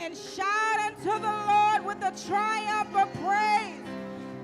And shout unto the Lord with a triumph of praise.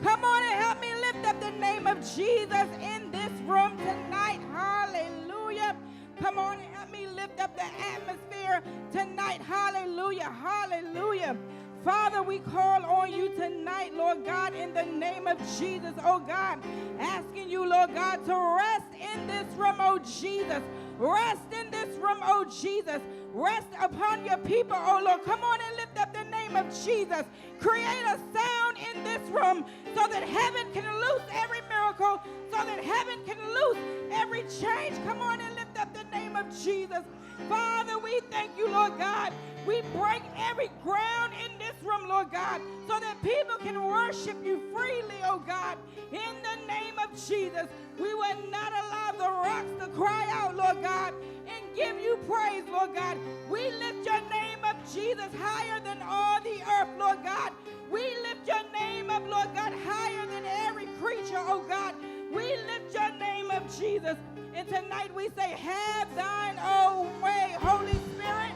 Come on and help me lift up the name of Jesus in this room tonight. Hallelujah. Come on and help me lift up the atmosphere tonight. Hallelujah. Hallelujah. Father, we call on you tonight, Lord God, in the name of Jesus, oh God, asking you, Lord God, to rest in this room, oh Jesus. Rest in this room, oh Jesus. Rest upon your people, oh Lord. Come on and lift up the name of Jesus. Create a sound in this room so that heaven can loose every miracle, so that heaven can loose every change. Come on and lift up the name of Jesus. Father, we thank you, Lord God. We break every ground in this room, Lord God, so that people can worship you freely, oh God. In the name of Jesus, we will not allow the rocks to cry out, Lord God, and give you praise, Lord God. We lift your name up, Jesus, higher than all the earth, Lord God. We lift your name up, Lord God, higher than every creature, oh God. We lift your name up, Jesus. And tonight we say, Have thine own way, Holy Spirit.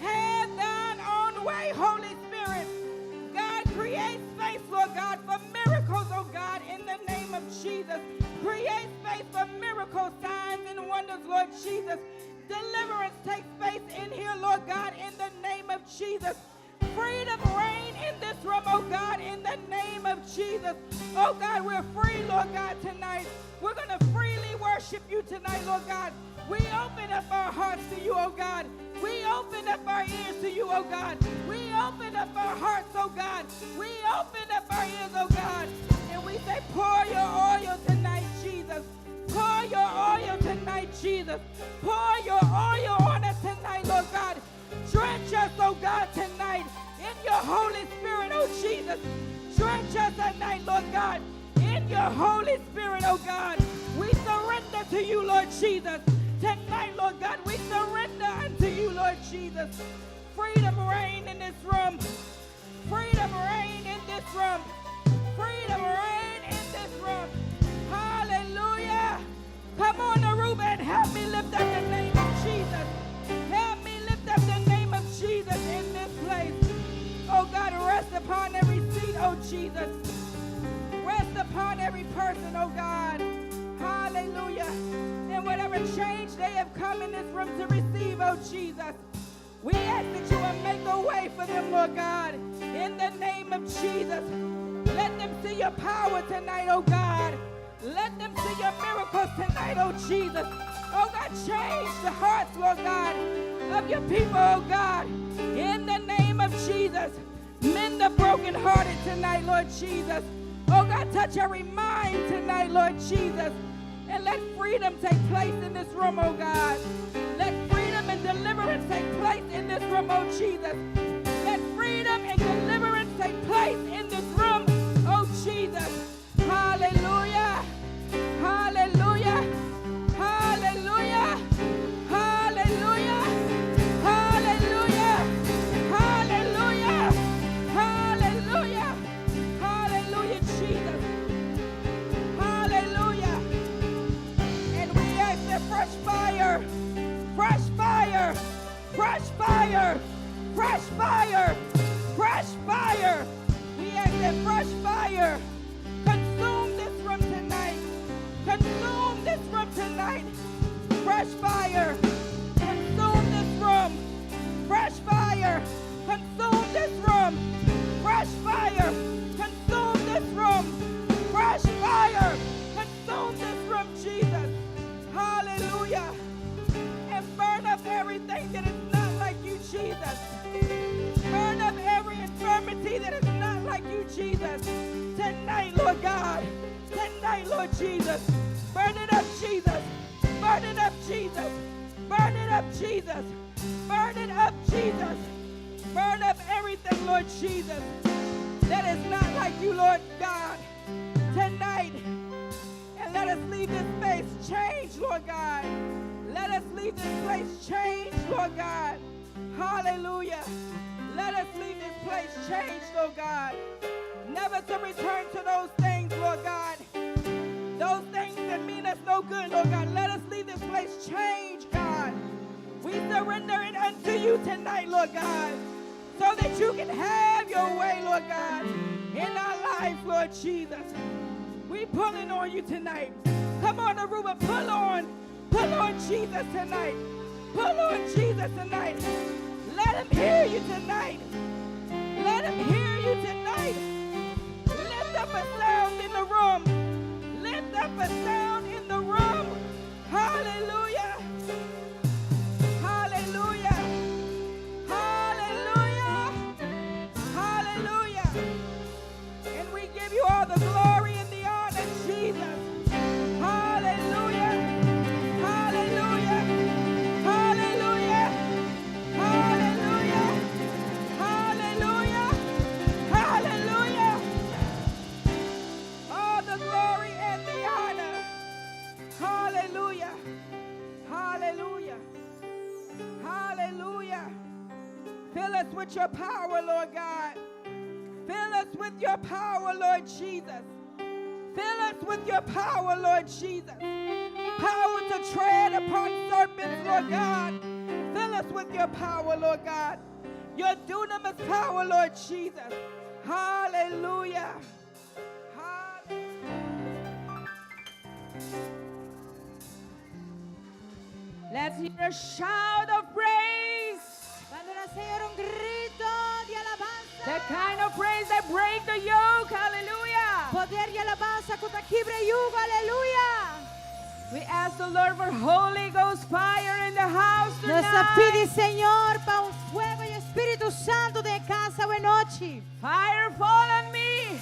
Have thine own way, Holy Spirit. God, create space, Lord God, for miracles, oh God, in the name of Jesus. Create space for miracles, signs, and wonders, Lord Jesus. Deliverance takes place in here, Lord God, in the name of Jesus. Freedom reign in this room, oh God, in the name of Jesus. Oh God, we're free, Lord God, tonight. We're going to freely worship you tonight, Lord God. We open up our hearts to you, oh God. We open up our ears to you, oh God. We open up our hearts, oh God. We open up our ears, oh God. And we say, pour your oil tonight, Jesus. Pour your oil tonight, Jesus. Pour your oil on us tonight, Lord God. Drench us, oh God, tonight in your Holy Spirit, oh Jesus. Drench us tonight, Lord God, in your Holy Spirit, oh God. We surrender to you, Lord Jesus. Tonight, Lord God, we surrender unto you, Lord Jesus. Freedom reign in this room. Freedom reign in this room. Freedom reign in this room. Hallelujah. Come on, Aruba, and help me lift up the name of Jesus. Help me lift up the name of Jesus in this place. Oh God, rest upon every seat, oh Jesus. Rest upon every person, oh God. Hallelujah. And whatever change they have come in this room to receive, oh Jesus. We ask that you will make a way for them, Lord God, in the name of Jesus. Let them see your power tonight, oh God. Let them see your miracles tonight, oh Jesus. Oh God, change the hearts, Lord God, of your people, oh God. In the name of Jesus. Mend the brokenhearted tonight, Lord Jesus. Oh God, touch every mind tonight, Lord Jesus. And let freedom take place in this room, oh God. Let freedom and deliverance take place in this room, oh Jesus. Let freedom and deliverance take place in this room, oh Jesus. Hallelujah. Hallelujah. Hallelujah. Hallelujah. Hallelujah. Hallelujah. Hallelujah. Hallelujah, Jesus. Hallelujah. And we ask that fresh fire, fresh fire, fresh fire, fresh fire, fresh fire. We ask that fresh fire consume this room tonight. Consume this room tonight. Fresh fire. Consume this room. Fresh fire. Consume this room. Fresh fire. Consume this room. Fresh fire. Consume this room, Jesus. Hallelujah. And burn up everything that is not like you, Jesus. Burn up every infirmity that is not like you, Jesus. Tonight, Lord God. Tonight, Lord Jesus. Burn it up, Jesus. Burn it up, Jesus. Burn it up, Jesus. Burn it up, Jesus. Burn up everything, Lord Jesus, that is not like you, Lord God. Tonight. And let us leave this space changed, Lord God. Let us leave this place changed, Lord God. Hallelujah. Let us leave this place changed, Lord God. Never to return to those things, Lord God. Those things that mean us no good, Lord God. Let us leave this place changed, God. We surrender it unto you tonight, Lord God. that you can have your way, Lord God, in our life, Lord Jesus. We pulling on you tonight. Come on, Aruba, pull on. Pull on Jesus tonight. Pull on Jesus tonight. Let him hear you tonight. Let him hear you tonight. Lift up a sound in the room. Lift up a sound in the room. Hallelujah. Hallelujah. Hallelujah. Hallelujah. And we give you all the glory and the honor, Jesus. Hallelujah. Hallelujah. Hallelujah. Hallelujah. Hallelujah. Hallelujah. All the glory and the honor. Hallelujah. Hallelujah. Hallelujah. Fill us with your power, Lord God. Fill us with your power, Lord Jesus. Fill us with your power, Lord Jesus. Power to tread upon serpents, Lord God. Fill us with your power, Lord God. Your dunamis power, Lord Jesus. Hallelujah. Hallelujah. Let's hear a shout of praise. Ban duna Señor un grito di alabansa. The kind of praise that break the yoke. Hallelujah. Poder di alabansa ku ta kibra yugo, aleluya. We ask the Lord for Holy Ghost fire in the house Nos tonight. pidi Señor pa un fuego di Spirito Santo den kas awe nochi. Fire fall on me.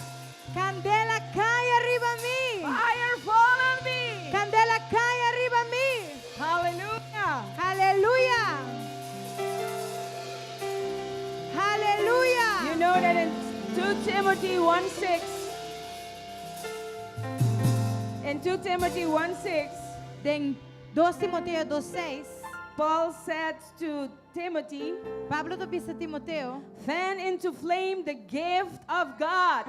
Kandela kai riba mi. Fire fall on me. Kandela kai riba mi. Hallelujah. Aleluya. Aleluya. You know that in 2 Timothy 1:6, in 2 Timothy 1:6, Den 2 Timoteo 2:6, Paul said to Timothy, Pablo ta bisa Timoteo, "Fan into flame the gift of God."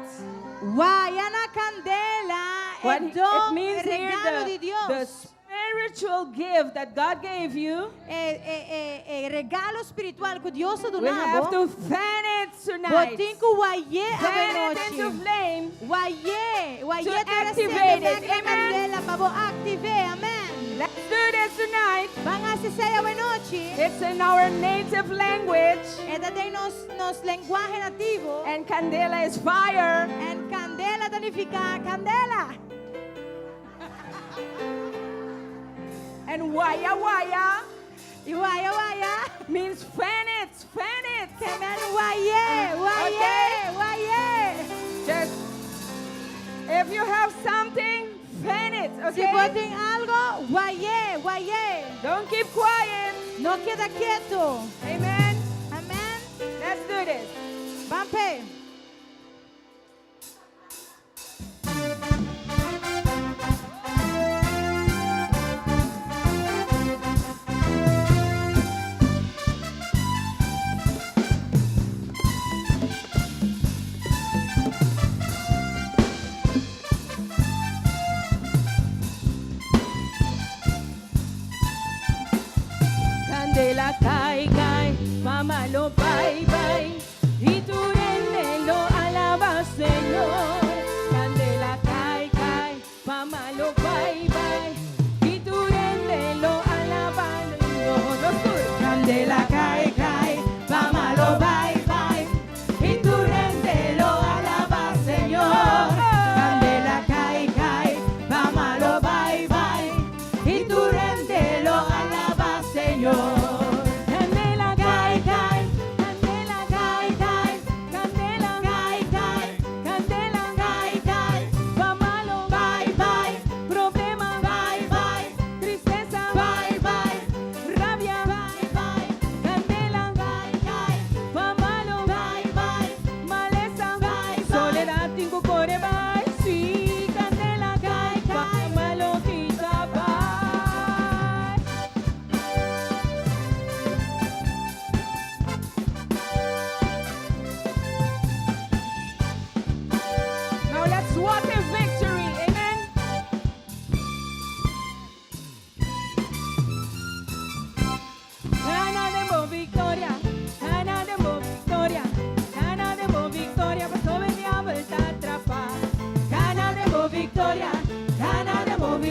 Waya na kandela What e it don means here, regalo di the, Dios. the spiritual gift that God gave you, E, regalo spiritual ku Dios a we have duna bo. to fan it tonight. Bo tin ku way'é Fan it into anochi. flame. Way'é, way'é To te activate it. Amen. Amen. Kandela pa bo aktiv'é. Amen. Let's do this tonight. Ban hasi esei awe nochi. It's in our native language, E ta den nos nos lenguahe nativo. And candela is fire. And kandela ta nifiká kandela. And waya waya I waya waya. Means fan it, fan it. Ke men way'é, way'é, Okay. way'é. Just if you have something, fan it, Si okay? bo tin algu, way'é, way'é. Don't keep quiet. No keda ketu. Amen. Amen. Let's do this. Ban p'e. Kandela kai kai, pa malu bai bai, i tur hende lo alabá Señor. Kandela kai kai, pa malu bai bai, i tur hende lo alabá Señor. Nos tur. Kandela kai kai, pa malu bai bai, i tur hende lo alabá Señor. Kandela kai kai, pa malu bai bai, i tur hende lo alabá Señor. Kandela kai kai, kandela.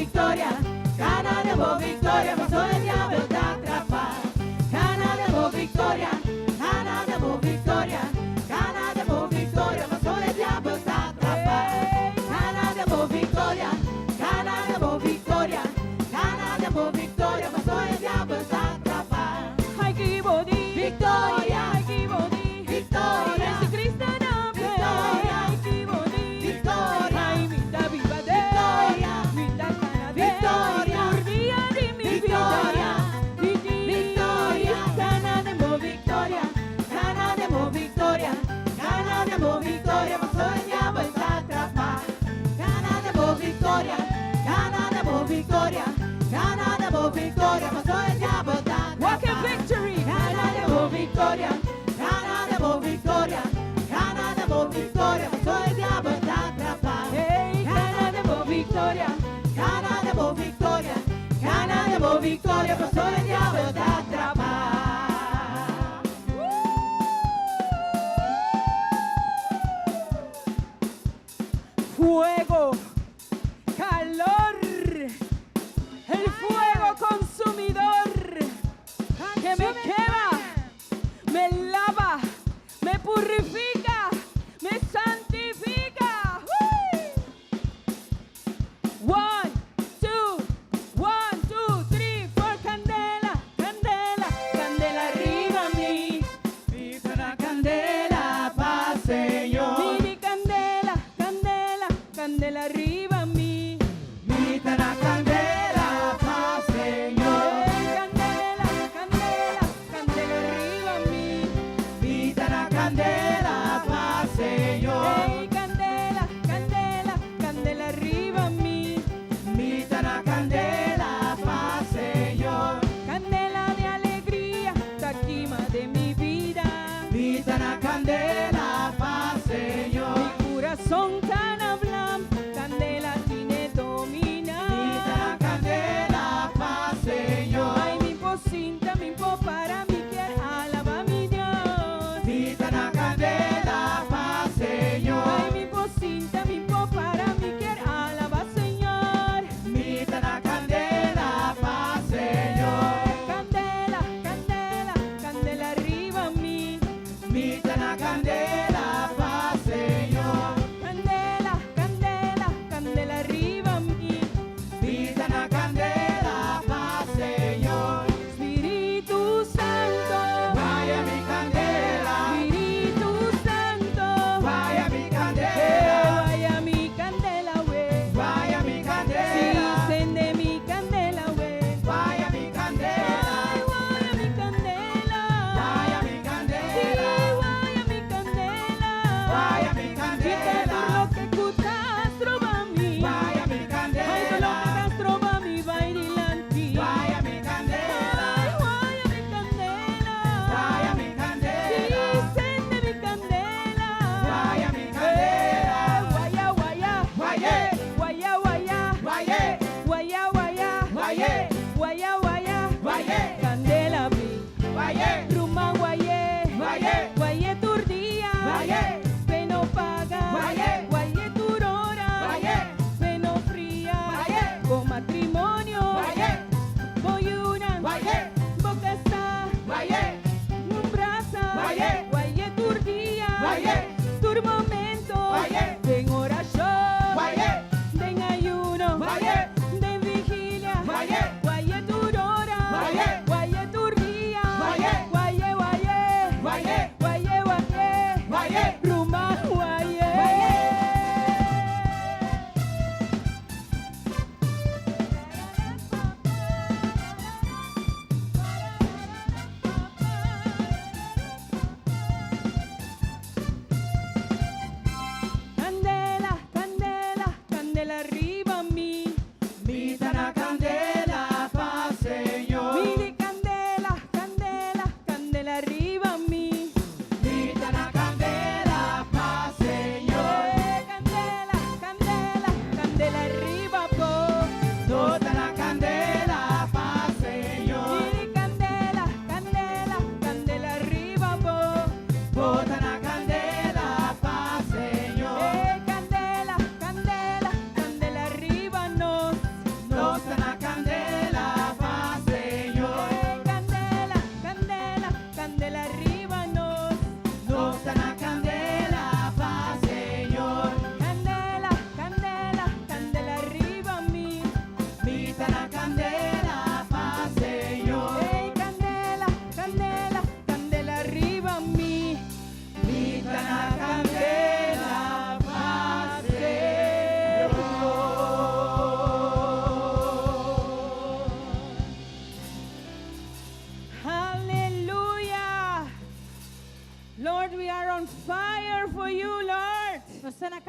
victoria, cana den bo victoria, paso e diabel ta atrapá. Cana den bo victoria, cana den bo victoria, cana den bo victoria, paso e diabel ta atrapá. Cana den bo victoria, cana den bo victoria, cana den bo victoria, paso e diabel ta atrapá. Ay, qué bonito. Victoria. Ay, qué bonito. Victoria. Jesucristo nombre. Victoria. Ay, qué bonito. Victoria. Ay, mi ta biba den. Victoria. Mi ta cana den. Victoria. Tur dia di mi Victoria. bida. Victoria, cana den bo victoria, cana den bo victoria, cana den bo victoria, paso e diabel ta atrapá. Cana den bo victoria, cana den bo victoria, cana den bo victoria, paso e diabel ta atrapá. Walk in victory. Cana den bo victoria, cana den bo victoria, cana den bo victoria, paso e diabel ta atrapá. Hey, cana den bo victoria. Cana den bo victoria, cana den bo victoria, paso e diabel ta atrapá. Fuego, calor, el fuego consumidor que me quema, me lava, me purifica, me santifica. ¡Uy! One, two, one, two, three, four. Candela, candela, candela riba mi. Mi ta na candela pa Señor. Mi di candela, candela, candela riba mi. Mi ta na candela pa Señor. Candela, candela, candela riba mi. Mi ta na candela pa Señor. Hey, candela, candela, candela riba mi. Mi ta na candela pa Señor. Candela de alegría, ta kima den mi bida. Mi ta na candela pa Señor. Mi curason ta na vlam, candela tiene domina. Mi ta na candela pa Señor. Ay, mi por sinta, mi por para, mi kier alabá mi Dios. Mi ta na candela pa Señor. Ay, mi por sinta, mi por para, mi kier alabá Señor. Mi ta na candela pa Señor. Candela, candela, candela riba mi. Mi ta na candela pa Señor. Candela, candela, candela riba mi. Mi ta na candela pa Señor. Spiritu Santo, Waya mi candela. Spiritu Santo, Waya mi candela. Waya mi candela, we. Waya mi Si candela. sende mi candela, we. Waya mi candela. Ay, waya mi candela. Waya mi Si, candela. waya mi candela. Waya mi Kita candela. tur loke ku ta stroba mi. Waya mi Ay, tur candela. loke ta stroba mi bai dilanti. Waya mi candela. Ay, waya mi candela. Waya mi candela. Si, sende mi candela. Waya mi candela. Waya, waya. Waye. Waya, waya. Waye. Waya, waya. Waye. Waya, waya. Waye. Candela mi. Waye. Ruman way'é. Way'é. Way'é tur dia. Way'é. P'e no paga. Way'é. Way'é tur ora. Way'é. P'e no fria. Way'é. Bo matrimonio. Way'é. Bo yunan. Way'é. Bo kasá. Way'é. Un brasa. Way'é. Way'é tur dia. Way'é. Tur momento. Way'é. Den orashon. Way'é. Den ayuno. Way'é. Den vigilia. Way'é. Way'é tur ora. Way'é. Way'é tur dia. Way'é. Way'é, way'é. Way'é. Way'é, way'é. Way'é. Ruman, way'é. Way'é. Candela, candela, candela riba mi. Mi ta na candela pa Señor. Mi di candela, candela, candela riba mi. Mi ta na candela pa Señor. Candela, candela, candela riba bo. Nos ta na candela pa Señor. Mi di candela, candela, candela riba bo. Bo ta na candela pa Señor. Candela, candela, candela riba nos. Nos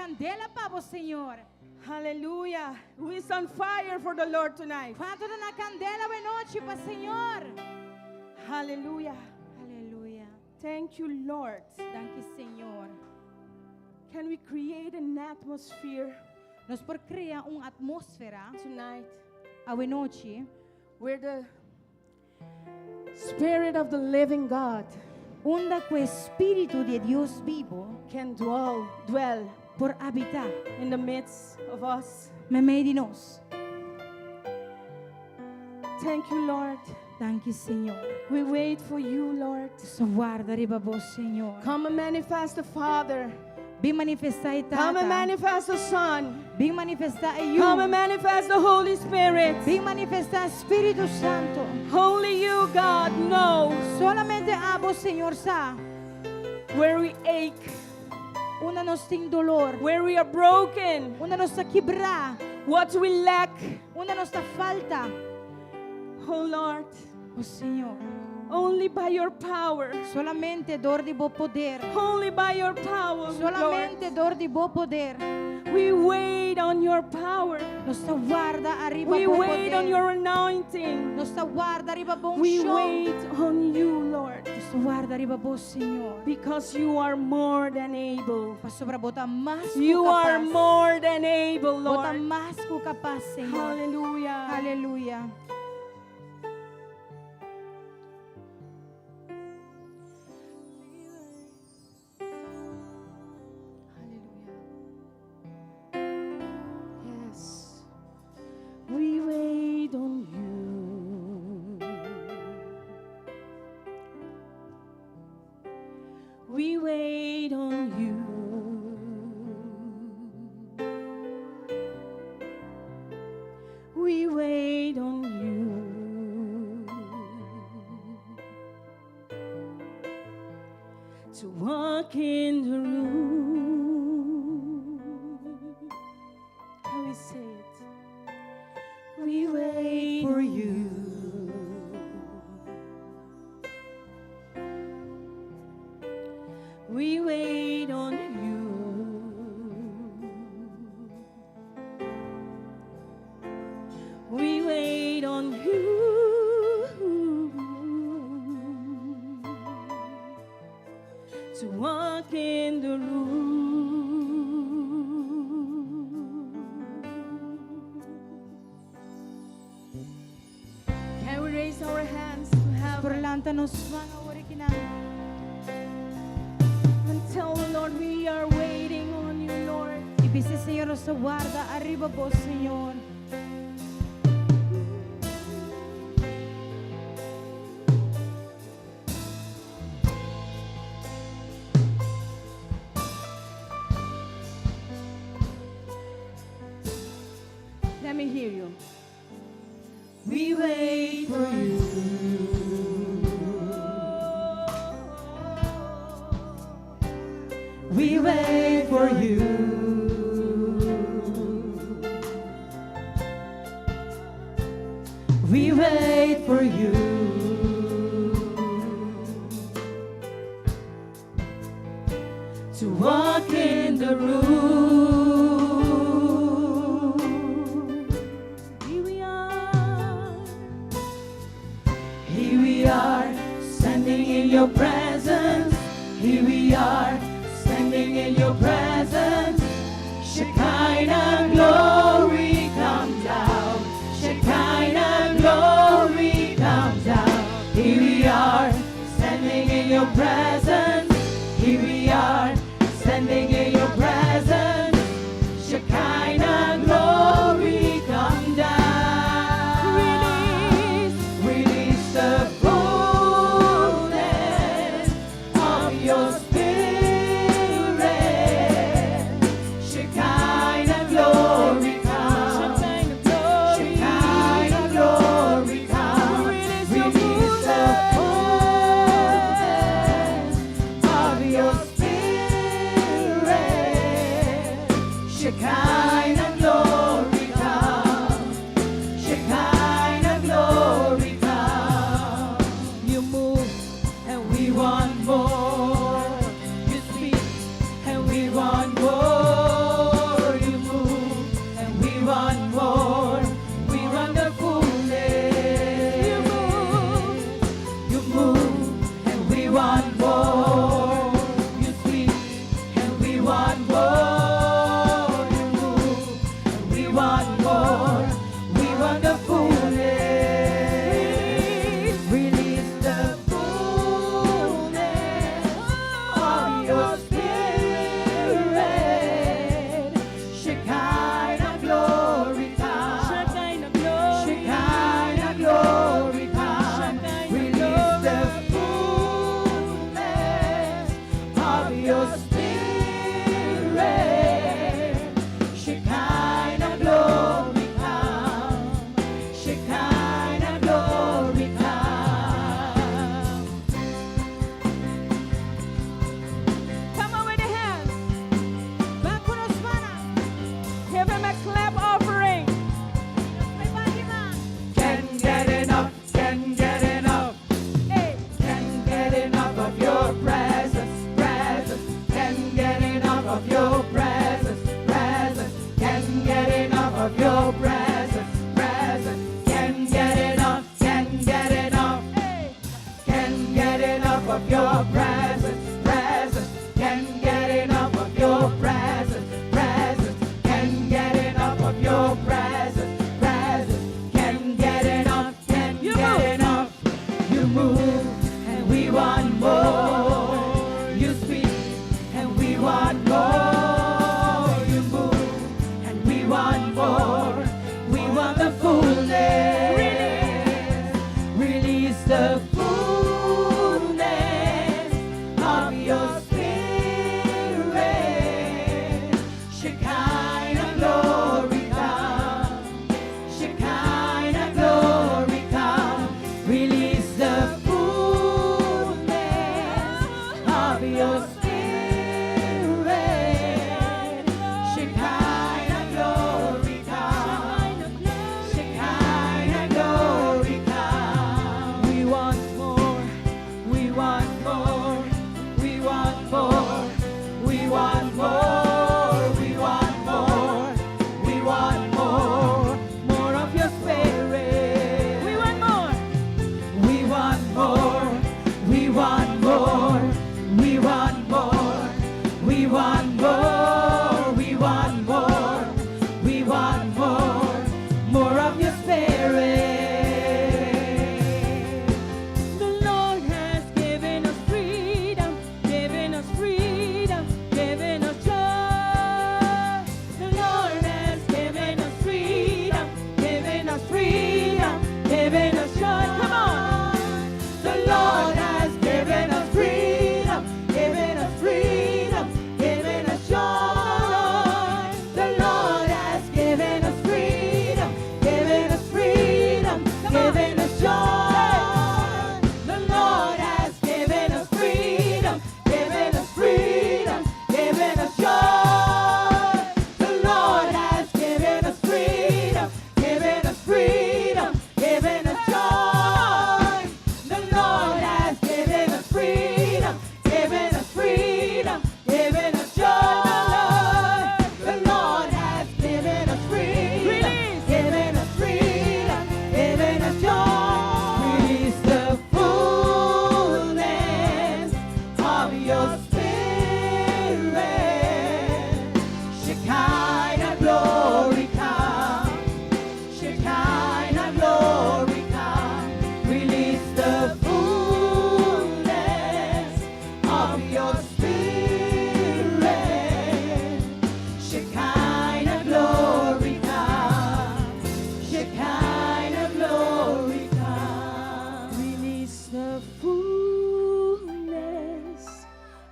kandela pa bo, Señor. Hallelujah. Who is on fire for the Lord tonight? Kuantu ta na kandela awe nochi pa Señor? Hallelujah. Aleluya. Thank you, Lord. Danki, Señor. Can we create an atmosphere Nos por krea un atmósfera tonight awe nochi where the Spirit of the living God unda ku e Spiritu di Dios bibu can dwell por habitá in the midst of us? meimei di nos. Thank you, Lord. Danki, Señor. We wait for you, Lord. Nos ta warda riba bo, Señor. Come and manifest the Father. Bin manifestá e Come and Tata. Manifest the Son. Bin manifestá e Yu. Come and manifest the Holy Spirit. Bin manifestá Spiritu Santu. Only you, God, knows Solamente abo, Señor, sa. Where we ache, Unda nos tin doló. Where we are broken, Unda nos ta kibrá. What we lack. Unda nos ta falta. Oh Lord, Oh Señor. Only by your power, Solamente dor di bo poder. Only by your power, Lord. Solamente dor di bo poder. We wait on your power. Nos ta warda ariba We bo wait on poder. Your anointing. Nos ta warda riba bo We unshon. Wait on you, Lord, Nos ta warda riba bo, Señor. Because you are more than able. Pasobra bo ta mas ku You are kapas. More than able, Bo ta Lord. mas ku kapas, Señor. Hallelujah. Aleluya. Hallelujah. Yes. We wait on you. We wait on you. We wait on you to walk in the room. Can we say it? We wait For on you. We wait on you. We wait on you to walk in the room. Can we raise our hands to Por heaven lanta nos man awor akinan. And tell the Lord we are waiting on you, Lord? I bisa Señor, nos ta warda ariba bo, Señor. Let me hear you. We wait for you. We wait for you. We wait for you. To walk in the room. Here we are. Here we are, standing in your presence. Here we are, standing in your presence. Shekinah glory come down. Shekinah glory come down. Here we are, standing in your presence. Here we are, standing in your presence. Shekinah glory come down. Release. Release the fullness of your spirit. Shekinah glory come. Shekinah glory. Shekinah glory come. Release your Release the fullness. want the fullness. Release the fullness of your spirit. Shekinah glory come. Shekinah glory. Shekinah glory come. Shekinah Release the fullness of your spirit. Shekinah glory come. Shekinah glory come. Come on with the hands. Ban ku nos mannan. Give him a clap offering. Can't get enough, can't get enough. Hey. Can't get enough of your presence, presence. Can't get enough of your presence, presence. Can't get enough of your presence, presence. Can't get enough, can't get enough. Hey. Can't get enough of your presence, presence. Can't get enough of your presence, presence. Can't get enough of your presence, presence. Can't get enough, can't You get move. enough. You move and we want more. You speak and we want more. You move and we want more. We want the fullness. Release the fullness of your spirit. Shekinah glory come. Shekinah glory come. Release the fullness of your spirit. Shekinah glory come. Shekinah glory come. We want more. We want more. We want more. We want more. We want more. We want more. More of your spirit. We want more. We want more. We want more. We want more. We want more. We want more. We want more. More of your spirit. The Lord has given us freedom, given us freedom, given us joy. The Lord has given us freedom, given us freedom, given us joy. Come on. The Lord has given us freedom, given us freedom, given us joy. The Lord has given us freedom, given us freedom, given us joy. The Lord has given us freedom, given us freedom, given us joy. The Lord has given us freedom, given us freedom, given us joy. The Lord has given us freedom, given us freedom, given us joy. The Lord has given us freedom, Release. given us freedom, given us joy. Release the fullness of your spirit. Shekinah glory come. Shekinah glory come. Release the fullness of your spirit. Shekinah glory come. Shekinah glory come. Release the fullness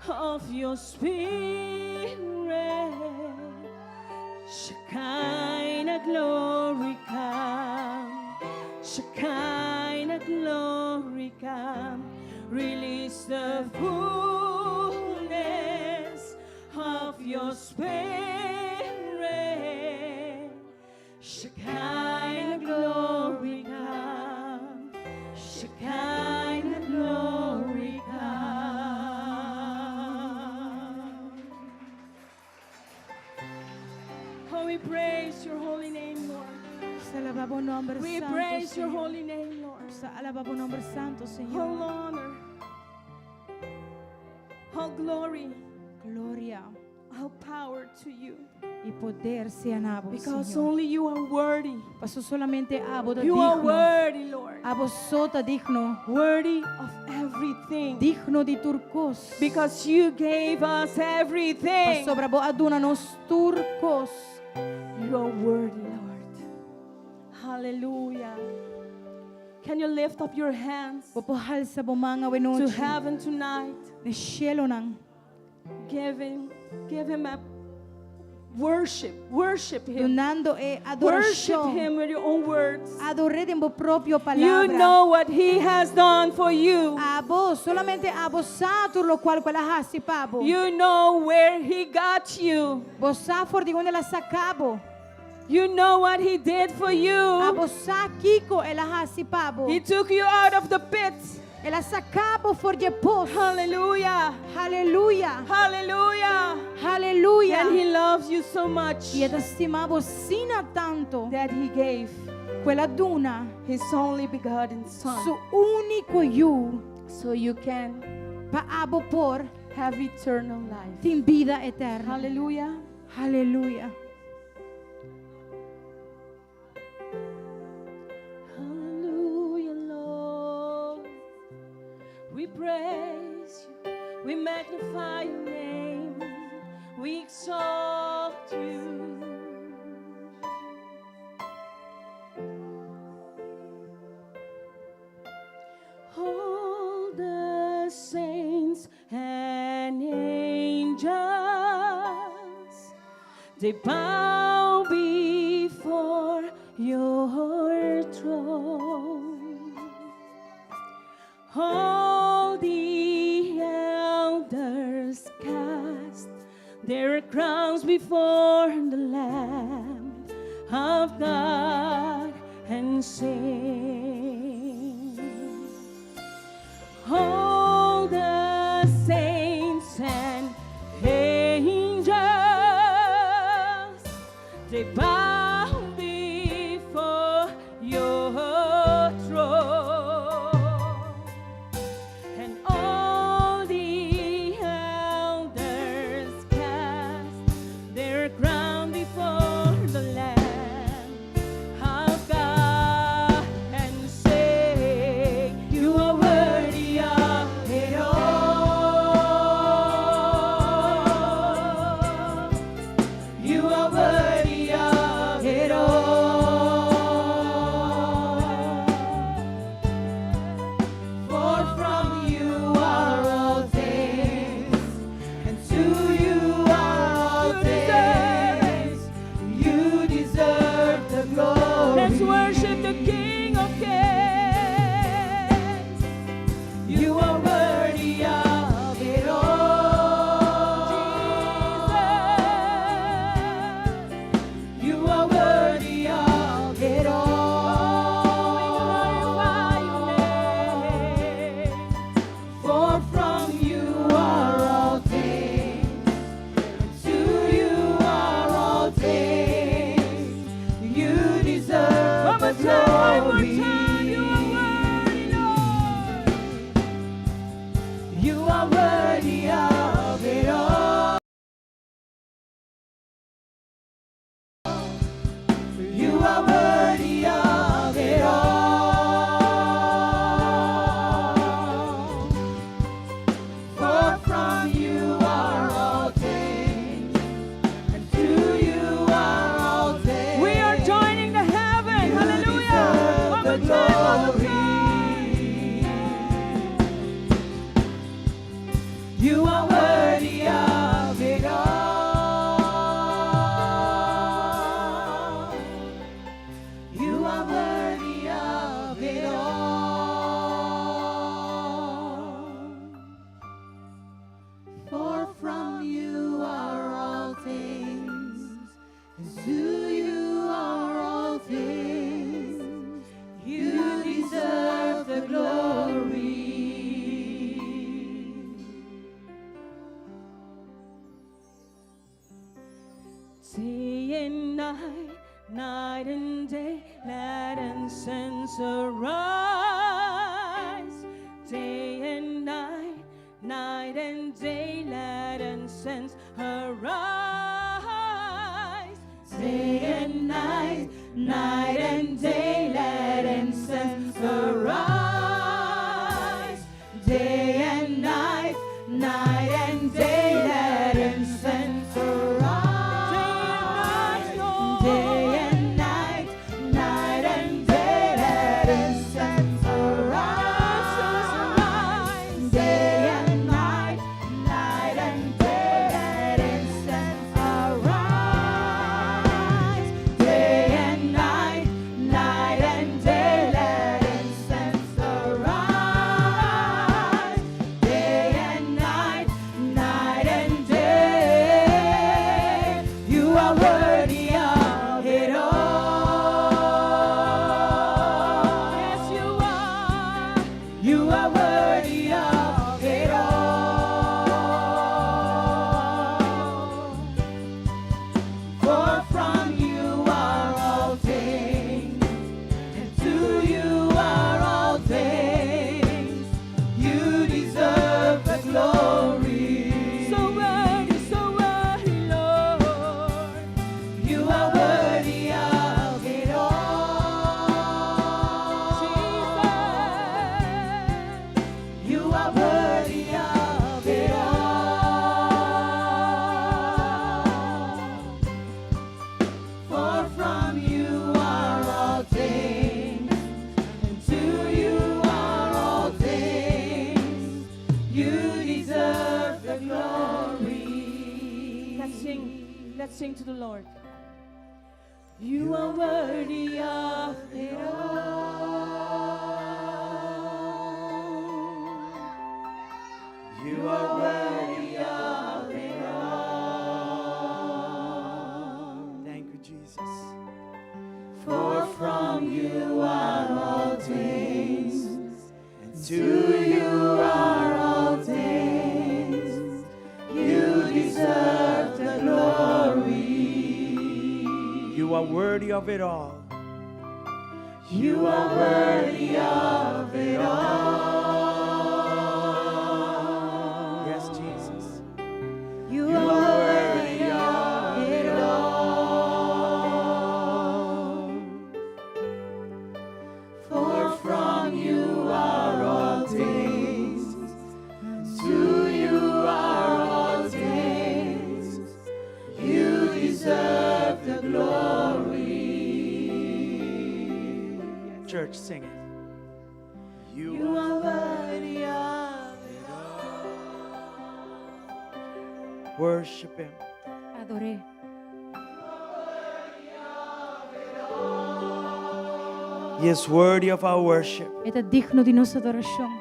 of your spirit. Shekinah glory come. Shekinah glory come. Release the fullness of your spirit. Shekinah glory come. Shekinah glory come. Oh, we praise your holy name, Lord. Alabá bo nòmber We santu, praise your Señor. holy name, Lord. Alabá bo nòmber santu, Señor. All honor, all glory, Gloria. All power to you. I poder sea na bo, Because Señor. only you are worthy. Paso solamente abo ta You are digno. worthy, Lord. Abo so ta digno. Worthy of everything. Digno di tur kos. Because you gave us everything. Pasobra bo a duna nos tur kos. You are worthy, Lord. Hallelujah. Can you lift up your hands Bo por halsa bo man awe to nochi. heaven tonight? Na shelunan. Give him a worship. Worship him. Dunando e Worship adorashon. him with your own words. Ador'é den bo propio You palabra. know what he has done for you. Abo, solamente abo sa tur lokual ku el a hasi pa bo. You know where he got you. Bo sa for di unda el a saka bo. You know what he did for you. Abo sa kiko el a hasi pa bo. He took you out of the pit. El a saka bo for di pos. Hallelujah. Hallelujah. Hallelujah. Hallelujah. And he loves you so much I e ta stima bo asina tantu. that he gave Ku el a duna his only begotten son su úniko yu so you can pa abo por have eternal life. tin bida eterno. Hallelujah. Hallelujah. Hallelujah, Lord. We praise you. We magnify your name. We exalt you. All the saints and angels, they bow before your throne. All the elders cast their crowns before the Lamb of God and sing. All the saints and angels, they bow before your throne. And all the elders cast their crown before the Lamb of God and say, You are worthy of it all. You are worthy of it all. For from you are all things, and to you are all things. You deserve the glory. Let's worship the King of Kings. You are worthy of it all. Jesus. You are worthy of it all. We glorify your name. For from you are all things, and to you are all things. You deserve One the more time, one more glory. time. You are worthy, Lord. You are worthy of it all. You are worthy of it all. For from you are all things, and to you are all things. We are joining the heaven. You Hallelujah. deserve One the more time, one more glory. time. You are worthy of it all. You are worthy of it all. For from you are all things, and to you are all things. You deserve the glory. Day and night, night and day, let incense arise. Day and night, night and day, let incense arise. arise. Day and night, night and day, let incense arise. Day and night, night and day, let incense arise. Day and night, night and day, let incense arise. Day and night, night and day, let incense arise. Day and night, night and day, let incense arise. Day and night, night and day, you are worthy of it all. Yes, you are. You are worthy of it all. For from you are all things, and to you are all things. You deserve the glory. So worthy, Lord. You are worthy of it all. Jesus. You are worthy of it all. For from you are all things, and to you are all things. You deserve the glory. Let's sing. Let's sing to the Lord. You are worthy of it all. You are Worthy of it all. Thank you, Jesus. For from you are all things, And to you are all things. You deserve the glory. You are worthy of it all. You are worthy of it all. Yes, Jesus. You are worthy of it all. For from you are all things, and to you are all things. You deserve the glory. Church, sing it. You, You are worthy of it all. worship him. Ador'é. He is worthy of our worship. E ta digno di nos adorashon.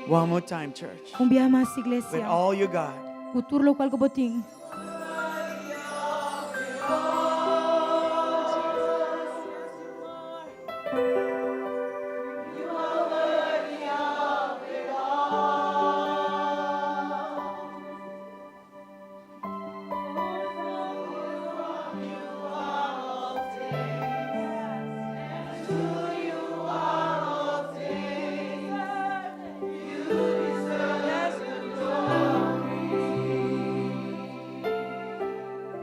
One more time, church. Un biaha mas, With iglesia. all you got. Ku tur loke ku bo tin.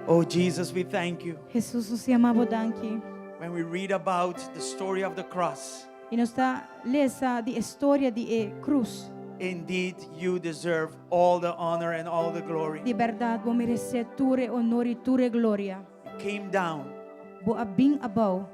Oh, Jesus, we thank you. Hesus, nos yama bo danki. When we read about the story of the cross, I nos ta lesa di e storia di e krus. indeed you deserve all the honor and all the glory. Di berdat, bo meresé tur honor i tur gloria. You came down Bo a bin abou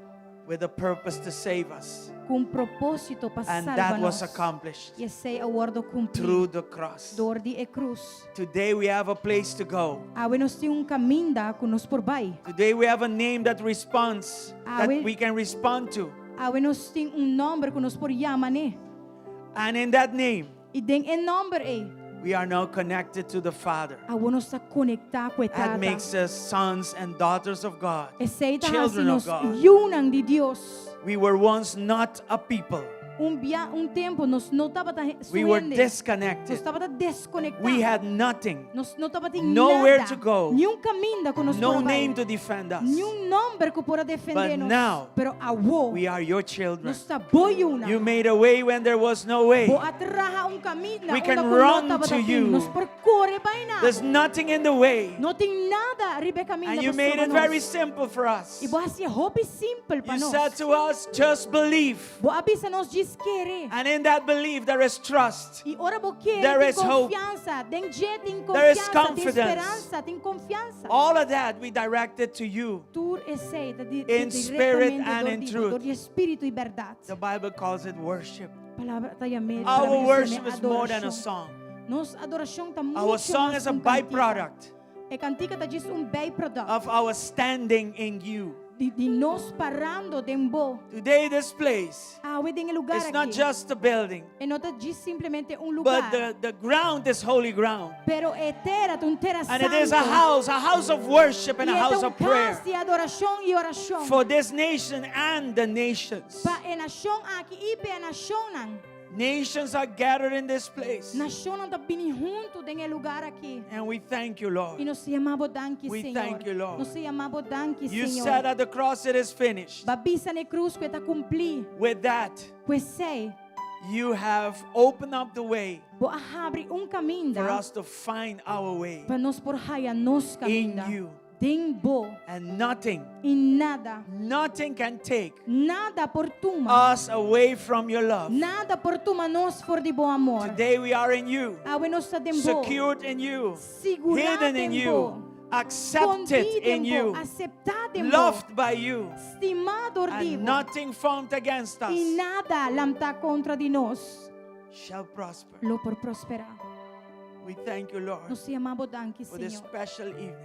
with a purpose to save us, ku un propósito pa and that salba was nos. accomplished I esei a wòrdu kumplí through the cross. dor di e krus. Today we have a place to go. Awe nos tin un kaminda ku nos por bai. Today we have a name that responds, that Awe- we can respond to. Awe nos tin un nòmber ku nos por yama n'e. And in that name, I den e nòmber ei. we are now connected to the Father. Awe nos ta konektá ku That Tata. makes us sons and daughters of God, Esei ta hasi children of nos God. yunan di Dios. We were once not a people. Un bia, un tempu nos no tabata su We were hende. Nos disconnected. tabata deskonektá. We had nothing. Nos no tabatin Nowhere nada. to go. Niun kaminda ku nos No por a bai. name to defend us. Niun nòmber ku por a defendé But nos. now, Pero awor, We are your children. nos ta bo yunan. You made a way when there was no way. Bo a traha un kaminda We can unda ku no run tabata to tin. you. Nos por kore bai na bo. There's nothing in the way. No tin nada riba e kaminda And you pa made stroba it very nos. simple for us. I bo a hasié hopi simpel pa You nos. said to us, just believe. Bo a bisa nos djis kere. And in that belief, there is trust. I ora bo kere There tin is hope. konfiansa. Den dje tin There is konfiansa, tin confidence. speransa, tin konfiansa. All of that we directed to you. Tur esei ta di, In spirit direktamente and dor in di bo, truth. dor di spiritu i bèrdat. The Bible calls it worship. Palabra ta yam'é, Our palabra ta yam'é worship is more than a adorashon. song. Nos adorashon ta Our muchu song mas is a ku un kantika. byproduct E kantika ta djis un byproduct of our standing in you. di, di nos parando den bo. Today, this place Awe den e lugá is not aki. just a building, E no ta djis simplemente un but lugá. the ground is holy ground. Pero e tera ta un tera And it is a santu. house, a house of worship and I a e ta house un of prayer kas di adorashon i orashon. for this nation and the nations. Pa e nashon aki i pa e nashonnan. Nations are gathered in this place. Nashonnan ta bini huntu den e lugá aki. And we thank you, I Lord. nos ta yama bo danki, We Señor. thank you, Lord. Nos ta yama bo danki, You Señor. said at the cross it is finished. B'a bisa na krus ku ta kumplí. With that, Ku esei, you have opened up the way bo a habri un kaminda for us to find our way. pa nos por haya nos In kaminda. you. Den bo. And nothing, I nada, nothing can take nada por tuma. us away from your love. Nada por tuma nos for di bo amor. Today we are in you, Awe nos ta den bo. secured in you, Sigurá hidden in den you, bo. accepted Skondí in den bo. you, Aseptá den bo. loved by you, Stimá dor di and bo. nothing formed against I us nada lantá kontra di nos shall prosper. lo por prosperá. We thank you, Lord, Nos ta yama bo danki, for this Señor. special evening.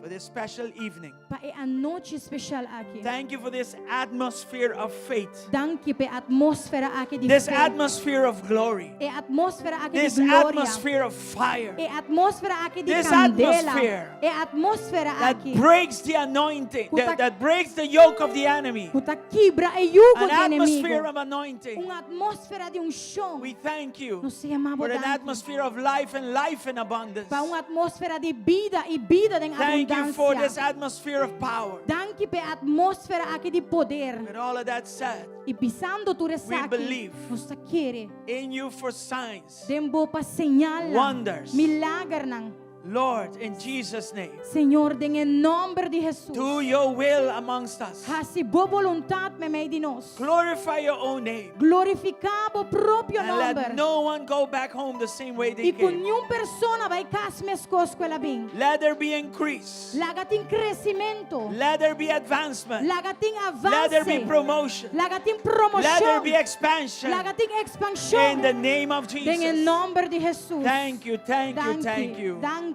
For this special evening. Pa e anochi spesial aki. Thank you for this atmosphere of faith, Danki pa e atmósfera aki di this fe. atmosphere of glory, E atmósfera aki this di gloria. atmosphere of fire E atmósfera aki di This kandela. atmosphere E atmósfera that aki. breaks the anointing, Ku ta- that breaks the yoke of the enemy. Ku ta kibra e yugo An di atmosphere enemigu. of anointing. Un atmósfera di unshon. We thank you Nos ta yama bo for an danki. atmosphere of life and life in abundance. Pa un atmósfera di bida i bida den Thank you for this abundansia. atmosphere of power. Danki pa e atmósfera aki di poder. With all of that said, I bisando tur We esaki, believe. nos ta kere in you for signs, den bo pa señalnan, Wonders. milagernan. Lord, in Jesus' name, Señor, den e nòmber di Hesus. do your will amongst us. Hasi bo boluntat meimei di nos. Glorify your own name. Glorifiká bo propio And let nòmber. no one go back home the same way they I ku came. ningun persona bai kas meskos ku el a bin. Let there be increase. Laga tin kresementu. Let there be advancement. Laga tin Let there be avanse. promotion. Laga tin Let there be promoshon. expansion. Laga tin In the ekspanshon. name of Den e Jesus. nòmber di Hesus. Thank you, thank you, thank Danki, you. danki.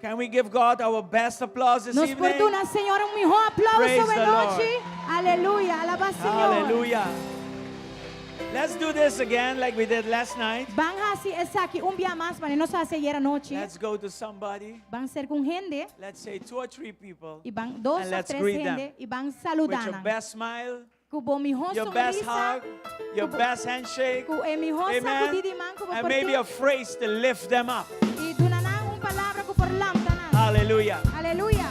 Can we give God our best applause this Nos por evening? duna Señor un mihó aplauso Praise the anochi. Aleluya, alabá Señor. Hallelujah. Let's do this again like we did last night. Ban hasi esaki un bia mas, manera nos a hasi ayera nochi. Let's go to somebody. Ban serka un hende Let's say two or three people. i ban dos And òf let's tres greet them. hende i ban With saludá your nan. best smile, Ku bo mihó your best sonrisa, hug, your best handshake. ku e mihó Amen. sakudí di man ku bo And por maybe tin. a phrase to lift them up. I duna nan un palabra ku por lanta nan. Hallelujah. Aleluya.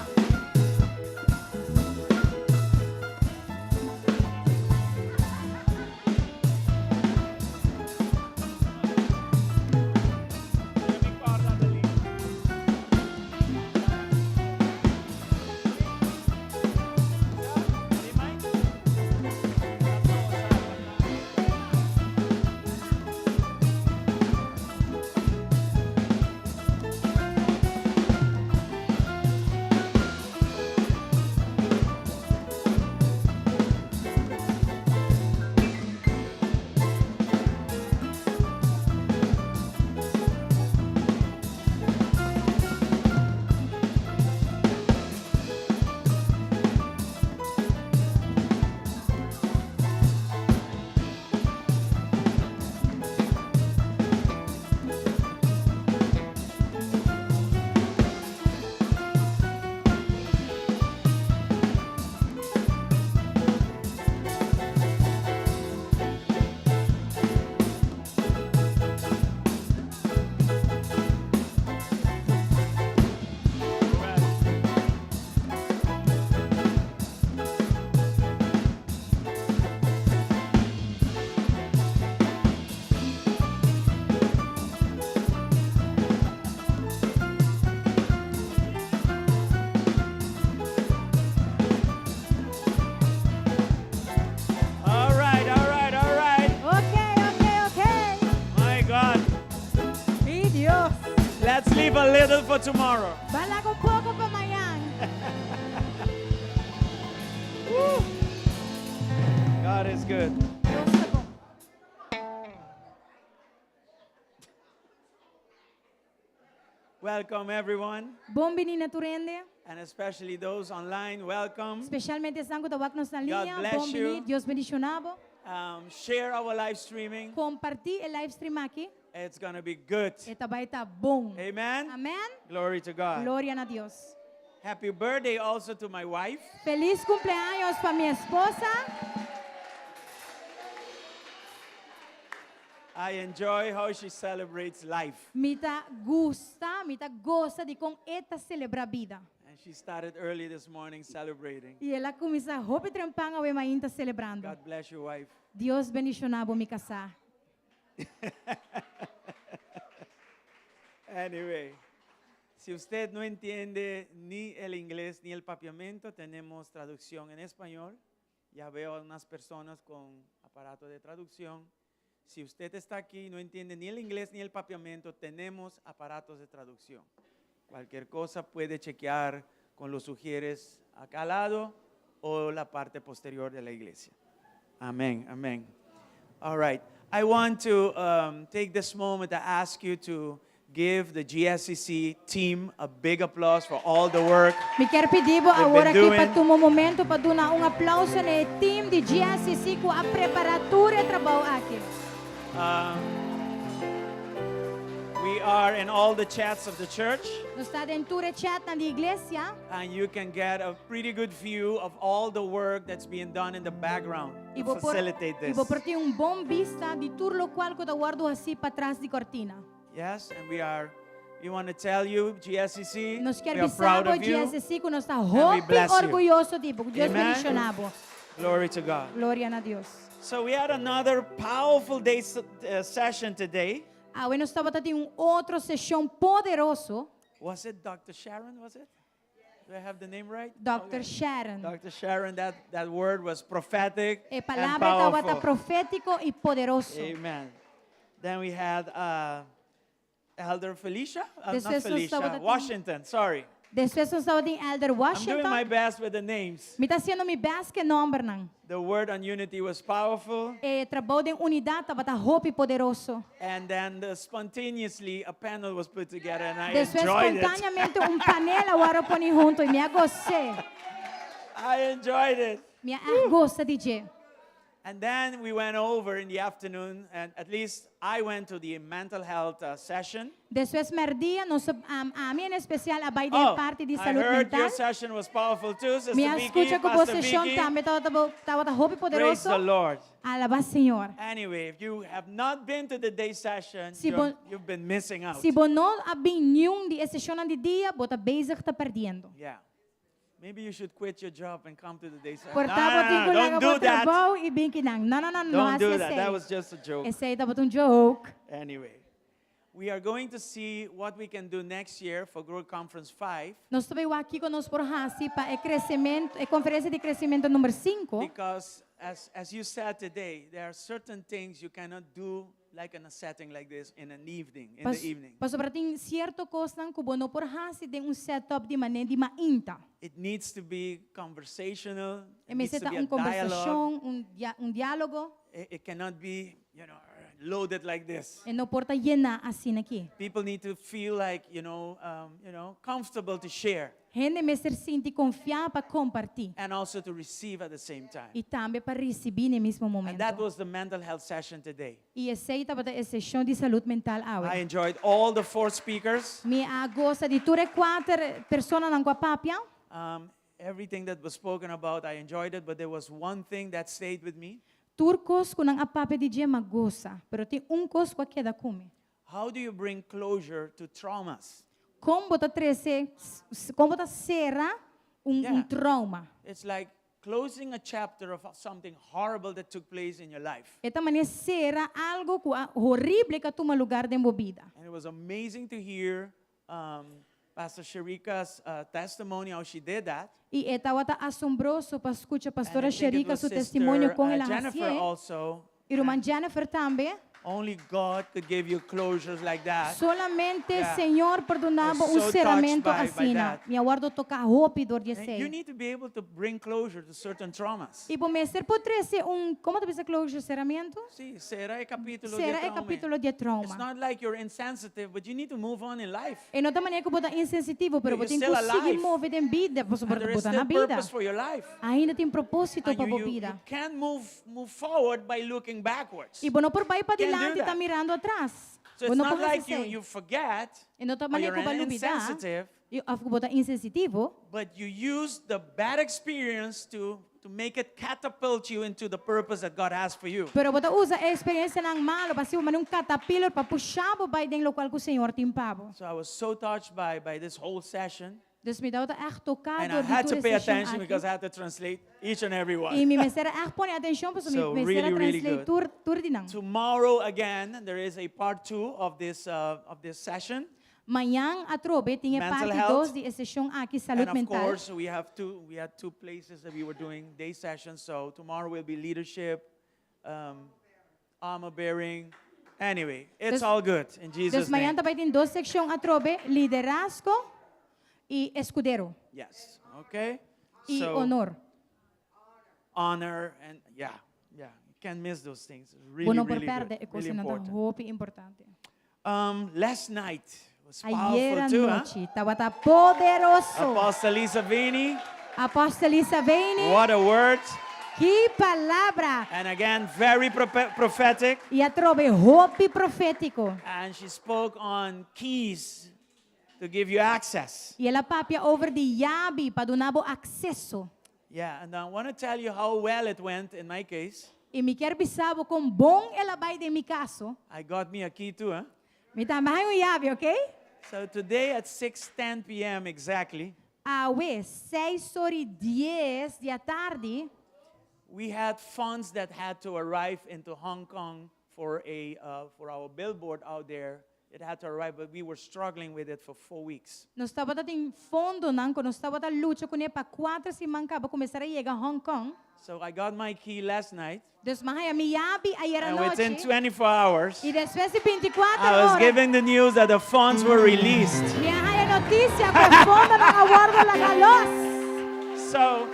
Leave a little for tomorrow. Ban laga un poko pa mañan. God is good. Dios ta bon. Welcome everyone, Bon bini na tur hende, and especially those online. Welcome. spesialmente esnan ku ta wak nos na God liña. bless Bon bini, you. Dios bendishoná bo. Share our live streaming. Kompartí e live stream aki. It's going to be good. E ta bai ta bon. Amen. Amèn. Glory to God. Gloria na Dios. Happy birthday also to my wife. Felis kumpleaños pa mi esposa. I enjoy how she celebrates life. Mi ta gusta, mi ta gosa di kon e ta selebrá bida. And she started early this morning celebrating. I el a kuminsá hopi trempan awe mainta selebrando. God bless you, wife. Dios bendishoná bo mi kasá. Anyway, si usted no entiende ni el inglés ni el papiamento, tenemos traducción en español. Ya veo a unas personas con aparato de traducción. Si usted está aquí y no entiende ni el inglés ni el papiamento, tenemos aparatos de traducción. Cualquier cosa puede chequear con los ujieres acá al lado o la parte posterior de la iglesia. Amén, amén. All right. I want to take this moment to ask you to give the GSCC team a big applause for all the work Mi kier pidi bo they've awor been aki pa doing. tuma un momento pa duna un aplauso na e team di GSCC ku a prepara tur e trabou aki. We are in all the chats of the church. Nos ta den tur e chatnan di iglesia. And you can get a pretty good view of all the work that's being done in the background I to bo por, facilitate i this. bo por tin un bon bista di tur lokual ku ta wòrdu hasí patras di kortina. Yes, and we are, we want to tell you, GSCC, Nos kier we are bisa proud bo of you. GSCC ku nos ta we hopi bless you. orguyoso di bo. Ku Dios Amen. bendishoná bo. Glory to God. Gloria na Dios. So we had another powerful day session today. Awe nos tabata tin un otro seshon poderoso. Was it Dr. Sharon, was it? Do I have the name right? Dòkter Sharon. Dr. Sharon, that word was prophetic E and palabra tabata powerful. profétiko i poderoso. Amen. Then we had Elder Felicia, not Despues nos Felicia, tabata tin Washington, sorry. Despues nos tabatin Elder I'm doing my Washington. best with the names. Mi ta hasiendo mi best ku e nòmbernan. The word on unity was powerful. E trabou den unidat tabata hopi poderoso. And then spontaneously a panel was put together and I Despues enjoyed it. spontaneamente un panel a wòrdu poni huntu i mi a gos'é. I enjoyed it. Mi a gosa di dje. And then we went over in the afternoon, and at least I went to the mental health session. Despues merdia, nos, um, ami en especial a bai den Oh, parti di I salud heard your mental. session was powerful too, Sister Mi a Vicky, skucha ku bo Pastor seshon Vicky. tambe tabata, tabata hopi Praise the poderoso. Lord. Alabá Señor. Anyway, if you have not been to the day session, Si bo, you've been missing out. Si bo no a bin niun di e seshonnan di dia, bo ta bezig ta perdiendo. Yeah. Maybe you should quit your job and come to the day session. Por No, ta bo no, tin no, ku don't laga do bo that. trabou i bin kinan. No, no, no, no Don't hasi do that. esei. That was just a joke. Esei tabata un joke. Anyway, we are going to see what we can do next year for Growth Conference 5. Nos ta bai wak kiko nos por hasi pa e kresementu, e konferensia di kresementu number sinku. Because as you said today, there are certain things you cannot do like in a setting like this in an evening, in the evening. Pasobra tin sierto kosnan ku bo no por hasi den un setup di manera di mainta. It needs to be conversational. E It needs mester to ta be a un dialogue. kombersashon, un dia, un diálogo. It cannot be loaded like this. E no por ta yená asina aki. People need to feel comfortable to share. Hende mester sinti konfiá pa kompartí. And also to receive at the same time. I tambe pa risibí na e mismo And that momento. was the mental health session today. I esei tabata e seshon di salud mental awe. I enjoyed all the four speakers. Mi a gosa di tur e kuater personanan ku a papia. Everything that was spoken about, I enjoyed it, but there was one thing that stayed with me. Tur kos ku nan a papia di dje m'a gosa, pero tin un kos ku a keda ku mi. How do you bring closure to traumas? Kon bo ta trese, kon bo ta sera un, un trauma? It's like closing a chapter of something horrible that took place in your life. E ta manera sera algo ku a horrible ku a tuma lugar den bo bida. And it was amazing to hear Pastor Sharika's testimony, how she did that. I e tabata asombroso pa skucha Pastora And I think it Sharika was su Sister, testimonio kon el a Jennifer hasié. also. I ruman Jennifer tambe. Only God could give you closures like that. Solamente Yeah. Señor por duna bo Was un so touched seramentu by asina. that. Mi a wòrdu toká hopi dor di And you esei. need to be able to bring closure to certain traumas. I bo mester por trese un, komo ta bisa closure, seramentu? Sí, sera e kapítulo di Sera e trauma. kapítulo di e It's trauma. not like you're insensitive, but you need to move on in life. E no ta manera ku bo ta insensitivo, pero bo You're tin still ku sigui alive. move den bida, pasobra And there bo is ta na still bida. purpose for your life. Ainda tin propósito And pa you, bo you, you bida. can't move forward by looking backwards. I bo no por bai Can't do padilanti ta that. mirando atras. So Bo it's no not por hasi like you, esei. you forget E no ta or manera you're ku bo a lubidá, insensitive, i òf ku bo ta insensitivo, but you use the bad experience to make it catapult you into the purpose that God has for you. Pero bo ta usa e eksperensianan malu pa hasi bo manera un katapilor pa pusha bo bai den lokual ku Señor tin pa bo. So I was so touched by this whole session. Dus mi tabata ègt toká And I dor di had tur to e pay seshon attention aki. because I had to translate each and every I one. mi mester a ègt pone atenshon pasobra So mi mester a really, really translate good. tur tur di nan. Tomorrow again, there is a part two of this session. Mañan atrobe tin e Mental parti health. dos di e seshon aki, salud And of mental. course, we had two places that we were doing day sessions. So tomorrow will be leadership, armor bearing. Anyway, it's Dus- all good in Dus Jesus' mañan name. ta bai tin dos sekshon atrobe, liderazgo i eskudero. Yes. Okay. I So, honor. honor and yeah. You can't miss those things. It's really, Bo no por really pèrdè good. e Really kosnan ta important. hopi importante. Last night was Ayera powerful too, huh? nochi tabata poderoso. Apostle Lisa Vini, Apostle Lisa Vini, what a word. ki palabra. And again, very prophetic. I atrobe hopi profétiko. And she spoke on keys to give you access. I el a papia over di yabi pa duna bo akseso. Yeah, and I want to tell you how well it went in my case. I mi kier bisa bo kon bon el a bai den mi kaso. I got me a key too, huh? Mi tambe a haña un yabi, ok? So today at 6:10 p.m. exactly, Awe, seis or i dies di atardi, we had funds that had to arrive into Hong Kong for our billboard out there. It had to arrive, but we were struggling with it for 4 weeks. Nos tabatin fondonan ku nos tabata lucha kuné pa kuater siman kaba kuminsá yega Hong Kong. So I got my key last night, Dus m'a haña mi yabi ayera and within nochi. 24 hours, I despues di 24 I was ora, given the news that the funds were released. Mi a haña notisia ku e fondonan a wòrdu lagá los. So,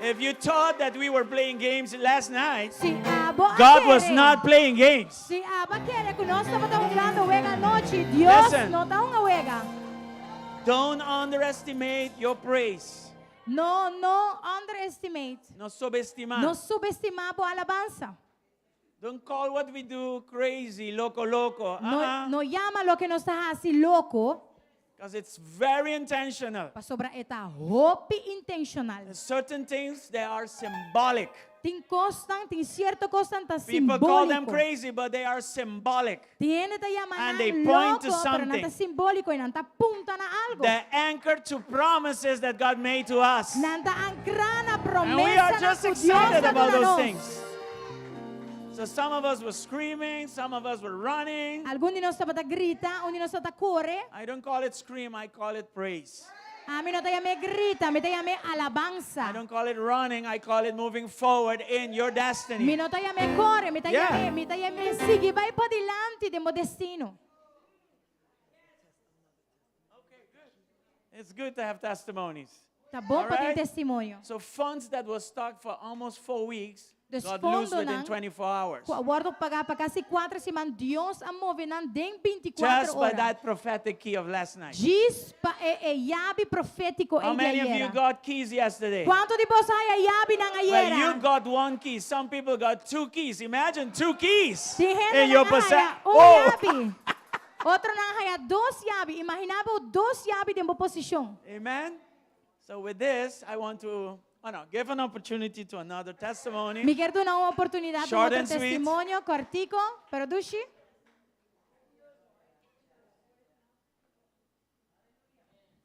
if you thought that we were playing games last night, Si abo God was kere. not playing games. Si abo a kere ku nos tabata hungando wega anochi, Dios Listen. no ta hunga wega. Don't underestimate your praise. No, no underestimate. No subestimar. No subestimá bo alabansa. Don't call what we do crazy, loco, loco. No, Uh-uh. no yama loke nos ta hasi loko, Because it's very intentional. pasobra e ta hopi intenshonal. There's certain things that are symbolic. Tin kosnan, tin sierto kosnan ta People call them simbóliko. crazy, but they are symbolic. Tin hende ta yama And they nan point to loko, pero nan ta something. simbóliko i nan ta punta na algu. The anchor to promises that God made to us. Nan ta ankrá na And we are promesa just ku Dios excited a about duna those nos. things. So some of us were screaming, some of us were running. Algun di nos tabata grita, un di nos tabata kore. I don't call it scream, I call it praise. Ami no ta yam'é grita, mi ta yam'é I alabansa. don't call it running, I call it moving forward in your Mi destiny. no ta yam'é kore, mi ta yam'é, mi ta yam'é sigui bai padilanti den bo destino. It's good to have testimonies. Ta bon pa tin Alright. testimonio. So funds that was stuck for almost 4 weeks Dus got loose fondo within nan 24 hours. ku a wòrdu pagá pa kasi 4 siman, Dios a move nan den 24 Just by ora. that prophetic key of last night. Djis pa e e yabi profétiko How ei di many of you ayera. got keys yesterday? Kuantu di boso a haña yabinan Well, you ayera? got one key. Some people got two keys. Imagine two keys Tin hende in your nan a haña possession. un Oh! yabi. Otronan a haña dos yabi. Imaginá bo dos yabi den bo posishon. Amen. So with this, I want to oh no, give an opportunity to another testimony. Mi ke duna un oportunidat pa Short otro and sweet. testimonio, kòrtiku, pero dushi.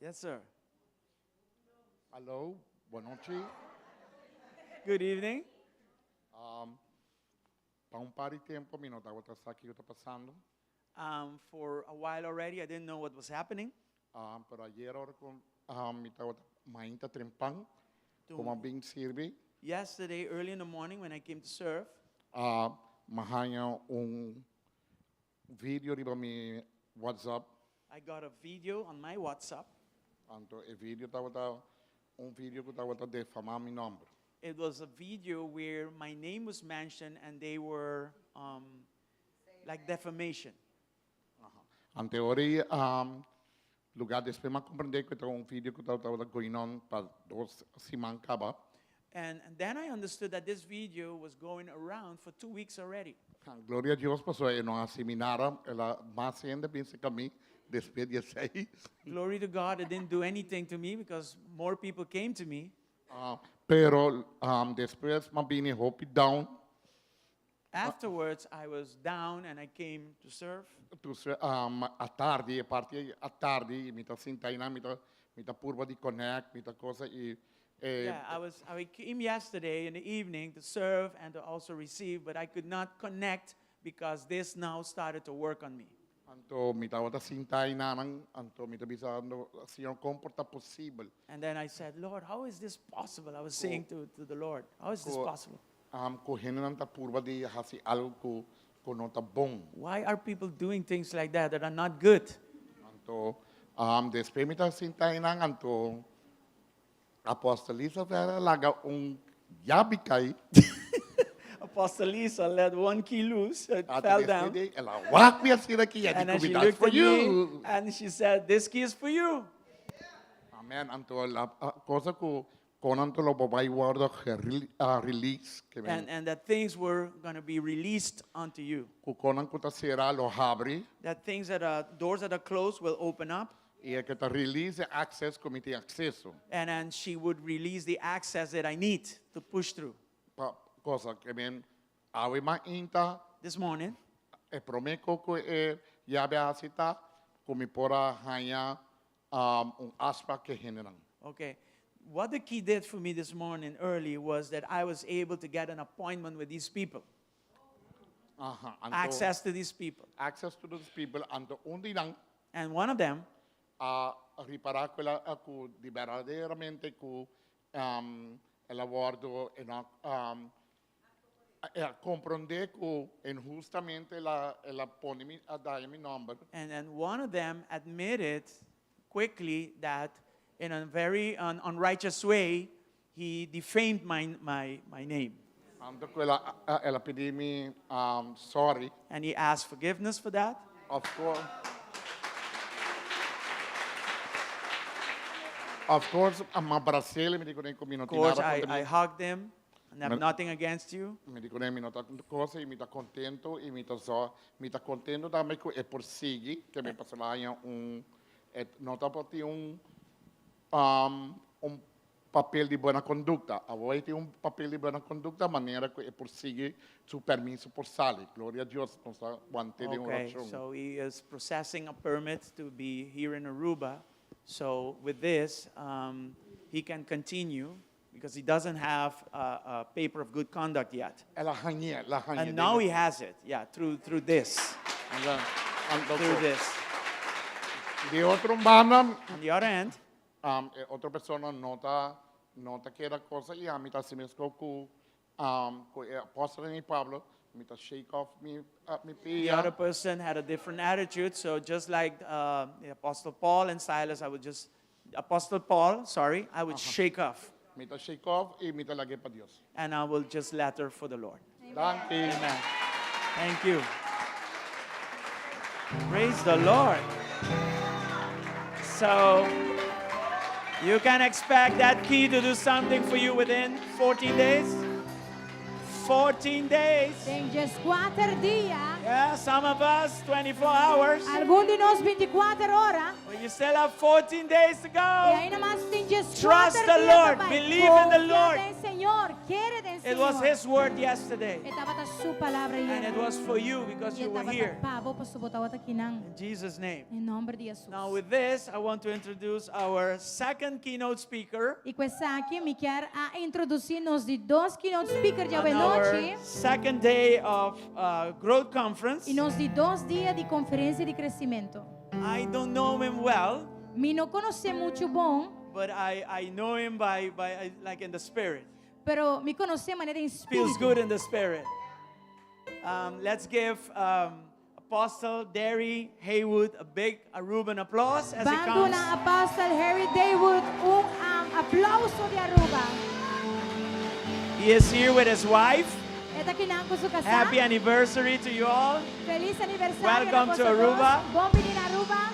Yes, sir. Hello, bon nochi. Good evening. Pa un par di tempu, mi no tabata sa kiko ta pasando. For a while already, I didn't know what was happening. Pero ayera ora ku mi tabata mainta trempan, ku m'a bin sirbi, Yesterday, early in the morning, when I came to serve, m'a haña un video riba mi WhatsApp. I got a video on my WhatsApp. Anto e video tabata un video ku tabata defamá mi nòmber. It was a video where my name was mentioned and they were um, like defamation. Anto ora ei lugá despues m'a komprendé ku e tabata un video ku tabata going on pa dos siman kaba. And then I understood that this video was going around for 2 weeks already. Gloria a Dios pasobra e no a hasi mi nada, el a mas hende bin serka mi despues di esei. Glory to God, it didn't do anything to me because more people came to me. Pero despues m'a bini hopi down. Afterwards, I was down and I came to serve. Entonces, atardi, e parti atardi, mi ta sinta einan, mi ta purba di connect, mi ta kos i Yeah, I came yesterday in the evening to serve and to also receive, but I could not connect because this now started to work on me. Anto mi tabata sinta einan, anto mi ta bisando, Señor, kon por ta posibel? And then I said, "Lord, how is this possible?" I was saying to the Lord, "How is this possible?" Ku hendenan ta purba di hasi algu ku no ta bon. Why are people doing things like that that are not good? Anto, despues mi ta sinta einan, anto Apostel Lisa a laga un yabi kai. Apostle Lisa let one key loose, it fell down. El a wak mi asina aki, And then she that's looked for at me you. And she said, "This key is for you." Amen. Anto la kos ku kon anto lo bo bai wòrdu release ke men And that things were going to be released unto you. Ku kosnan ku ta será lo habri. That things that are, doors that are closed will open up. I e ku ta release access ku mi tin akseso. And then she would release the access that I need to push through. Pa kos ke men awe mainta This morning, e promé kos ku e yabi a hasi ta ku mi por a haña un afspraak ku hendenan. Okay. What the key did for me this morning early was that I was able to get an appointment with these people, Anto, access to these people. Access to those people anto un di nan And one of them a ripará ku el a ku di berdaderamente ku el a wòrdu a komprondé ku inhustamente el a pone mi a daña mi nòmber. And one of them admitted quickly that in a very unrighteous way, he defamed my name. Anto ku el a pidi mi sorry. And he asked forgiveness for that. Of course. Of course, m'a bras'é, mi di kuné ku mi no Of course, nada I, kontra I mi. hugged him and have nothing against you. Mi di kuné mi no ta kos i mi ta kontentu i mi ta so mi ta kontentu tambe ku e por sigui ke mi pasó un e no ta un papel di buena kondukta. Awor tin un papel di buena kondukta manera ku e por sigui su permiso por sali. Gloria na Dios, nos ta want'é den Okay, orashon. So he is processing a permit to be here in Aruba. So with this, he can continue because he doesn't have a paper of good conduct yet. El a hañ'é, el a hañ'é. And now he has it, yeah, through this, Anto, through this. Di otro banda, On the other hand, otro persona no ta kere kos i ami ta asina ku ku apòstel i Pablo, mi ta shake off mi the pia. Other person had a different attitude. So just like the Apostle Paul and Silas, I would just, Apostle Paul, sorry, I would shake off Mi ta shake off i mi ta lag'é pa Dios. And I will just let her for the Lord. Danki. Amen. Thank you. Praise the Lord. So you can expect that key to do something for you within 14 days. 14 days. Den 14 dia. Yeah, some of us 24 hours. Algun di nos 24 ora. But you still have 14 days to I go. ainda mas tin 14 Trust the dia Lord. pa bai. Believe in the Konfia Lord. den Señor. Kere den It was Señor. His word yesterday. E tabata su palabra And it was for you because you were here. Pa bo paso bo tabata akinan. In Jesus' name. Den nòmber di Jesus. Now, with this, I want to introduce our second keynote speaker. I ku esaki, mi ke a introdusí nos di dos keynote speaker di On anochi. Our second day of Growth Conference. I nos di dos dia di konferensia di kresementu. I don't know him well, Mi no konos'é muchu bon, but I know him by like in the spirit. Pero mi konos'é manera Feels spiritu. good in the spirit. Um, let's give um, Apostle Derry Haywood a big Aruban applause as he Ban comes. duna Apostle Harry Daywood un um, aplauso di Aruba. He is here with his wife. E ta akinan ku su kasá. Happy anniversary to you all. Felis aniversario Welcome to na boso Aruba. dos. Bon bini na Aruba.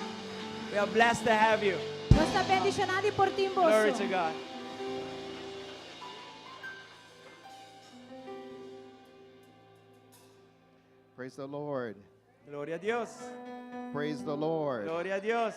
We are blessed to have you. Nos ta bendishoná di por tin boso. Glory to God. Praise the Lord. Gloria na Dios. Praise the Lord. Gloria na Dios.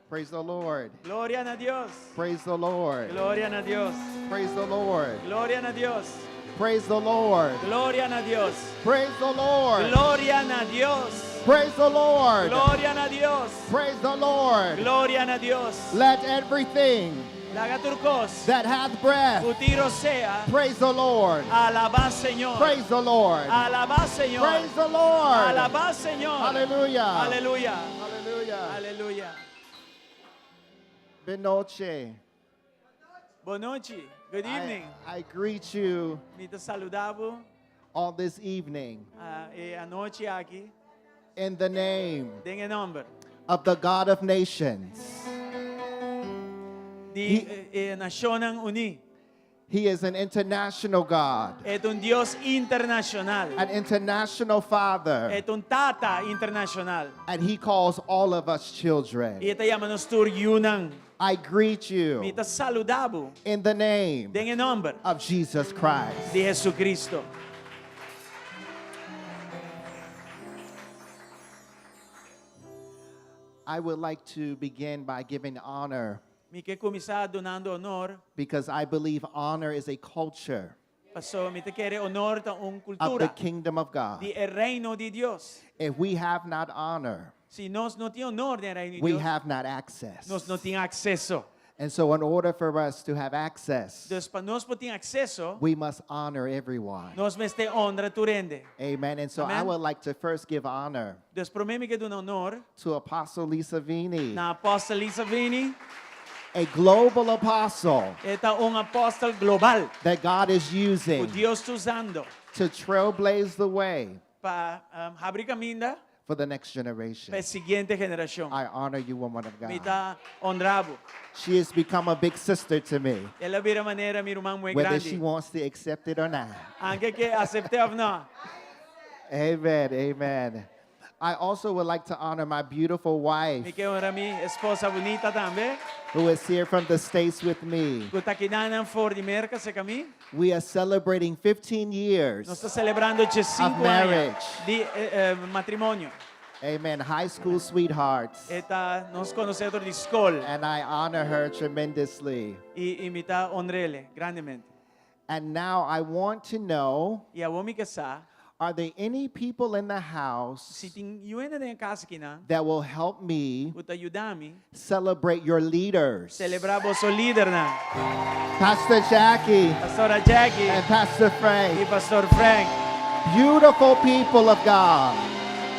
Praise the Lord. Gloria na Dios. Praise the Lord. Gloria na Dios. Praise the Lord. Gloria na Dios. Praise the Lord. Gloria na Dios. Praise the Lord. Gloria na Dios. Praise the Lord. Gloria na Dios. Praise the Lord. Gloria na Dios. Let everything Laga tur kos. that hath breath Ku tin rosea. praise the Lord. Alabá Señor. Praise the Lord. Alabá Señor. Praise the Lord. Alabá Señor. Hallelujah. Aleluya. Hallelujah. Aleluya. Bon nochi. Bon nochi. Good I, evening. I greet you Mi ta saludá bo all this evening ah, e anochi aki. in the name Den e nòmber. of the God of nations. Di eh, eh, Nashonnan Uní. He is an international God, E ta un Dios internashonal. an international Father, E ta un Tata internashonal. and He calls all of us children. I E ta yama nos tur yunan. I greet Mi you ta saludá bo. in the name Den e nòmber of Jesus Christ. di Jesucristo. I would like to begin by giving honor Mi ke kuminsá dunando honor. because I believe honor is a culture Paso mi ta kere honor ta un of the kultura kingdom of God. di e reino di Dios. If we have not honor, Si nos no tin honor den reino di we Dios, have not access. nos no tin akseso. And so, in order for us to have access, Dus pa nos por tin akseso, we must honor everyone. nos mester honra tur hende. Amen. And so, I Amen. would like to first give honor Dus promé mi ke duna honor to Apostle Lisa Vini, na Apòstel Lisa Vini, a global apostle e ta un apòstel global that God is ku using Dios ta usando to trailblaze the way pa um, habri kaminda for the next generation. pa e siguiente generashon. I honor you, woman of Mi God. ta honra bo. She has become a big sister to me, El a bira manera mi ruman muhé whether she grandi. wants to accept it or not. Aunke e ke asept'é òf no. Amen. Amen. I also would like to honor my beautiful Mi wife ke honra mi esposa bunita tambe. who is here from the States with me. Ku ta akinan for di Merka serka mi. We are celebrating 15 years. Nos ta selebrando 15 Of aña marriage. di eh, eh, matrimonio. Amen. High school sweethearts. E ta nos konosé di skol And I honor her tremendously. I, i mi ta honr'é grandemente. And now I want to know I awor mi ke sa, are there any people in the house si tin hende den kas akinan, that will help me ku ta yuda mi celebrate your leaders? selebrá boso lidernan. Pastor Jackie Pastora Jackie and Pastor i Frank. Pastor Frank. Beautiful people of God.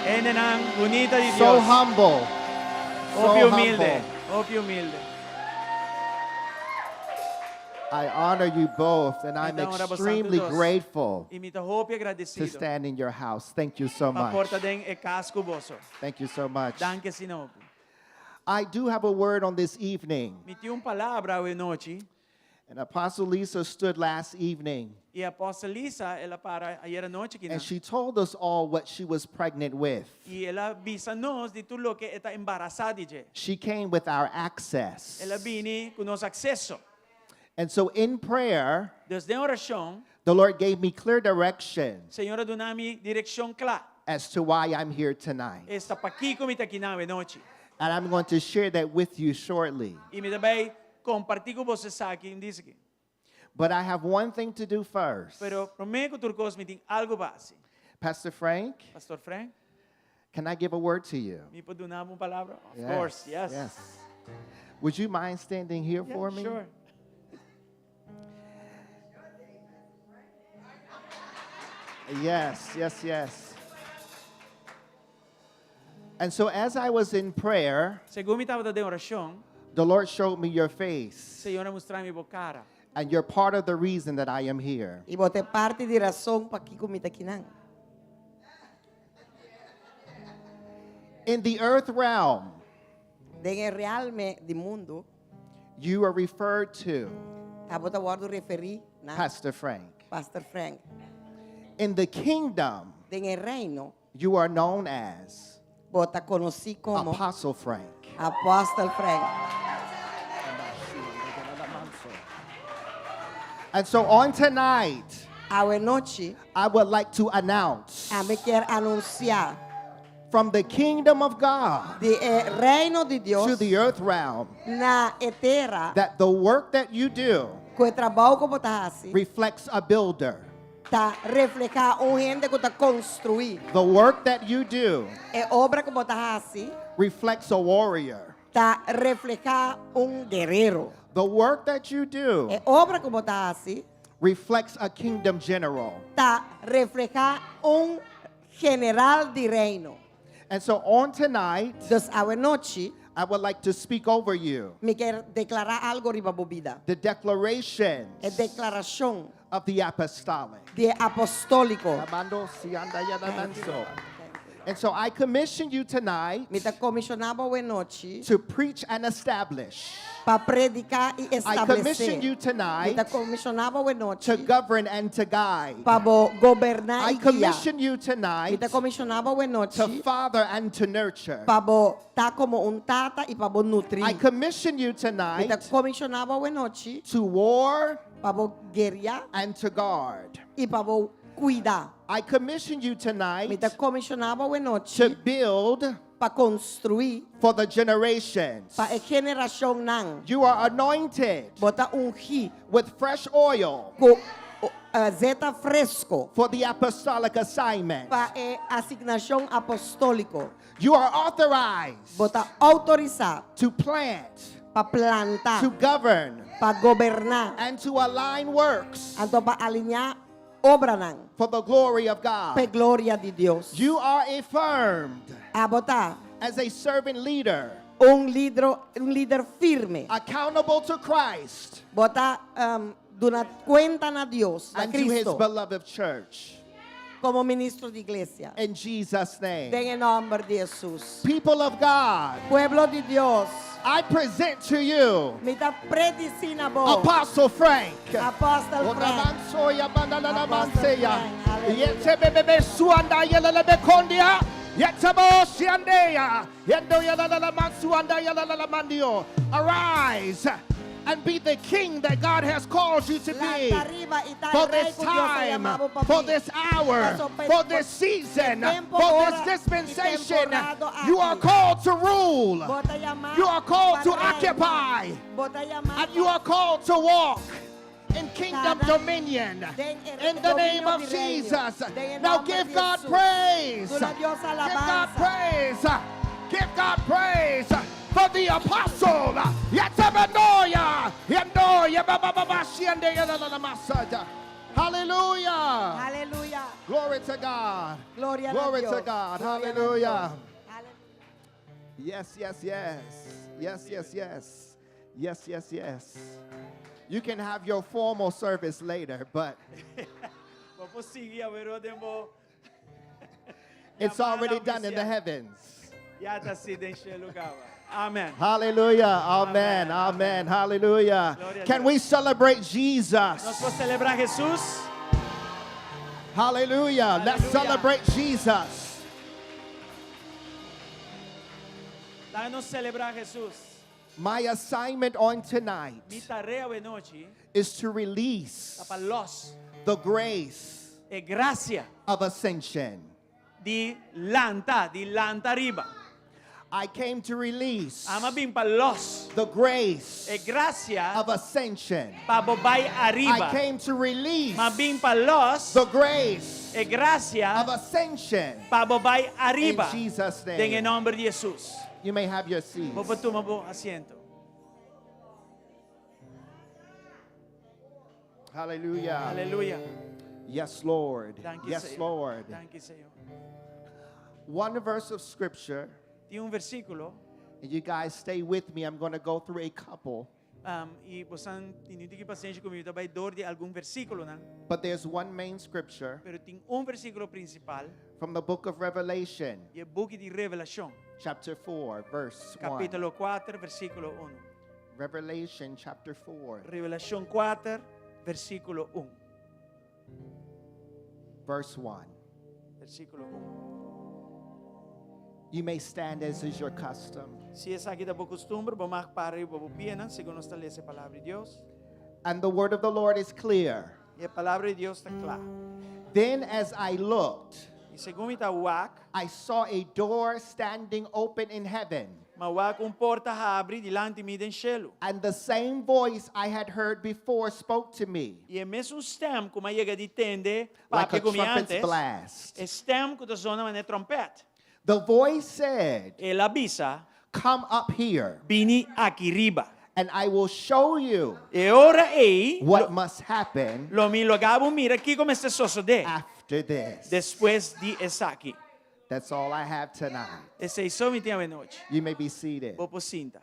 Hendenan bunita di So Dios. humble. Hopi So humilde. humble. Hopi humilde. I honor you both, and I'm Mi ta honra boso extremely dos. grateful I mi ta hopi to agradesido. stand in your house. Thank you so Pa much. por ta den e kas ku boso. Thank you so much. Danki asina hopi. I do have a word on this evening. Mi tin un palabra awe nochi. And Apostle Lisa stood last evening I Apòstel Lisa, el a para ayera nochi aki and she told us all what she was pregnant with. I el a bisa nos di tur loke e ta embarasá di dje. She came with our access. El a bini ku nos akseso. And so in prayer, Dus den orashon, the Lord gave me clear directions Señor a duna mi direkshon kla. as to why I'm here tonight. Esta pakiko mi ta akinan awe nochi. And I'm going to share that with you shortly. I mi ta bai kompartí ku boso esaki un djis aki. But I have one thing to do first. Pero promé ku tur kos mi tin algu pa hasi. Pastor Frank, Pastor Frank, can I give a word to you? mi por duna bo un palabra? Of course, yes. Yes. Would you mind standing here Yeah, for me? Sure. Yes, yes, yes. And so as I was in prayer, Segun mi tabata den orashon, the Lord showed me your face. Señor a mustra mi bo kara. And you're part of the reason that I am here. I bo ta parti di rason pakiko mi ta akinan. In the earth realm, Den e realm di mundu, you are referred to abo ta wòrdu referí na Pastor Frank. Pastor Frank. In the kingdom, Den e reino, you are known as bo ta konosí komo Apostle Frank. Apòstel Frank. And so on tonight, Awe nochi, I would like to announce ami ke anunsiá from the kingdom of God di e reino di Dios to the earth realm na e tera that the work that you do ku e trabou ku bo ta hasi reflects a builder. ta reflehá un hende ku ta konstruí. The work that you do E obra ku bo ta hasi reflects a warrior. ta reflehá un guerero. The work that you do E obra ku bo ta hasi reflects a kingdom general. ta reflehá un general di reino. And so on tonight, Dus awe nochi, I would like to speak over you mi ke deklará algu riba bo bida. the declarations E deklarashon of the apostolic. di apostóliko. And so I commission you tonight Mi ta komishoná bo awe nochi to preach and establish. pa prediká i I commission establesé. you Mi tonight ta komishoná bo to awe nochi govern and to guide. pa bo goberná I i guia. commission you Mi tonight ta komishoná bo awe to nochi father and to nurture. pa bo ta komo un tata i pa bo nutri. I commission you Mi ta tonight komishoná bo awe nochi to war pa bo gueria and to guard. i pa bo kuida. I commission you Mi tonight ta komishoná bo awe to nochi build pa konstruí for the generations. pa e generashonnan. You are anointed Bo ta ungí with fresh oil ku zeta fresku for the apostolic assignment. pa e asignashon apostóliko. You are authorized Bo ta outorisá to plant, pa planta, to govern, pa goberná, and to align works anto pa aliniá obranan for the glory of pa God. gloria di Dios. You are affirmed Abo ta as a servant leader, un lider, un lider firme. accountable to Christ Bo ta duna kuenta na Dios, na and to his Kristu, beloved church. komo ministro di iglesia. In Jesus' name. Den nòmber di Hesus. People of God, Pueblo di Dios, I present to you mi ta predisí na bo. Apostle Frank. Apòstel Frank. Odamansoya bandalalamanseya. Apostle Frank, hallelujah. Yetebebebe suanda yelelebekondia. Yetebo siandeya. Yendo yelelelemansuanda yelelelemandio. Arise and be the king that God has called you to be. Lanta riba i ta For rei this ku Dios a time, yama bo pa for bi. this hour, Paso pe- for this season, tempo, for ora, this i dispensation, temporada you are aki. called to rule. Bo ta yamá You are called to pa reina. occupy. Bo ta yamá And you are called to walk in kingdom Tara. dominion. Den e In the name dominio of di reino. Jesus. Den e Now nòmber give di God Hesus. praise. Duna Dios Give God alabansa. praise. Give God praise for the apostle. Yetabanoya. Yendoya. Ba- ba- ba- ba- shiende- ya- la- la- la- masada. Hallelujah. Aleluya. Glory to God. Gloria Glory a Dios. to God. Gloria a Hallelujah. Dios. Aleluya. Yes. Yes. Yes. You can have your formal service later, but Bo por sigui awor den bo. it's Llamada already done in the oficial. heavens. Ya ta hasí den shelu kaba. Amèn. Hallelujah. Amen. Amen. Hallelujah. Gloria a Can Dios. we celebrate Nos Jesus? por selebrá Hesus. Hallelujah. Let's Hallelujah. celebrate Jesus. Laga nos selebrá Hesus. My assignment on tonight Mi tarea awe nochi is to release ta pa lòs the grace e grasia of ascension. di lanta, di lanta riba. I came to release Ami a bin pa lòs the grace e grasia of ascension. pa bo bai I ariba. came to release M'a bin pa lòs the grace e grasia of ascension. pa bo bai ariba. In Jesus' name. Den nòmber di Hesus. You may have your seats. Bo por tuma bo asiento. Hallelujah. Aleluya. Yes, Lord. Danki, Yes, Señor. Lord. Danki, Señor. One verse of scripture, Tin un versíkulo. and you guys stay with me. I'm going to go through a couple. Um, i boso tin ku pasenshi ku mi ta bai dor di algun versíkulonan. But there's one main scripture Pero tin un versíkulo prinsipal from the book of Revelation, e buki di Revelashon, chapter 4, verse 1. kapítulo 4, versíkulo 1. Revelation chapter 4, Revelashon 4, versíkulo 1. verse 1. Versíkulo 1. You may stand as is your custom. Si esaki ta bo kustumber, bo mag para riba bo pianan, segun nos ta lesa e palabra di Dios. And the word of the Lord is clear. I e palabra di Dios ta kla. Then as I looked, I segun mi ta wak, I saw a door standing open in heaven. m'a wak un porta habrí dilanti mi den shelu. And the same voice I had heard before spoke to me, I e mesun stèm ku m'a yega di tende like papia a ku mi trumpet's antes, blast. e stèm ku ta zona manera tròmpèt. The voice said, El a bisa, Come up here, Bini aki riba. and I will show you E ora ei, what must happen lo mi laga bo mira kiko mester sosodé after this. despues di esaki. That's all I have tonight. Esei so mi tin awe nochi. You may be seated. Bo por sinta.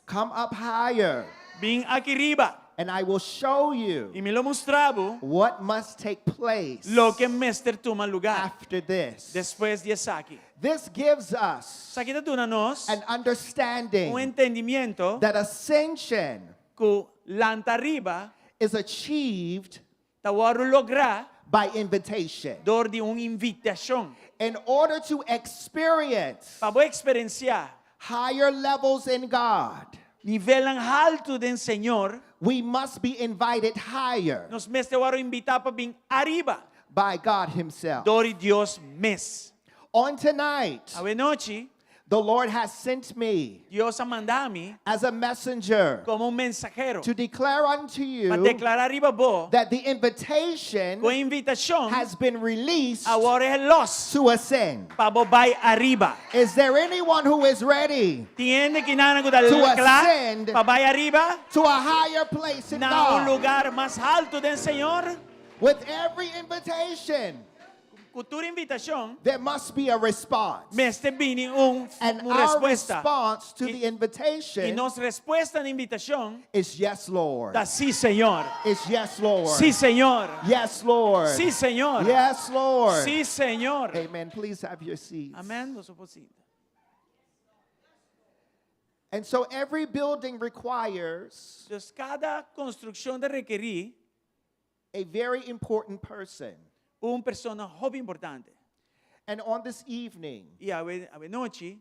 Come up higher, Bin aki riba. and I will show you I mi lo mustra bo what must take place loke mester tuma lugá after this. despues di esaki. This gives us Esaki ta duna nos an understanding un entendimentu that ascension ku lanta riba is achieved ta wòrdu lográ by invitation. dor di un invitashon. In order to experience Pa bo eksperensiá higher levels in God, nivelnan haltu den Señor, we must be invited higher nos mester wòrdu invitá pa bin ariba by God Himself. dor di Dios mes. On tonight, Awe nochi, the Lord has sent me Dios a manda mi as a messenger komo un mensahero to declare unto pa you deklará riba bo that the invitation ku e invitashon has been released a wòrdu lòs to ascend. pa bo bai ariba. Is there anyone who is ready Tin hende akinan ku ta To kla ascend pa bai ariba to a higher place in na un God? lugá mas haltu den Señor? With every invitation, Ku tur invitashon, there must be a response. mester bini un, And un our respuesta. response to I- the I invitation nos respuesta na invitashon is yes, Lord. ta sí, Señor. It's yes, Lord. Sí, Señor. Yes, Lord. Sí, Señor. Yes, Lord. Sí, Señor. Amen. Please have your seats. Amèn. Boso por sinta. And so every building requires Anto, kada konstrukshon ta rekerí a very important person. un persona hopi importante. And on this evening, I awe, awe nochi,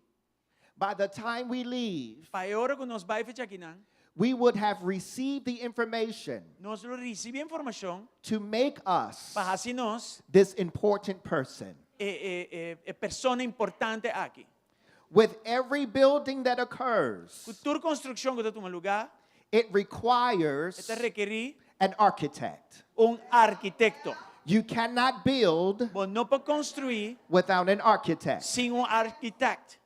by the time we leave, pa e ora ku nos bai for di akinan, we would have received the information nos lo risibí informashon to make us pa hasi nos this important person. e, e, e, e persona importante aki. With every building that occurs, Ku tur konstrukshon ku ta tuma lugá, it requires ta rekerí an architect. un arkitekto. You cannot build Bo no por konstruí without an architect. sin un arkitekto.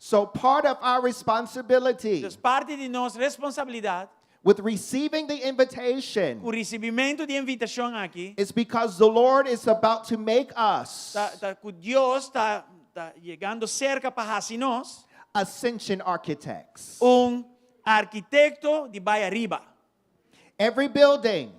So part of our responsibility Anto, parti di nos responsabilidat with receiving the invitation ku risibimentu di e invitashon aki, is because the Lord is about to make us ta, ta, ku Dios ta, ta yegando serka pa hasi nos ascension architects. un arkitekto di bai ariba. Every building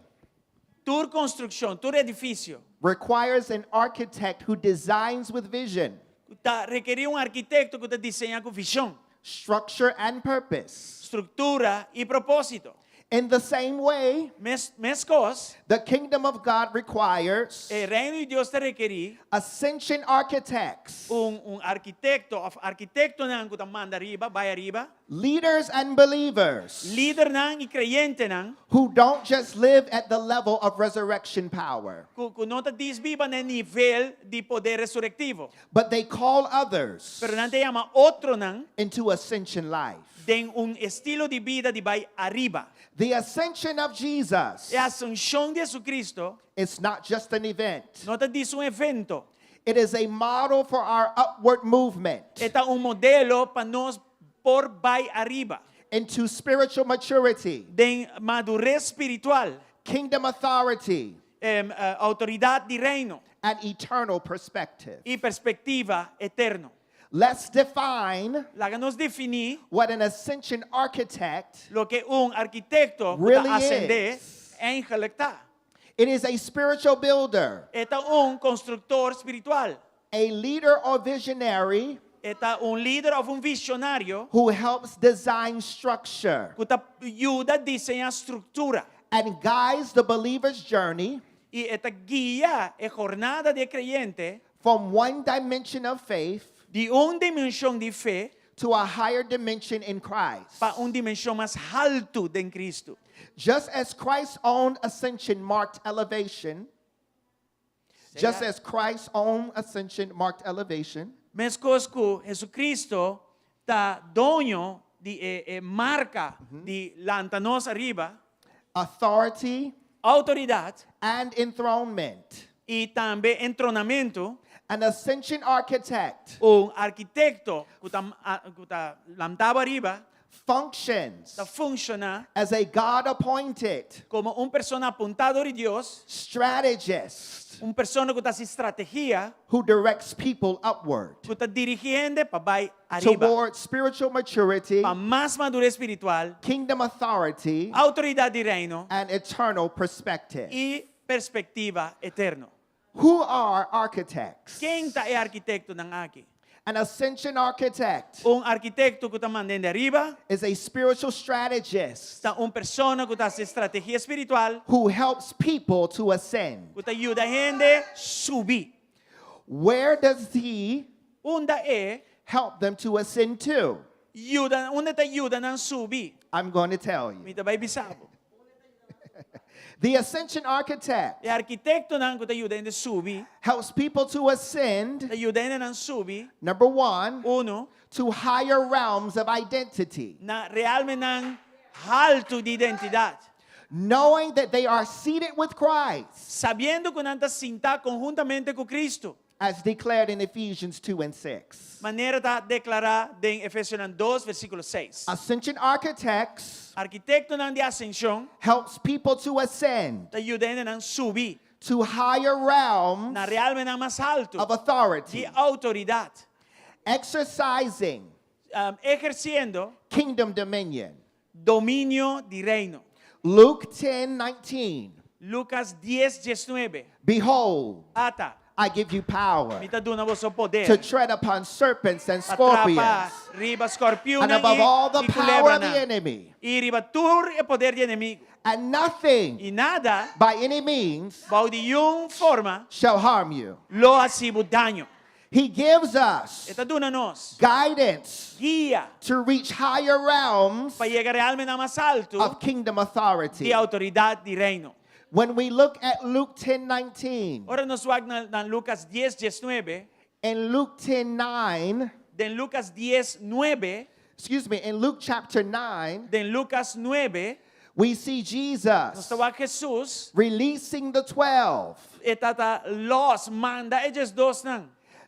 Tur konstrukshon, tur edifisio, requires an architect who designs with vision, ta rekerí un arkitekto ku ta diseñá ku vishon, structure, and purpose. struktura i propósito. In the same way, Mes, meskos, the kingdom of God requires e reino di Dios ta rekerí ascension architects, un, un arkitekto, òf arkitektonan ku ta manda ariba, bai ariba, leaders, and believers lidernan i kreyentenan, who don't just live at the level of resurrection power, ku, ku no ta djis biba na nivel di poder resurektivo, but they call others pero nan ta yama otronan into ascension life. den un estilo di bida di bai ariba. The ascension of Jesus E asenshon di Hesukristu is not just an event. no ta djis un evento, It is a model for our upward movement e ta un modelo pa nos por bai ariba. into spiritual maturity, Den madures spiritual, kingdom authority, em, eh, outoridat di reino and eternal perspective. i perspektiva eterno. Let's define Laga nos definí what an ascension architect loke un arkitekto ku ta really asendé is. eigenlijk ta. It is a spiritual builder, E ta un konstruktor spiritual. a leader or visionary E ta un lider òf un vishonario who helps design structure ku ta yuda diseñá struktura and guides the believer's journey i e ta guia e jornada di e kreyente from one dimension of faith di un dimenshon di fe to a higher dimension in Christ. pa un dimenshon mas haltu den Kristu. Just as Christ's own ascension marked elevation, just as Christ's own ascension marked elevation, Meskos ku Hesukristu ta doño di e e marka di lanta nos ariba, authority, outoridat and enthronement. i tambe entronamentu, An ascension architect un arkitekto ku ta ku ta lantabo ariba functions ta funshoná as a God appointed komo un persona apuntá dor di Dios, strategist un persona ku ta hasi strategia, who directs people upward ku ta dirigí hende pa bai ariba, toward spiritual maturity, pa mas madures spiritual, kingdom authority, outoridat di reino and eternal perspective. i perspektiva eterno. Who are architects? Ken ta e arkitektonan aki? An ascension architect Un arkitekto ku ta manda hende ariba is a spiritual strategist ta un persona ku ta hasi strategia spiritual who helps people to ascend. ku ta yuda hende subi. Where does he Unda e help them to ascend to? yuda, unda e ta yuda nan subi? I'm going to tell you. Mi ta bai bisa bo. The ascension architect E arkitektonan ku ta yuda hende subi, helps people to ascend, ta yuda hendenan subi, number one, uno, to higher realms of identity, na realmenan haltu di identidat. Knowing that they are seated with Christ, Sabiendo ku nan ta sintá konhuntamente ku Kristu. as declared in Ephesians 2 and 6. Manera ta deklará den Efesionan dos, versíkulo seis. Ascension architects Arkitektonan di asenshon helps people to ascend ta yuda hendenan subi to higher realms na realmenan mas haltu of authority, di outoridat, exercising ehersiendo kingdom dominion. dominio di reino. Luke 10 19. Lucas dies, diesnuebe. Behold, Ata, I give you power mi ta duna boso poder to tread upon serpents and pa trapa scorpions riba scorpionnan and above all the i power of the culebranan enemy, i riba tur e poder di enemigu. And nothing I nada, by any means bou di niun forma, shall harm you. lo hasi bo daño. He gives us E ta duna nos guidance guia to reach higher realms pa yega realmenan mas haltu of kingdom authority. di outoridat di reino. When we look at Luke 10 19, Ora nos wak na, na Lucas 10, 19, in Luke 10 9, den Lucas 10, 9, excuse me, in Luke chapter 9, den Lucas 9, we see Jesus nos ta wak Jesus releasing the 12. e ta ta los manda e diesdosnan.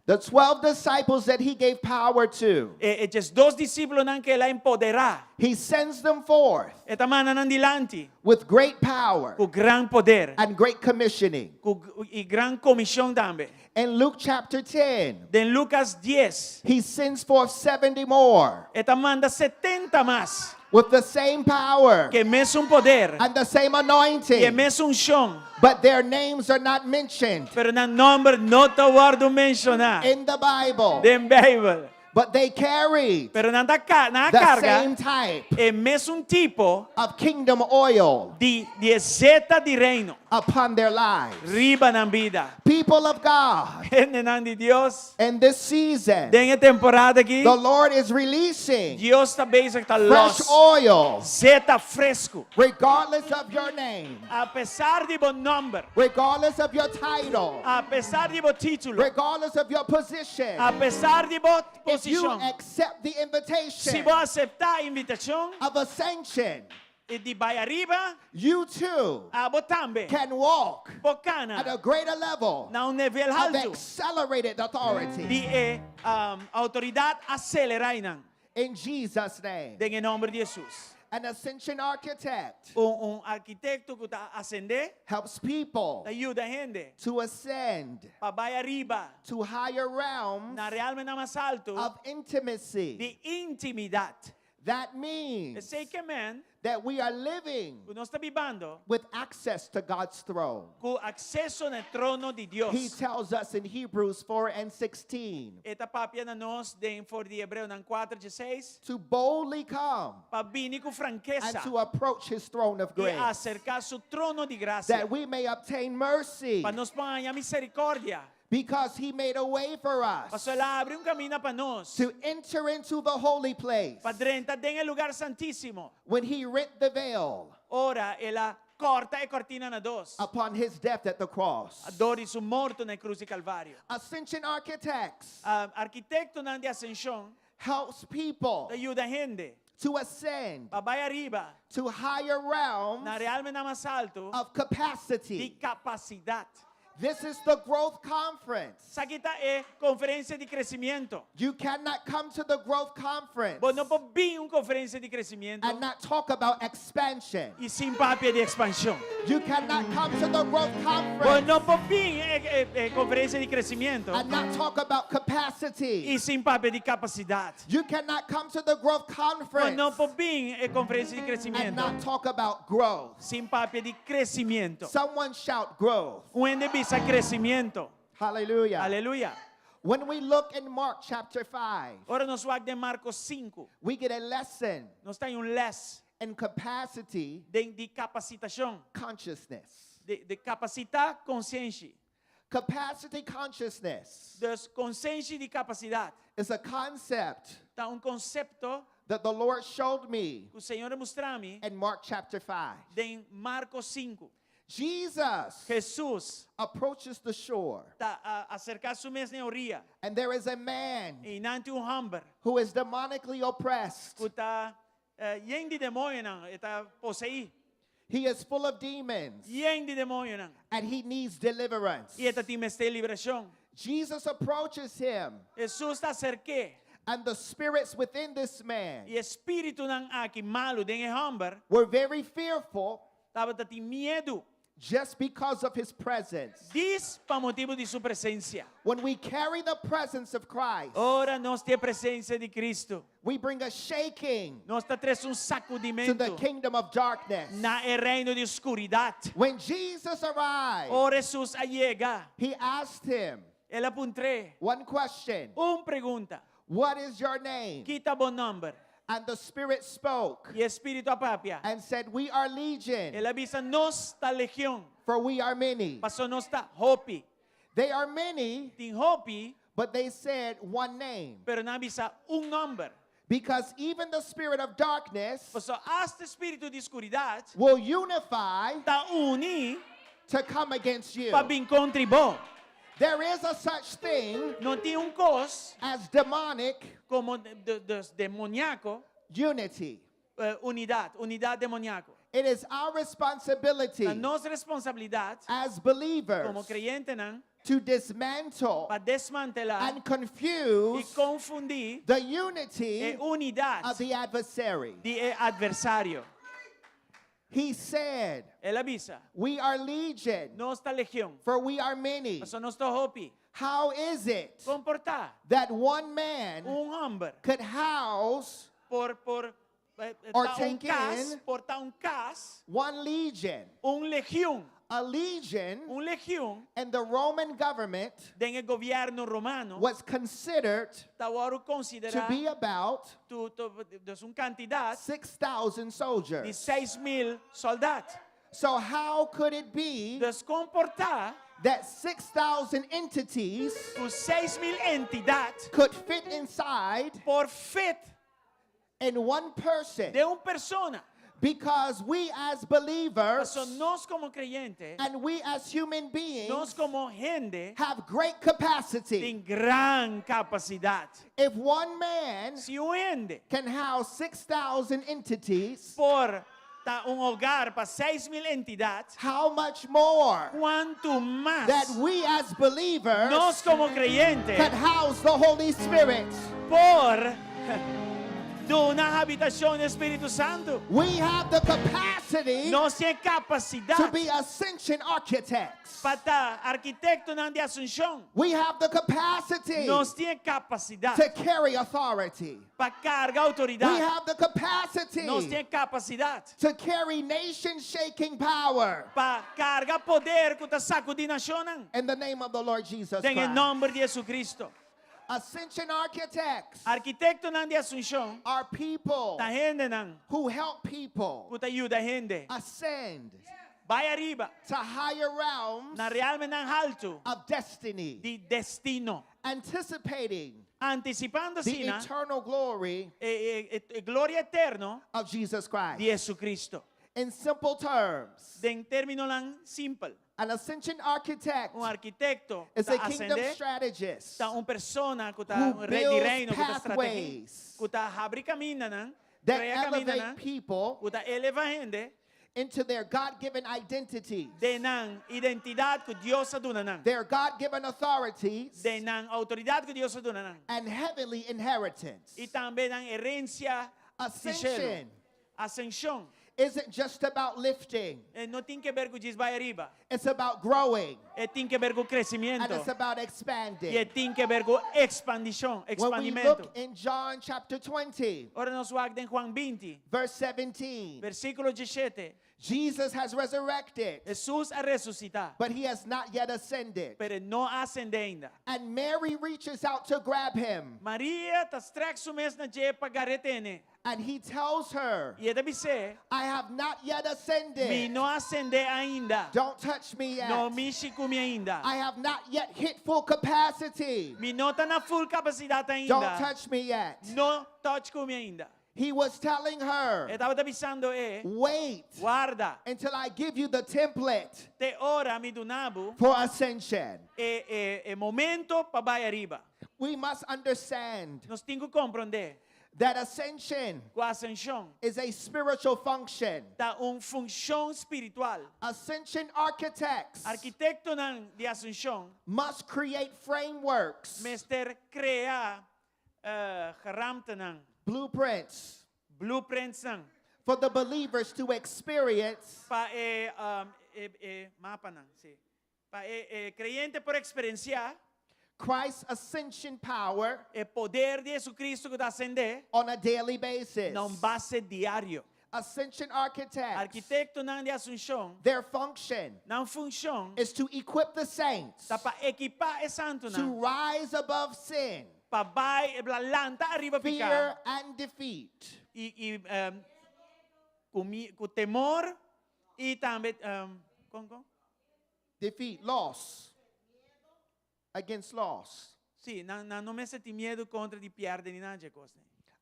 The 12 disciples that he gave power to. E, e diesdos disipelnan ku el a empoderá. He sends them forth E ta manda nan dilanti with great power ku gran poder and great commissioning. ku, i gran komishon tambe. In Luke chapter 10, Den Lucas 10, he sends forth 70 more e ta manda 70 mas with the same power ku e mesun poder and the same i e anointing, mesun unshon, but their names are not mentioned pero nan nòmber no ta wòrdu menshoná in the Bible. den Beibel. But they carried Pero nan ta nan a the karga same type e mesun tipo of kingdom oil di, di zeta di reino upon their lives. riba nan bida. People of God, Hendenan di Dios, in this season, den e temporada aki, the Lord is releasing Dios ta bezig ta fresh los oil, zeta fresku. regardless of your name, Apesar di bo nòmber, regardless of your title, apesar di bo título, regardless of your position. apesar di bo If you posishon, accept the si invitation bo aseptá e invitashon of ascension, di bai ariba, you too abo tambe can walk por kana at a greater level na un nivel of haltu accelerated authority. di e um, outoridat aselerá einan. In Jesus' name. Den e nòmber di Hesus. An ascension architect Un, un arkitekto ku ta asendé, helps people ta yuda hende to ascend pa bai ariba to higher realms na realmenan mas altu of intimacy. di intimidat. That means Esei ke men that we are living ku nos ta bibando with access to God's throne. ku akseso na e trono di Dios. He tells us in Hebrews 4 and 16 E ta papia na nos den for di Hebreonan 4, 16 to boldly come pa bini ku and frankesa to approach his throne of i grace aserká su trono di grasia that we may obtain mercy pa nos por haña miserikòrdia. because he made a way for us Paso el a habri un kaminda pa nos to enter into the holy place pa drenta den e lugá santísimo. when he rent the veil Ora el a kòrta e kortina na dos. upon his death at the cross. Dor di su morto na krus di Kalvario. Ascension Architects Uh, arkitektonan di asenshon helps people ta yuda hende to ascend pa bai ariba to higher realms na realmenan mas altu of di capacity. kapasidat. This is the growth conference. Esaki ta e konferensia di kresementu. You cannot come to the growth conference Bo no por bin un konferensia di kresementu and not talk about expansion. i sin papia di ekspanshon. You cannot come to the growth Bo conference no por bin e, e, e konferensia di kresementu and not talk about capacity. i sin papia di kapasidat. You cannot come to the growth Bo conference no por bin e konferensia di and kresementu not talk about growth. sin papia di kresementu. Someone shout growth. Un hende bisa kresementu. Hallelujah. Aleluya. When we look in Mark chapter 5, Ora nos wak den Marko 5, we get a lesson nos ta haña un lès in capacity di, di kapasitashon, consciousness. di, di kapasitá konsiensia. Capacity consciousness Dus konsiensia di kapasidat. is a concept Ta un konsepto that the Lord showed me ku Señor a mustra mi in Mark chapter 5. den Marko 5. Jesus Jesus approaches the shore, ta a, aserká su mes na oriya. and there is a man Einan tin un hòmber who is demonically oppressed. ku ta eh, yen di demoñonan, e ta poseí. He is full of demons Yen di demoñonan. and he needs deliverance. I e ta tin mester liberashon. Jesus approaches him, Jesus ta aserk'é. and the spirits within this man I e spiritunan aki malu den e hòmber were very fearful tabata tin miedu. just because of his presence. Djis pa motibu di su presensia. When we carry the presence of Christ, Ora nos tin e presensia di Kristu. we bring a shaking Nos ta trese un to the sakudimentu kingdom of darkness. na e reino di oskuridat. When Jesus arrived, Ora Jesus a yega, he asked him el a puntr'é one question un pregunta. What is your name? Ki ta bo nòmber. And the Spirit spoke I e spiritu a papia. and said, We are legion, El a bisa nos ta legion. for we are many. Paso nos ta hopi. They are many, Tin hopi, but they said one name. pero nan a bisa un nòmber. Because even the spirit of darkness Paso asta spiritu di oskuridat will unify ta uni to come against you. pa bin kontra bo. There is a such thing No tin un kos as demonic komo de, de, demoniako unity. eh, unidat, unidat demoniako. It is our responsibility Ta nos responsabilidat as believers komo kreyentenan to dismantle pa desmantelá and i confuse konfundí the e unity unidat of the adversary. di e atversario. He said, El a bisa, We are legion, nos ta legion, for we are many. paso nos ta hopi. How is it Kon por ta that one man un hòmber could house por por eh, eh, Or ta un take kas, in por ta un kas, one legion? un legion, A legion un legion in the Roman government den e gobièrnu romano was considered tabata to konsiderá be about tu, tu, dus un kantidat 6,000 di soldiers. 6.000 sòldá. So, how could it be Dus kon por ta that 6,000 entities ku 6.000 entidat could fit inside por fit in one person? den un persona? Because we as believers Paso nos komo kreyente, and we as human nos beings komo hende have great capacity. tin gran kapasidat. If one man Si un hende can house 6,000 entities, por ta un hogar pa 6.000 entidat, how much more kuantu mas that we as believers nos komo kreyente can house the Holy Spirit? por Duna habitashon na Spiritu Santu. We have the capacity Nos tin to kapasidat be ascension architects. pa ta arkitektonan di asunshon. We have the capacity Nos tin kapasidat to carry authority. pa karga We outoridat. have the capacity Nos tin kapasidat to carry nation shaking power pa karga poder ku ta sakudí nashonnan. in the name of the Lord Jesus Den e Christ. nòmber di Jesucristo. Ascension architects Arkitektonan di asunshon are people ta hendenan who help people ku ta yuda hende ascend bai ariba to higher realms na realmenan haltu of destiny, di destino. anticipating Antisipando the asina eternal glory e, e, e, e gloria eterno of Jesus Christ. di Jesucristo. In simple terms, Den términonan simpel, an ascension architect un arkitekto is ta a kingdom asendé, strategist ta un persona ku ta who un rei di builds reino, ku ta strategia, pathways ku ta habri kamindanan, that krea elevate kamindanan, people ku ta elevá hende into their God-given identities, den nan identidat ku Dios a duna nan, their God-given authorities, den nan outoridat ku Dios a duna nan, and heavenly inheritance. i tambe nan herensia di shelu. Ascension Asenshon isn't just about lifting, eh, no tin ke ber ku djis bai ariba, it's about growing e tin ke ber ku and kresementu it's about i e expanding. tin ke ber ku ekspandishon, When we ekspandimentu. look in John chapter 20, Ora nos wak den Juan 20, verse 17, versíkulo 17, Jesus has resurrected, Hesus a resusitá, but he has not yet ascended. pero e no a asendé ainda. And Mary reaches out to grab him, Maria ta strèk su mes na dje pa gar'é tene. and he tells her, I e ta bis'é, I have not yet mi ascended. no a asendé ainda. Don't touch me yet. No mishi ku mi ainda. I have not yet hit full capacity. Mi no ta na full kapasidat Don't ainda. touch me yet. No touch ku mi ainda. He was telling her, E tabata bisando e, wait warda, until I give you the template te ora mi duna bo for ascension. e, e, e momento pa bai ariba. We must understand Nos tin ku komprondé that ascension ku asenshon is a spiritual function. ta un funshon spiritual. Ascension architects Arkitektonan di asenshon must create frameworks, mester krea uh, geraamtenan, blueprints blueprintsnan for the believers to experience pa e, um, e, e mapanan, sí. Pa e, e kreyente por eksperensiá Christ's ascension power e poder di Jesucristo ku ta asendé on a daily basis. na un base diario. Ascension architects, Arkitektonan di asenshon, their function nan funshon is to equip the saints ta pa ekipá e to santunan rise above sin, pa bai e lanta ariba piká fear, and defeat. i, i um, ku, mi, ku temor i tambe um, kon kon? Defeat, loss. Against loss. Sí, nan, nan no mester tin miedu kontra di pèrdè ni nada di kos.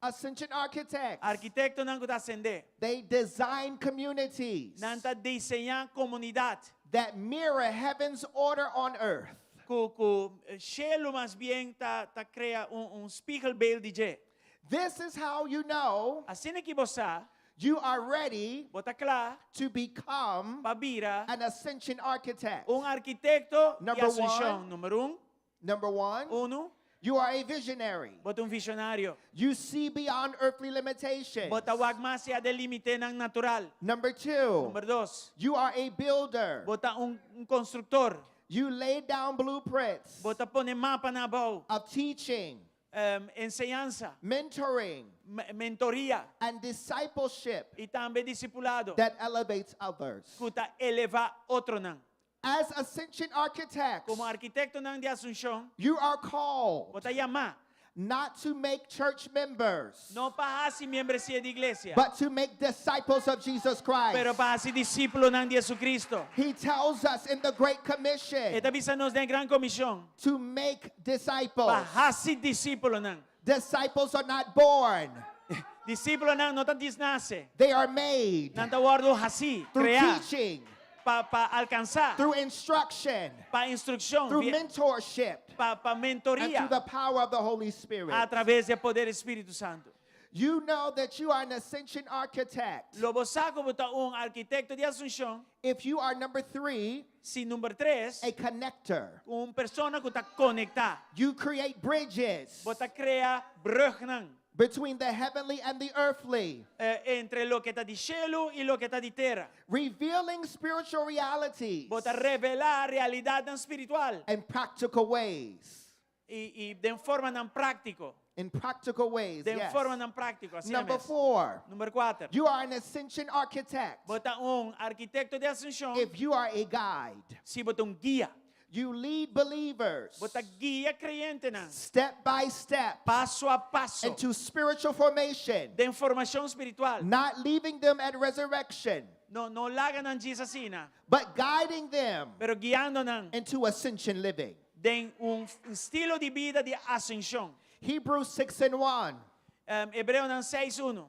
Ascension architects, Arkitektonan ku ta asendé, they design communities nan ta diseñá komunidat that mirror heaven's order on earth. ku ku shelu mas bien ta ta krea un un spiegelbeeld di dje. This is how you know Asina aki bo sa, you are ready bo ta kla to become pa bira an ascension architect. un arkitekto di Number asenshon. one. Number 1, Number one, 1, you are a visionary. bo ta un vishonario. You see beyond earthly limitations. Bo ta wak mas ayá di límitenan natural. Number two, Number 2, you are a builder. bo ta un, un konstruktor. You lay down blueprints Bo ta pone mapanan abou. of teaching, Um, enseñansa, mentoring, me- mentoria and discipleship i tambe disipulado that elevates others. ku ta elevá otronan. As ascension architects, Komo arkitektonan di asenshon, you are called bo ta yamá not to make church members, no pa hasi membresia di iglesia, but to make disciples of Jesus Christ. pero pa hasi disipelnan di Jesucristo. He tells us in the Great Commission E ta bisa nos den Gran Komishon to make disciples. pa hasi disipelnan. Disciples are not born, Disipelnan no ta nase, they are made nan ta wòrdu hasí, through kreá teaching, pa pa alkansá, through instruction, pa instrukshon, through via- mentorship, pa pa and mentoria through the power of the Holy Spirit. a traves di poder di Spiritu Santu. You know that you are an ascension architect. Lo bo sa ku bo ta un arkitekto di asenshon, If you are number three, si number 3, a connector, un persona ku ta konektá. you create bridges Bo ta krea brugnan. Between the heavenly and the earthly. Entre loke ta di shelu i loke ta di tera. Revealing spiritual realities. Bo ta revelá realidatnan spiritual. In practical ways. I den formanan práktiko. In practical ways, Den yes. formanan práktiko, asina Number mes. 4. Number 4. You are an ascension architect. Bo ta un arkitekto di asenshon. If you are a guide. Si bo ta un guia. You lead believers. Bo ta guia kreyentenan. Step by step. Paso a paso. Into spiritual formation. Den formashon spiritual. Not leaving them at resurrection. No, no laga nan djis asina. But guiding them. Pero guiando nan. Into ascension living. Den un estilo di bida di asenshon. Hebrews 6 and 1. Hebreonan 6 1.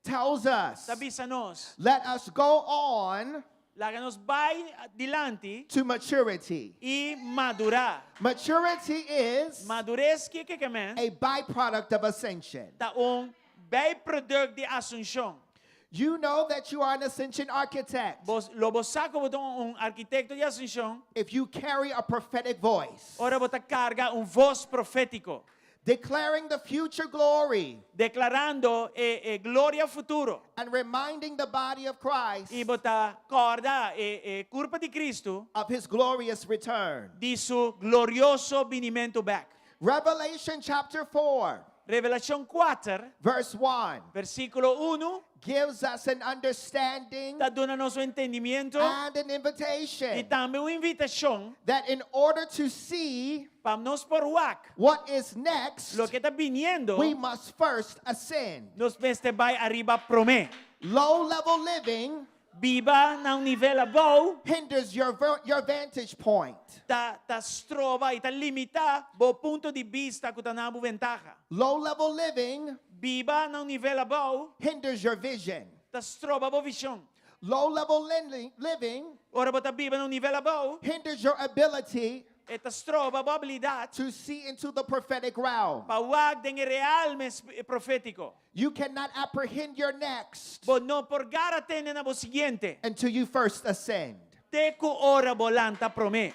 Tells us. Ta bisa nos. Let us go on. Laga nos bai dilanti. To maturity. I madurá. Maturity is. Madures kiko ke men? A byproduct of ascension. Ta un bijproduct di asunshon. You know that you are an ascension architect. Bo, lo bo sa ku bo ta un arkitekto di asunshon. If you carry a prophetic voice. Ora bo ta karga un vos profétiko. Declaring the future glory. Deklarando e e gloria futuro. And reminding the body of Christ. I bo ta kòrda e e kurpa di Kristu. Of his glorious return. Di su glorioso binimentu bèk. Revelation chapter 4. Revelashon 4. Verse 1. Versíkulo 1. Gives us an understanding. Ta duna nos un entendimiento. And an invitation. I tambe un invitashon. That in order to see. Pa nos por wak. What is next. Loke ta biniendo. We must first ascend. Nos mester bai ariba promé. Low level living. Biba na un nivel abou. Hinders your, your vantage point. Ta, ta stroba i ta limitá bo punto di bista ku ta na bo ventaha. Low level living. Biba na un nivel abou. Hinders your vision. Ta stroba bo vishon. Low level living. Ora bo ta biba na un nivel abou. Hinders your ability. E ta stroba bo abilidat. To see into the prophetic realm. Pa wak den e realme profétiko. You cannot apprehend your next. Bo no por gara tene na bo siguiente. Until you first ascend. Te ku ora bo lanta promé.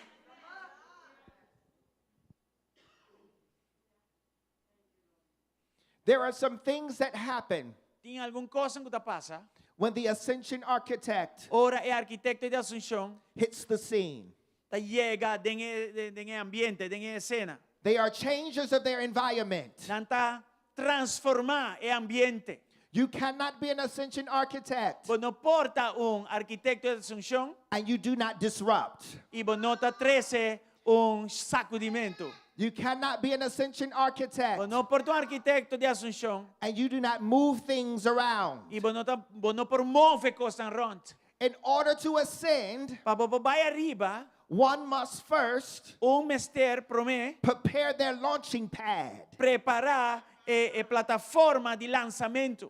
There are some things that happen. Tin algun kos ku ta pasa. When the ascension architect. Ora e arkitekto di Asunshon. Hits the scene. Ta yega den e den e ambiente, den e esena. They are changers of their environment. Nan ta transformá e ambiente. You cannot be an ascension architect. Bo no por ta un arkitekto di Asunshon. And you do not disrupt. I bo no ta trese un sakudimentu. You cannot be an ascension architect. Bo no por ta un arkitekto di Asunshon. And you do not move things around. I bo no ta bo no por move kosnan rònt. In order to ascend. Pa bo por bai ariba. One must first. Un mester promé. Prepare their launching pad. Prepará e e plataforma di lansamentu.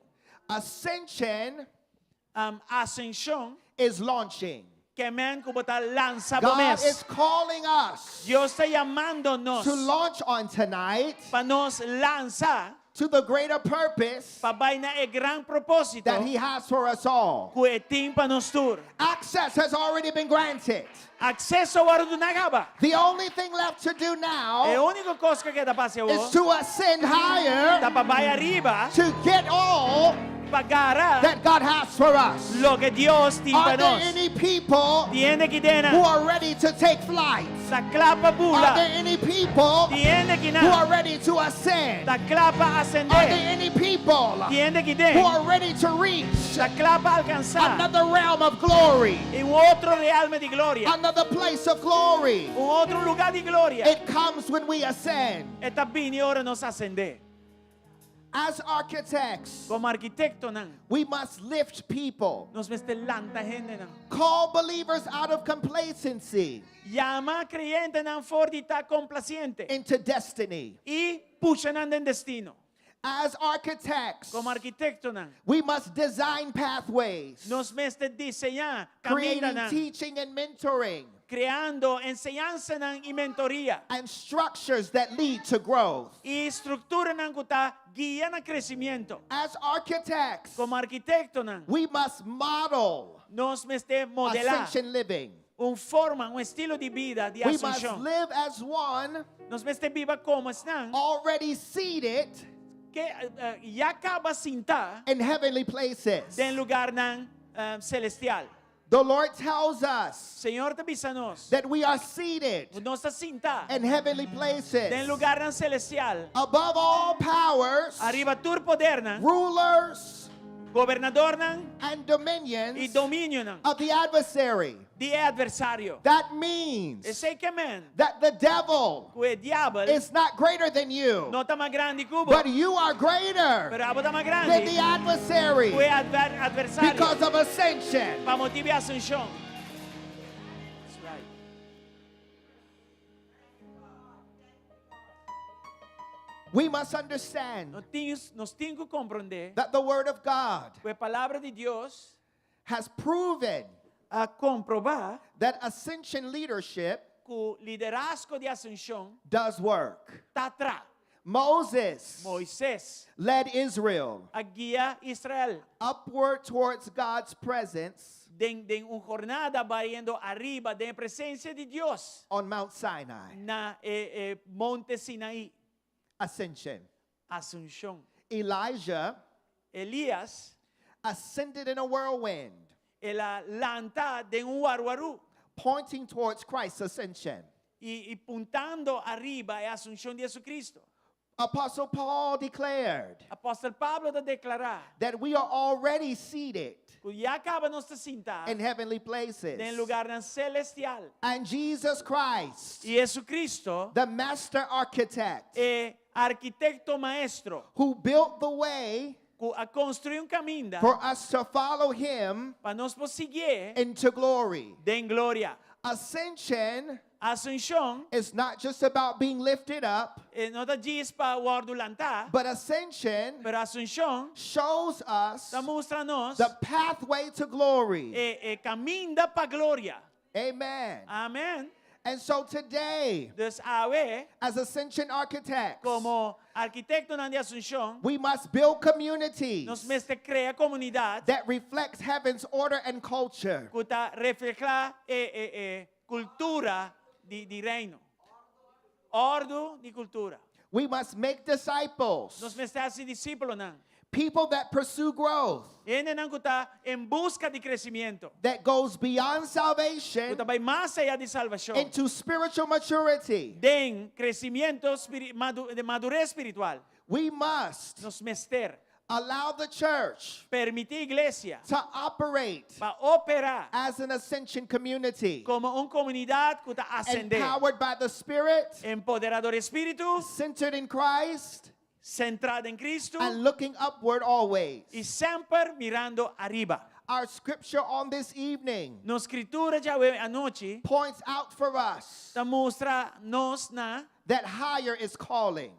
Ascension. Asenshon. Is launching. Ke men ku bo ta lansa bo God mes. is calling us. Dios ta yamando nos. To launch on tonight. Pa nos lansa. To the greater purpose. Pa bai na e gran propósito. That he has for us all. Ku e tin pa nos tur. Access has already been granted. Akseso a wòrdu duná kaba. The only thing left to do now. E úniko kos ku keda pa hasi awor. Is to ascend higher. Ta pa bai ariba. To get all. Pa gara. That God has for us. Loke Dios tin pa Are there nos. any people Tin hende akinan. who are ready to take flight? Ta kla pa bula. Are there any people Tin hende akinan. who are ready to ascend? Ta kla pa ascendé. Are there any people Tin hende akiden. who are ready to reach Ta kla pa alkansá. another realm of glory? I un otro realme di gloria. Another place of glory. Un otro lugá di gloria. It comes when we ascend. E ta bini ora nos ascendé. As architects, Komo arkitektonan, we must lift people. Nos mester lanta hendenan. Call believers out of complacency. Yama kreyentenan for di ta komplasiente. Into destiny. I pusha nan den destino. As architects, Komo arkitektonan, we must design pathways. Nos mester diseñá Creating kamindanan. teaching and mentoring. Kreando enseñansanan i mentoria. And structures that lead to growth. I strukturanan ku ta guia na kresementu. As architects, Komo arkitektonan, we must model nos mester modelá ascension living. un forma, un estilo di bida di We must asunshon. live as one Nos mester biba komo esnan already seated. Ku ya kaba sintá in heavenly places. den lugánan selestial. The Lord tells us Señor ta bisa nos. that we are seated Nos ta sintá in heavenly places den lugánan selestial. above all powers, Ariba tur podernan, rulers, gobernadornan and i dominions dominionan of the adversary. di e atversario. That means Esei ke men that the devil ku e diabel is not greater than you, no ta mas grandi ku bo, but you are greater pero abo ta mas than grandi the adversary ku e adver atversario because of ascension. pa motibu di asenshon. That's right. We must understand Nos tin, nos tin ku komprondé that the Word of God ku e palabra di Dios has proven a komprobá that ascension leadership ku liderazgo di asenshon does work. ta traha. Moses Moises led Israel a guia Israel upward towards God's presence den den un jornada bayendo ariba den presensia di Dios on Mount Sinai. na e, e Monte Sinaí. Ascension. Asunshon. Elijah Elías ascended in a whirlwind, el a lanta den un warwarú pointing towards Christ's ascension. i, i puntando ariba e asunshon di Jesucristo. Apostle Paul declared Apòstel Pablo ta deklará that we are already seated ku ya kaba nos ta sintá in heavenly places. den lugánan selestial. And Jesus Christ, I Jesucristo, the master architect e arkitekto maestro, who built the way ku a konstruí un kaminda for us to follow him pa nos por siguié into glory. den gloria. Ascension Asunshon is not just about being lifted up, eh, no ta djis pa wòrdu lantá, but ascension pero asunshon shows us ta mustra nos the pathway to glory. e, e kaminda pa gloria. Amen. Amèn. And so today, Dus awe, as ascension architects, komo arkitektonan di asunshon, we must build communities nos mester krea komunidat that reflects heaven's order and culture. ku ta reflehá e, e, e kultura di, di reino. Òrdu di kultura. We must make disciples, Nos mester hasi disipelnan. people that pursue growth, Hendenan ku ta en buska di kresementu. that goes beyond salvation Ku ta bai mas ayá di salbashon. into spiritual maturity. Den kresementu spiri, madu, di madures spiritual. We must Nos mester allow the church permití iglesia to operate pa operá as an ascension community, komo un komunidat ku ta asendé. empowered by the Spirit, Empoderá dor di Spiritu, centered in Christ, sentrá den Cristo and looking upward always. i semper mirando ariba. Our scripture on this evening Nos skritura di awe anochi points out for us ta mustra nos na that higher is calling.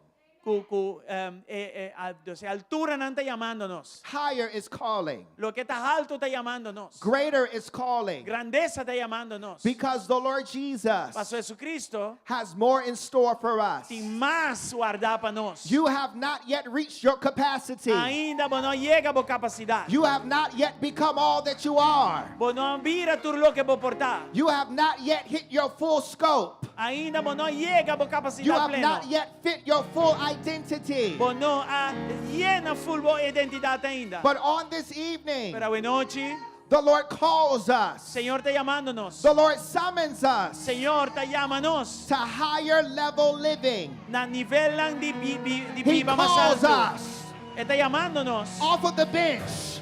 ku ku um, e, e, a, e alturanan ta yamando nos. Higher is calling. Loke ta haltu ta yamando nos. Greater is calling. Grandesa ta yamando nos. Because the Lord Jesus Paso Jesucristo has more in store for us. tin mas wardá pa nos. You have not yet reached your capacity. Ainda bo no a yega bo kapasidat. You have not yet become all that you are. Bo no a bira tur loke bo por ta. You have not yet hit your full scope. Ainda bo no a yega bo You kapasidat have pleno. not yet fit your full identity. Bo no a yena full bo identidat ainda. But on this evening, Pero anochi, the Lord calls us. Señor ta yamando nos. The Lord summons us Señor ta yama nos to higher level living. na nivelnan di, bi, bi, di He biba mas calls haltu. us E ta yamando nos. off of the bench.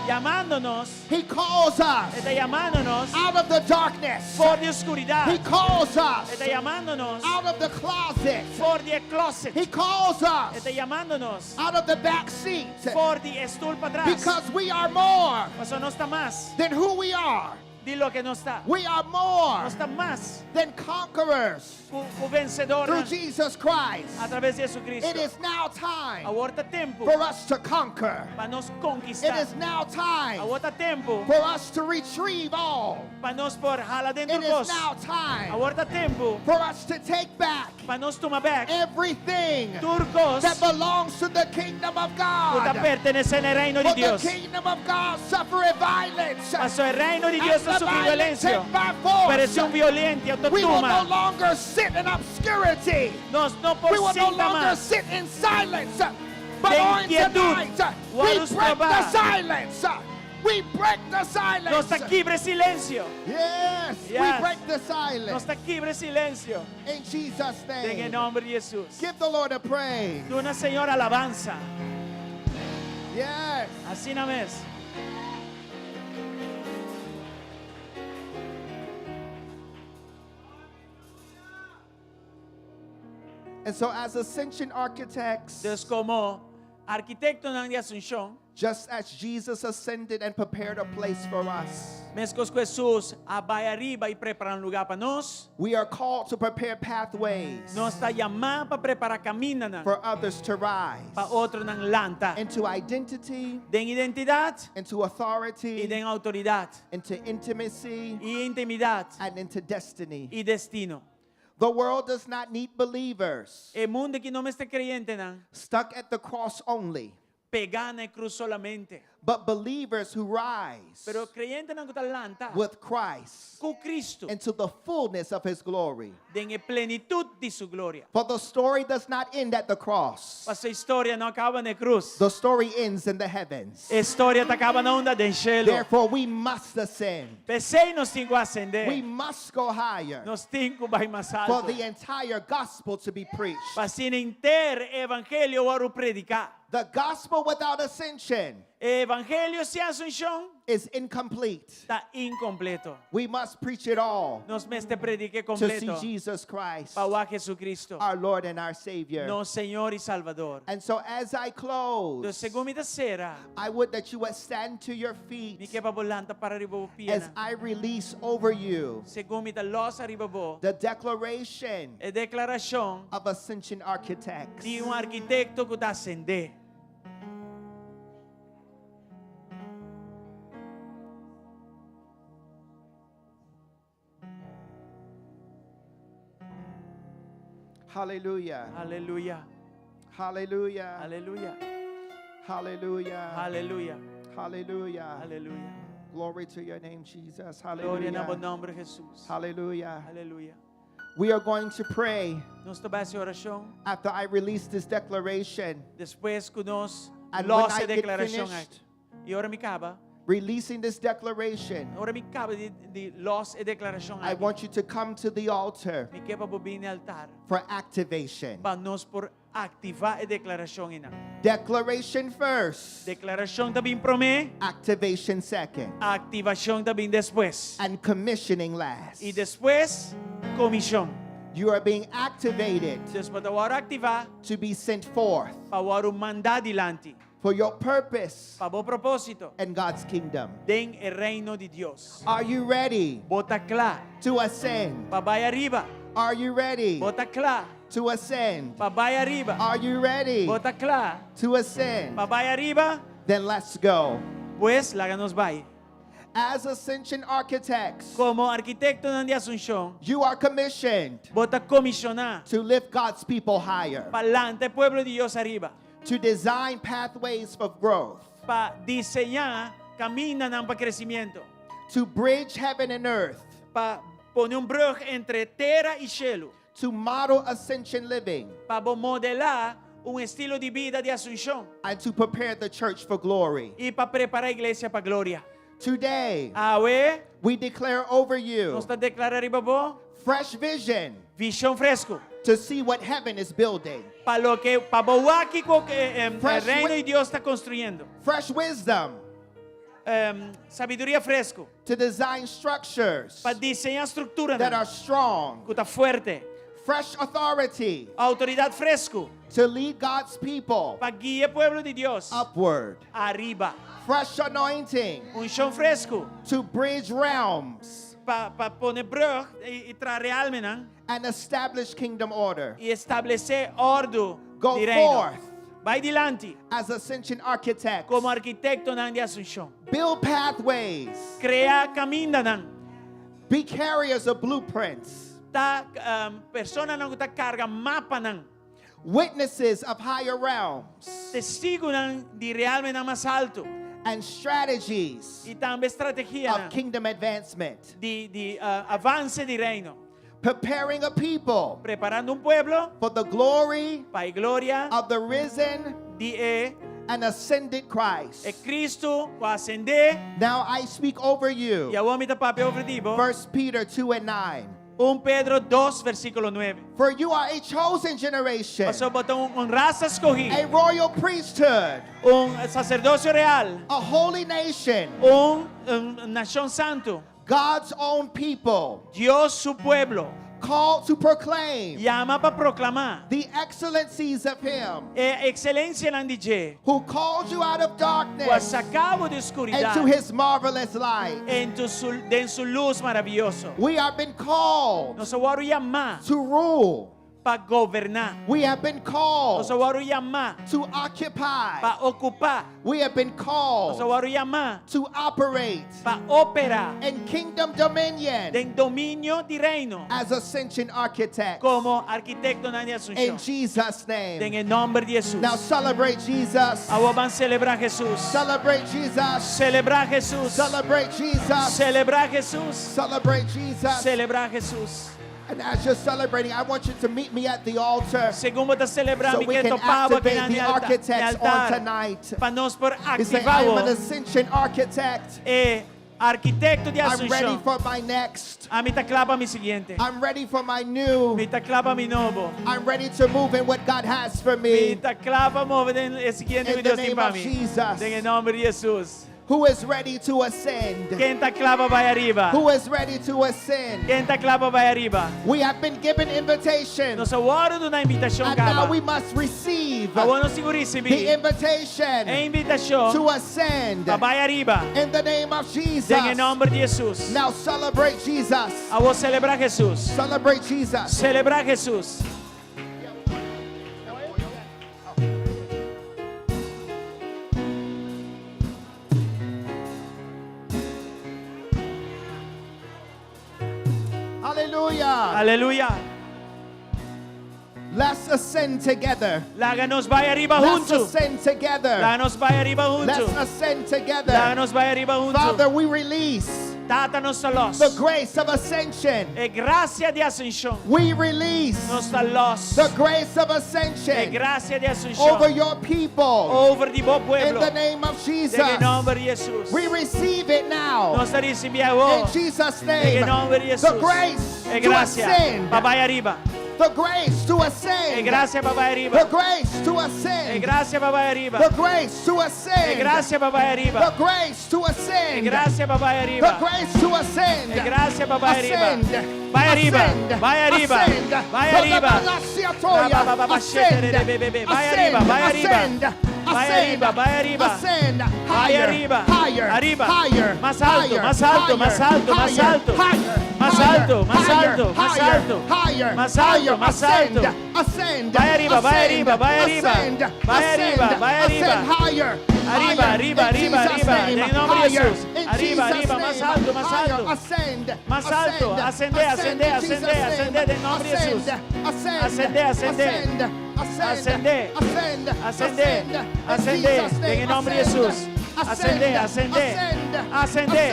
Yamando nos. He calls us E ta yamando nos. out of the darkness. For di oskuridat. He calls us E ta yamando nos. out of the closet. For di closet. He calls E us ta yamando nos. out of the back seat For di stoel patras. because we are more Paso nos ta mas than who we are. di loke nos ta. We are more Nos ta mas than conquerors ku, ku vensedó through Jesus Christ. atraves di Jesucristo. It is now time Awor ta tempu for us to conquer. pa nos It konkistá. is now time Awor ta tempu for us to retrieve all. pa nos por hala den It is kos. now time Awor ta tempu for us to take back pa nos tuma bèk everything tur kos that belongs to the kingdom of ku ta God. pertenesé na reino di For the Dios. kingdom of God suffereth violence. Paso e reino di Dios And ta the sufri violent violensia. take by force. Pero esun violento We will no tuma. longer sit in obscurity. Nos no por We will no sinta longer mas. sit in silence. But Den on quietud. tonight, we Wòrdu break the strobá. silence. We break the Nos silence. ta kibra silensio. Yes, Yes. we break the Nos silence. ta kibra silensio. In Jesus' Den name. nòmber di Hesus. Give the Lord a praise. Duna Señor alabansa. Yes. Asina mes. And so, as ascension architects, Dus komo arkitektonan di Asunshon, just as Jesus ascended and prepared a place for us, meskos ku Hesus a bai ariba i prepará un lugá pa nos, we are called to prepare pathways nos ta yamá pa prepará kamindanan for others to rise pa otronan lanta. into identity, Den identidat into i authority, den outoridat into intimacy, i intimidat and into destiny. i destino. The world does not need believers E mundu akí no mester kreyentenan stuck at the cross only, pegá na krus solamente, but believers who rise pero kreyentenan ku ta lanta with Christ ku Kristu into the fullness of his glory. den e plenitut di su gloria. For the story does not end at the cross. Paso e historia no a kaba na krus. The story ends in the heavens. E historia ta kaba na unda? Den shelu. Therefore, we must ascend. P'esei nos tin ku asendé. We must go higher Nos tin ku bai mas for altu. the entire gospel to be preached. Pa asina henter evangelio wòrdu prediká. The gospel without ascension Evangelio sin asunshon is incomplete. ta inkompleto. We must preach it all Nos mester predik'é to see kompleto Jesus Christ, pa wak Jesucristo, our Lord and our Savior. nos Señor i Salbador. And so, as I Entonses, close, segun mi ta sera, I would that you would stand to your mi feet ke pa bo lanta para riba bo as pianan. I release over you Segun mi ta lòs ariba bo, the declaration e deklarashon of Ascension Architects. di un arkitekto ku ta asendé. Hallelujah. Aleluya. Hallelujah. Aleluya. Hallelujah. Aleluya. Hallelujah. Aleluya. Glory to your name, Jesus. Gloria na bo Hallelujah. nòmber, Hesus. Hallelujah. Aleluya. We are going to pray Nos ta bai hasi orashon after I release this declaration. despues ku nos And when lòs I e get deklarashon finished aki. I ora mi kaba, releasing this declaration, ora mi kaba di, di lòs e deklarashon I aki. want you to come to the altar Mi ke pa bo bin na altar for activation. pa nos por aktivá e deklarashon einan. Declaration first, Deklarashon ta bin promé, activation second, aktivashon ta bin despues. and commissioning last. I despues, komishon. You are being activated Dus bo ta wòrdu aktivá to be sent forth pa wòrdu mandá dilanti. for your purpose Pa bo propósito and God's kingdom. den e reino di Dios. Are you ready Bo ta kla to ascend? pa bai ariba. Are you ready Bo ta kla to ascend? pa bai ariba. Are you ready Bo ta kla to ascend? pa bai ariba. Then let's go. Pues, laga nos bai. As ascension architects, Komo arkitektonan di Asunshon, you are commissioned bo ta komishoná to lift God's people higher, pa lanta e pueblo di Dios ariba, to design pathways for growth, pa diseñá kamindanan pa kresementu, to bridge heaven and earth, pa pone un brùg entre tera i shelu, to model ascension living, pa modelá un estilo di bida di Asunshon and to prepare the church for glory. i pa prepará iglesia pa gloria. Today, Awe, we declare over you nos ta deklará riba bo fresh vision vishon fresku to see what heaven is building, pa loke pa bo wak kiko e Fresh reino wi- di Dios ta konstruyendo. fresh wisdom Sabiduria fresku to design structures pa diseñá struktura that are strong, ku ta fuerte, fresh authority outoridat fresku to lead God's people pa guia e pueblo di Dios upward, ariba. fresh anointing Unshon fresku to bridge realms pa pa pone brùg i, i traha realmenan and establish kingdom order. i establesé òrdu Go di reino. forth Bai dilanti as ascension architects. komo arkitektonan di Asunshon. Build pathways. Krea kamindanan. Be carriers of blueprints. Ta personanan ku ta karga mapanan. Witnesses of higher realms Testigunan di realmenan mas altu. and strategies I tambe strategia of kingdom advancement. di, di avanse di reino. Preparing a people Preparando un pueblo for the glory pa e gloria of the risen di e, and ascended e Christ. Cristo ku a ascendé Now I speak over i you. awor mi ta papia over di bo. 1 Peter 2 and 9. 1 Pedro 2, versíkulo 9. For you are a chosen generation, Pasó bo ta un rasa skohí, a royal priesthood, un saserdosio real, a holy nation, un nashon santu, God's own people, Dios su pueblo, called to proclaim yamá pa proklamá the excellencies of Him e ekselensianan di dje, who called you out of ku a darkness saka bo di oskuridat into His marvelous light. den su, den su lus maravioso. We have been called Nos a wòrdu yamá to rule. pa goberná. We have been Nos a called wòrdu yamá to occupy. pa okupá. We have been Nos a called wòrdu yamá to operate pa operá in kingdom dominion den dominio di reino as ascension architects. komo arkitektonan di In asunshon. Jesus' Den name. e nòmber di Hesus. Now celebrate Jesus. Awor ban selebrá Hesus. Celebrate Jesus. Selebrá Hesus. Celebrate Jesus. Selebrá Hesus. Celebrate Jesus. Selebrá Hesus. And as you're celebrating, I want you to meet me at the altar Segun bo ta selebrá, so mi we ke can topa bo activate na the architects on altar. tonight. Pa nos por You say, I am an aktivá ascension architect. e arkitekto di I'm ready asunshon. for my next. Ami ta kla pa mi siguiente. I'm ready for my new. Mi ta kla pa mi nobo. I'm ready to move in what God has for Mi me. ta kla pa move den e siguiente In ku the Dios tin name pa of mi. Jesus. Den e nòmber di Hesus. Who is ready to ascend? Ken ta kla pa bai ariba? Who is ready to ascend? Ken ta kla pa bai ariba? We have been given invitation. Nos a wòrdu duná invitashon And now kaba. we must receive Awor nos tin ku the risibí invitation e invitashon to ascend pa bai ariba. in the name of Jesus. Den e nòmber di Hesus. Now celebrate Jesus. Awor selebrá Hesus. Celebrate Jesus. Selebrá Hesus. Hallelujah. Aleluya. Let's ascend together. Laga nos bai ariba Let's huntu. ascend together. Laga nos bai ariba Let's huntu. ascend Laga together. nos bai ariba huntu. Father, we release Tata nos ta los. the grace of ascension. E grasia di asenshon. We release Nos ta los. the grace of E ascension grasia di asenshon. over your people Over di bo in pueblo. the name of Jesus. Den e nòmber di Hesus. We receive it now Nos ta risibí awor. in Jesus' Den name. e nòmber di The Hesus. grace E to grasia. ascend. Pa bai ariba. The grace to E ascend. grasia pa bai The ariba. grace to E ascend. grasia pa bai ariba. The grace to E ascend. grasia pa bai The ariba. grace to E ascend. grasia pa bai The ariba. grace to ascend. E grasia pa bai ariba. Ascend. Bai ariba. Ascend. Bai ariba. Ascend. Bai ariba. Ascend. Bai ariba, bai ariba. Ascend. Bai Ascend. ariba, bai ariba. Ascend. Bai Higher. ariba. Higher. Ariba. Higher. Mas alto, Higher. mas alto, mas Higher. alto, mas Higher. alto. Higher. Mas Higher. alto, mas Higher. alto, mas Higher. alto. Higher. Mas alto, Higher. mas Ascend. alto. Ascend. Bai ariba, bai Ascend. ariba, bai ariba. Ascend. Bai ariba, Ascend. bai ariba. Ascend higher. Ariba, Higher. ariba, In ariba, Jesus' ariba. name. En el nombre de Higher. Jesús. In Arriba, Jesus' arriba, más name. alto, más Higher. alto. Ascend. Más alto. Ascende, Ascend. ascende, In ascende, Jesus' name. ascende, en nombre de Jesús. Ascend. Ascende, ascende. Ascend. Ascende. Ascend. Ascende. Ascend. In Ascende. Jesus' name. En el nombre de Ascend. Jesús. Ascende, ascende. Ascend. Ascende.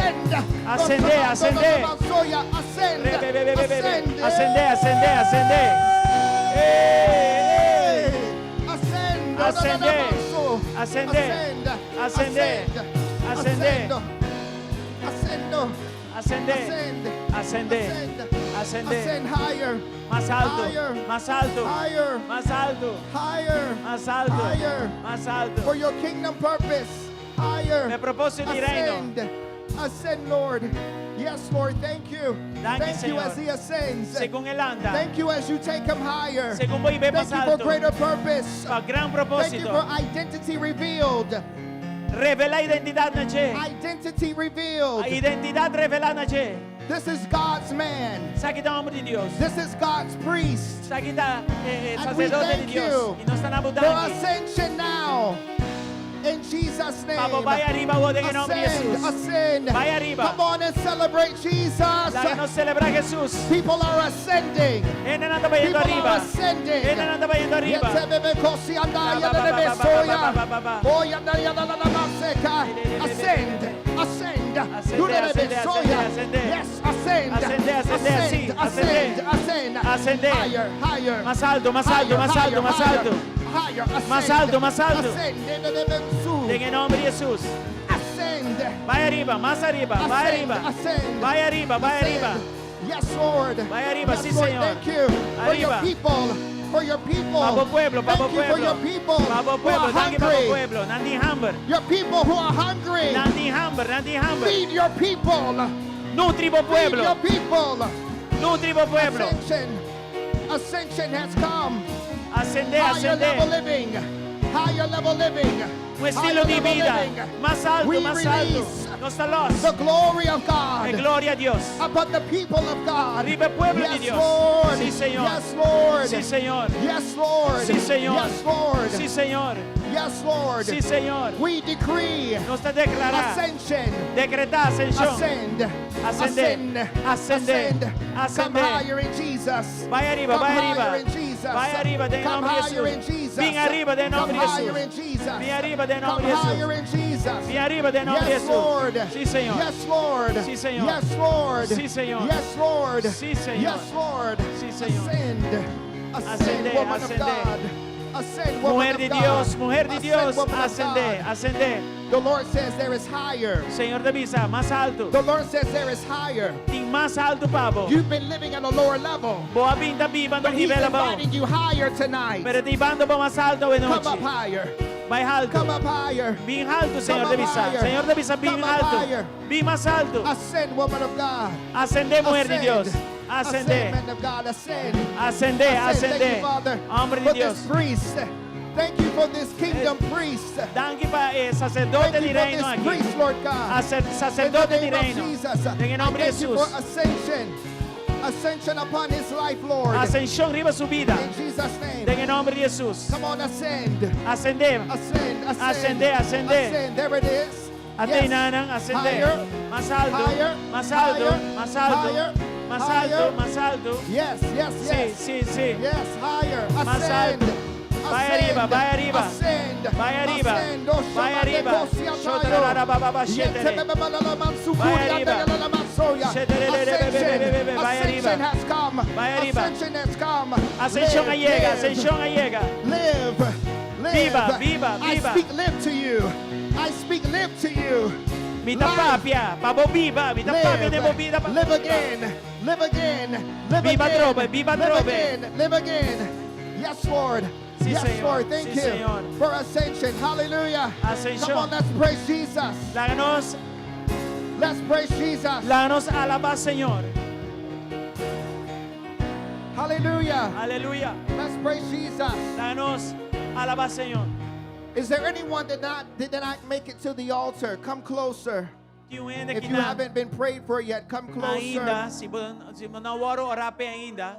Ascende, ascende. Ascend. Re, be, be, be, be, be. Ascend. Ascende, ascende, ascende. ¡Eh! Ascend. Ascende. Ascende. Ascend. Ascende. Ascendo. Ascende. Ascend. Ascende. Ascend. Ascende. Ascend higher. Más alto. Higher. Más alto. Higher. Más alto. Higher. Más alto. Higher. Más alto. For your kingdom purpose. Higher. Mi propósito di reino. Ascend. Ascend, Lord. Yes, Lord. Thank you. Danke, Thank you Señor. as he ascends. Segun e lanta. Thank you as you take him higher. Segun bo hib'é Thank mas you for alto. greater purpose. Pa gran Thank you propósito. for identity revealed. Revelá identidat na dje. Identity revealed. Identidat revelá na dje. This is God's man. Esaki ta hòmber di Dios. This is God's priest. Esaki ta And we saserdote di thank Dios. you I nos ta For danki. ascension now. In Jesus' name. Pa bo bai ariba awor den nòmber di Ascend, Hesus. ascend. Bai ariba. Come on and celebrate Jesus. Laga nos selebrá Hesus. People are ascending. Hendenan ta bayendo People are ariba. ascending. Hendenan ta bayendo ariba. Ascend, ascend, Ascende, ascende, ascende, ascende. Yes, ascend, Ascende, ascende, ascend, así, ascend, ascende. ascend. Ascendé. Higher, higher. Mas alto, mas alto, Higher, mas alto, higher, mas higher, alto. Higher, ascend. Mas alto, mas alto. Ascend. Den e nomber di Jesus. Ascend. Bay ariba, mas ariba, bay Ascend, ariba. ascend. Bay ariba, bay Ascend. ariba. Yes, Lord. Bay ariba, yes, sí, Lord. Señor. Thank you for your Ariba. people. For your people. Pa bo pueblo, pa bo Thank you for pueblo. your people Pa bo who pueblo, are danki pa bo hungry. pueblo. Nan tin hamber. Your people who are hungry. Nan tin hamber, nan tin hamber. Feed your people. Nutri bo Feed pueblo. your people. Nutri bo pueblo. Ascension. Ascension has come. Ascendé, Higher level ascendé. living. Higher level living. Un estilo Higher di level bida. living. Mas alto, We mas alto. release Nos ta los. The glory of E God gloria di Dios. upon the people of God. Riba e pueblo yes, di Dios. Lord. Sí, Señor. Yes, Lord. Sí, Señor. Yes, Lord. Sí, Señor. Yes, Lord. Sí, Señor. Yes, Lord. Sí, Señor. We decree Nos ta declara. ascension. Decreta ascension. Ascend. Ascende. Ascend. Ascende. Ascend. Come Ascende. higher in Jesus. Bay ariba, Come bay higher ariba. in Jesus. Bay ariba, den Come nomber di higher in Jesus. Jesus. Bin ariba, den Come nomber di higher Jesus. in Jesus. Bin ariba, den Come nomber di Jesus. higher in Jesus. Bin ariba, den nomber di Yes, Jesus. Lord. Sí, Señor. Yes, Lord. Sí, Señor. Yes, Lord. Sí, Señor. Yes, Lord. Sí, Señor. Yes, Lord. Sí, Señor. Ascend. Ascend, Ascende, woman of ascende. God. Ascend, woman Mujer of di God. Dios, mujer di Ascend, Dios, woman of ascende, God. ascende. The Lord says there is higher. Señor ta bisa, mas alto. The Lord says there is higher. Tin mas alto pa bo. You've been living at a lower level. Bo a bin ta biba But na He's nivel abou. inviting you higher tonight. Pero e ta hibando bo mas alto Come up awe nochi. higher. Bay alto. Come up higher. Bin alto, Señor Come ta up bisa. higher. Señor ta bisa, bin Come up alto. higher. Bin mas alto. Ascend, woman of God. Ascende, mujer di Ascend. Dios. Ascend, Ascende. man of God. Ascend. Ascende, Ascend. Thank you, ascende. Father, Homber for di this Dios. priest. Thank you for this kingdom priest. Danki pa e sacerdote Thank di you for reino this aki. priest, Lord God. Aser- In the Sacerdote di name of reino. Jesus, Den I nomber di thank you for Jesus. ascension. Ascension upon his life, Lord. Ascension riba su bida. In Jesus' name. Den nomber di Jesus. Come on, ascend. Ascende. Ascend, ascend. Ascende, ascende. Ascend. There it is. Ate Yes. nanan, ascende. Higher. Mas alto, Higher. mas alto, Higher. mas alto, Higher. mas Higher. alto, mas alto. Yes, yes, Sí, yes. sí, sí. Yes, higher. Mas Ascend. alto. Bay ariba, Ascend. bay ariba. Ascend. Bay ariba. Ascend. Oh, Bay ariba. Shotararababa, shetere. Bay ariba. Shetererebebebebebe. Bay ariba. Ascension has come. Bay ariba. Ascension has come. Ascension Live, a yega, live. ascension a yega. Live. Live. Biba, biba, I biba. speak live to you. I speak live to you. Mi ta Life. papia, pa bo biba, mi ta papia den bo Live, bida. pa- live again, live again, live Biba again, atrobe, biba live atrobe. again, live again. Yes, Lord. Sí, yes, Señor. Lord. Thank Sí, you Señor. for ascension. Hallelujah. Ascension. Come on, let's praise Jesus. Laga nos, Let's praise Jesus. laga nos alaba Señor. Hallelujah. Aleluya. Let's praise Jesus. Laga nos alaba Señor. Is there anyone that not did not make it to the altar? Come closer. Tin un hende If cu you no haven't been prayed for yet, come closer. ainda, si bo, si bo no a wordo ora pe ainda,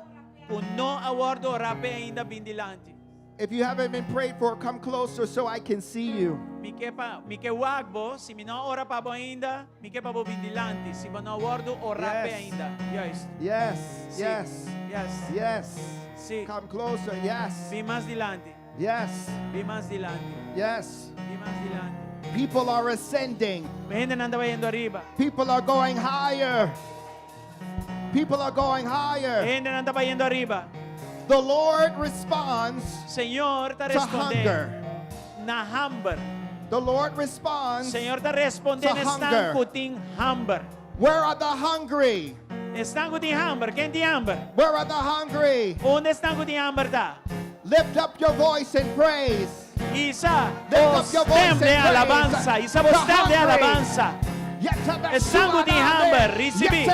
cu no a wordo ora pe ainda bin dilanti. If you haven't been prayed for, come closer so I can see you. Mi ke pa, mi ke wak bo, si mi no a ora pa bo ainda, mi ke pa bo bin dilanti, si bo no a wordo ora pe Yes. ainda. Juist. Yes, Si. yes, Yes. yes. Si. Come closer. Yes. Bin mas dilanti. Yes. Bin mas dilanti. Yes. Bin mas dilanti. People are ascending. Hendenan ta bayendo ariba. People are going higher. People are going higher. Hendenan ta bayendo ariba. The Lord responds Señor ta to responde hunger. na hamber. The Lord responds. Señor ta responde To na hunger. esnan cu tin hamber. Where are the hungry? Esnan cu tin hamber. Ken tin hamber? Where are the hungry? Unda esnan cu tin hamber ta? Lift up your voice in praise. Hisa Lift up your voice stem and de praise. alabansa. Hisa bo The stem de hungry. alabansa. Esnan cu tin hamber, ricibi.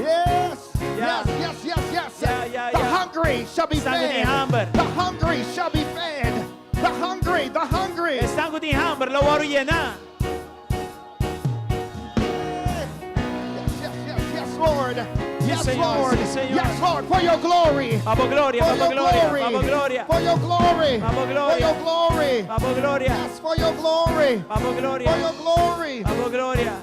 Yes, Yeah. yes, yes, yes, yes. Yeah, yeah, The yeah. hungry shall be Esnan cu tin fed. hamber. The hungry shall be fed. The hungry, the hungry. Esnan cu tin hamber, lo wordo yena. Yes, yes, yes, yes, Lord. Yes, Señor, Lord. sí, Señor. Yes, Lord, for your glory. Pa bo gloria, For pa bo your gloria, glory. pa bo gloria. For your glory. Pa bo For gloria. your glory. Pa bo gloria. Yes, for your glory. Pa bo gloria. For your glory. Pa bo gloria.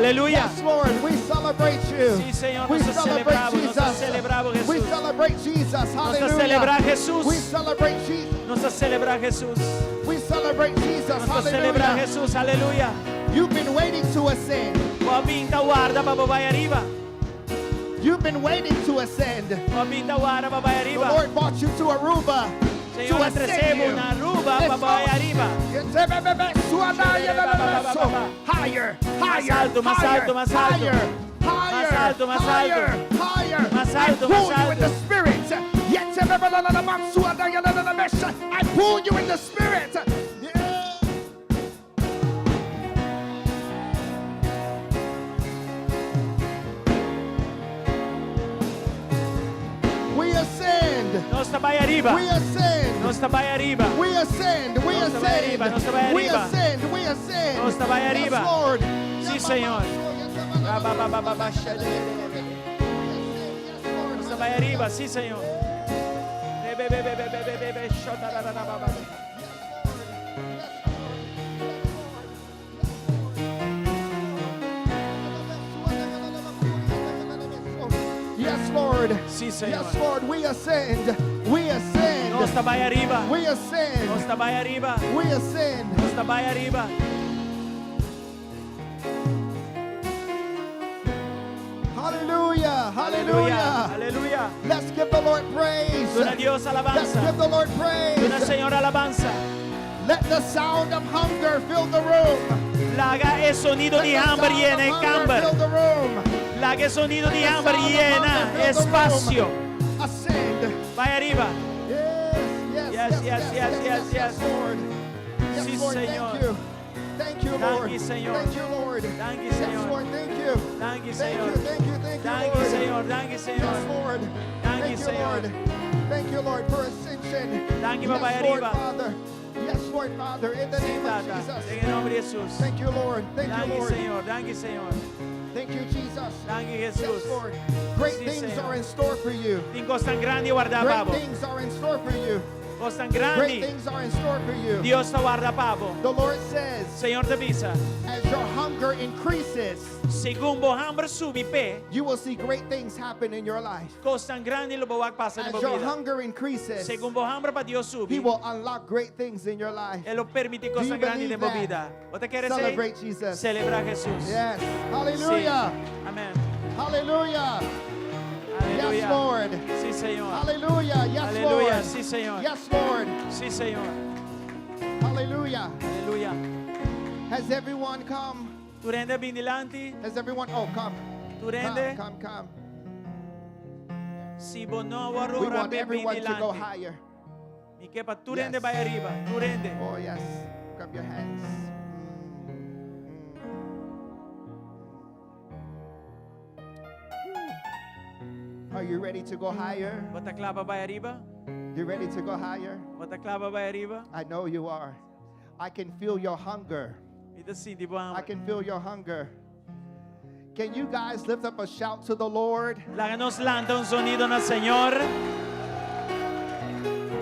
Aleluya. Yes, Lord, we celebrate you. Sí, Señor, we nos celebrate celebramos, nos Jesus. celebramos, We Jesús. celebrate Jesus. Nos Hallelujah. celebra Jesús. We celebrate Jesus. Nos celebra Jesús. We celebrate Jesus. Nos celebra Hallelujah. Jesús. Aleluya. You've been waiting to ascend. Bo a bin ta warda pa bai ariba. You've been waiting to ascend. Bo a bin ta warda pa bai The ariba. Lord brought you to Aruba to Señor ascend a trese bo you. na Aruba pa bai ariba. Higher, higher, Mas alto, mas higher, alto, mas alto. higher, higher, Mas alto, mas alto. higher, higher. Mas I alto, pull mas you in the alto. spirit. I pull you in the spirit. Yeah. We ascend. Nos ta bai ariba. We ascend. Nos ta bai ariba. We ascend, we Nos ta bai ascend, ariba, nos ta bai we ariba. ascend, we ascend. Nos ta bai ariba. Yes, Lord. Sí, Señor. Ra, ba, ba, ba, ba, ba, sha, de, de, de, de, de. Nos ta bai ariba, sí, Señor. Be, be, be, be, be, be, be, be, shota, ra, ra, ra, ba, ba, ba. Yes, Lord. Sí, Señor. Yes, Lord. We ascend. We ascend. Nos ta bai ariba. We ascend. Nos ta bai ariba. We ascend. Nos ta bai ariba. Hallelujah. Aleluya. Hallelujah. Aleluya. Let's give the Lord praise. Duna Dios Let's alabanza. give the Lord Duna praise. Señor alabanza. Let the sound of hunger fill the room. Laga e sonido Let di the hamber sound llena of e hunger kamber. fill the room. Laga e sonido di Let the hamber sound of llena hunger fill the room. espacio. Ascend. Bai ariba. Yes, yes, Yes, yes, yes, yes, yes, yes, yes, yes, Lord. Yes, Sí, Lord, Señor. thank you. Thank you, Lord. Danki, Señor. Thank you, Lord. Danki, Yes, Señor. Lord, thank you. Danki, Thank Señor. you, thank you, thank you, Danki, Lord. Señor. Danki, Yes, Señor. Lord. Danki, Thank you, Señor. Lord. Thank you, Lord, for ascension. Danki, yes, Papá, Lord, ariba. Father. Yes, Lord, Father, in the Sí, name of Tata. Jesus. En el nombre de Jesús. Thank you, Lord. Thank you, Danki, Lord. Señor. Danki, Señor. Thank you, Jesus. Danki, Yes, Jesús. Lord. Great Sí, things Señor. are in store for you. Tin cosnan grandi warda Great pa bo. things are in store for you. Cosnan Great grandi. things are in store for you. Dios ta warda pa bo. The Lord says, Señor ta bisa. as your hunger increases, Segun bo hamber subi p'e, you will see great things happen in your life. cosnan grandi lo bo wak pasa den As bo your bida. hunger increases, Segun bo hamber pa Dios He subi, will unlock great things in your life. E lo permití Do cosnan you grandi believe den bo that? bida. Bo ta kere Celebrate Jesus. Selebrá Jesús. Yes. Sí. Hallelujah. Amèn. Hallelujah. Aleluya. Yes, Lord. Sí, Señor. Hallelujah. Yes, Aleluya. Lord. Sí, Señor. Yes, Lord. Sí, Señor. Hallelujah. Aleluya. Has everyone come? Tur hende a bin dilanti, Has everyone? Oh, come. Tur Come, hende. come, come. Si bo no We a want bin everyone to go dilanti. higher. Mi ke pa tur Yes. hende bai ariba. Tur hende. Oh, yes. Grab your hands. Mm. Are you ready to go higher? Bo ta kla pa bai ariba? You ready to go higher? Bo ta kla pa bai ariba? I know you are. I can feel your hunger. Mi ta sinti bo I hamber. can feel your hunger. Can you guys lift up a shout to the Lord? Laga nos lanta un sonido na Señor.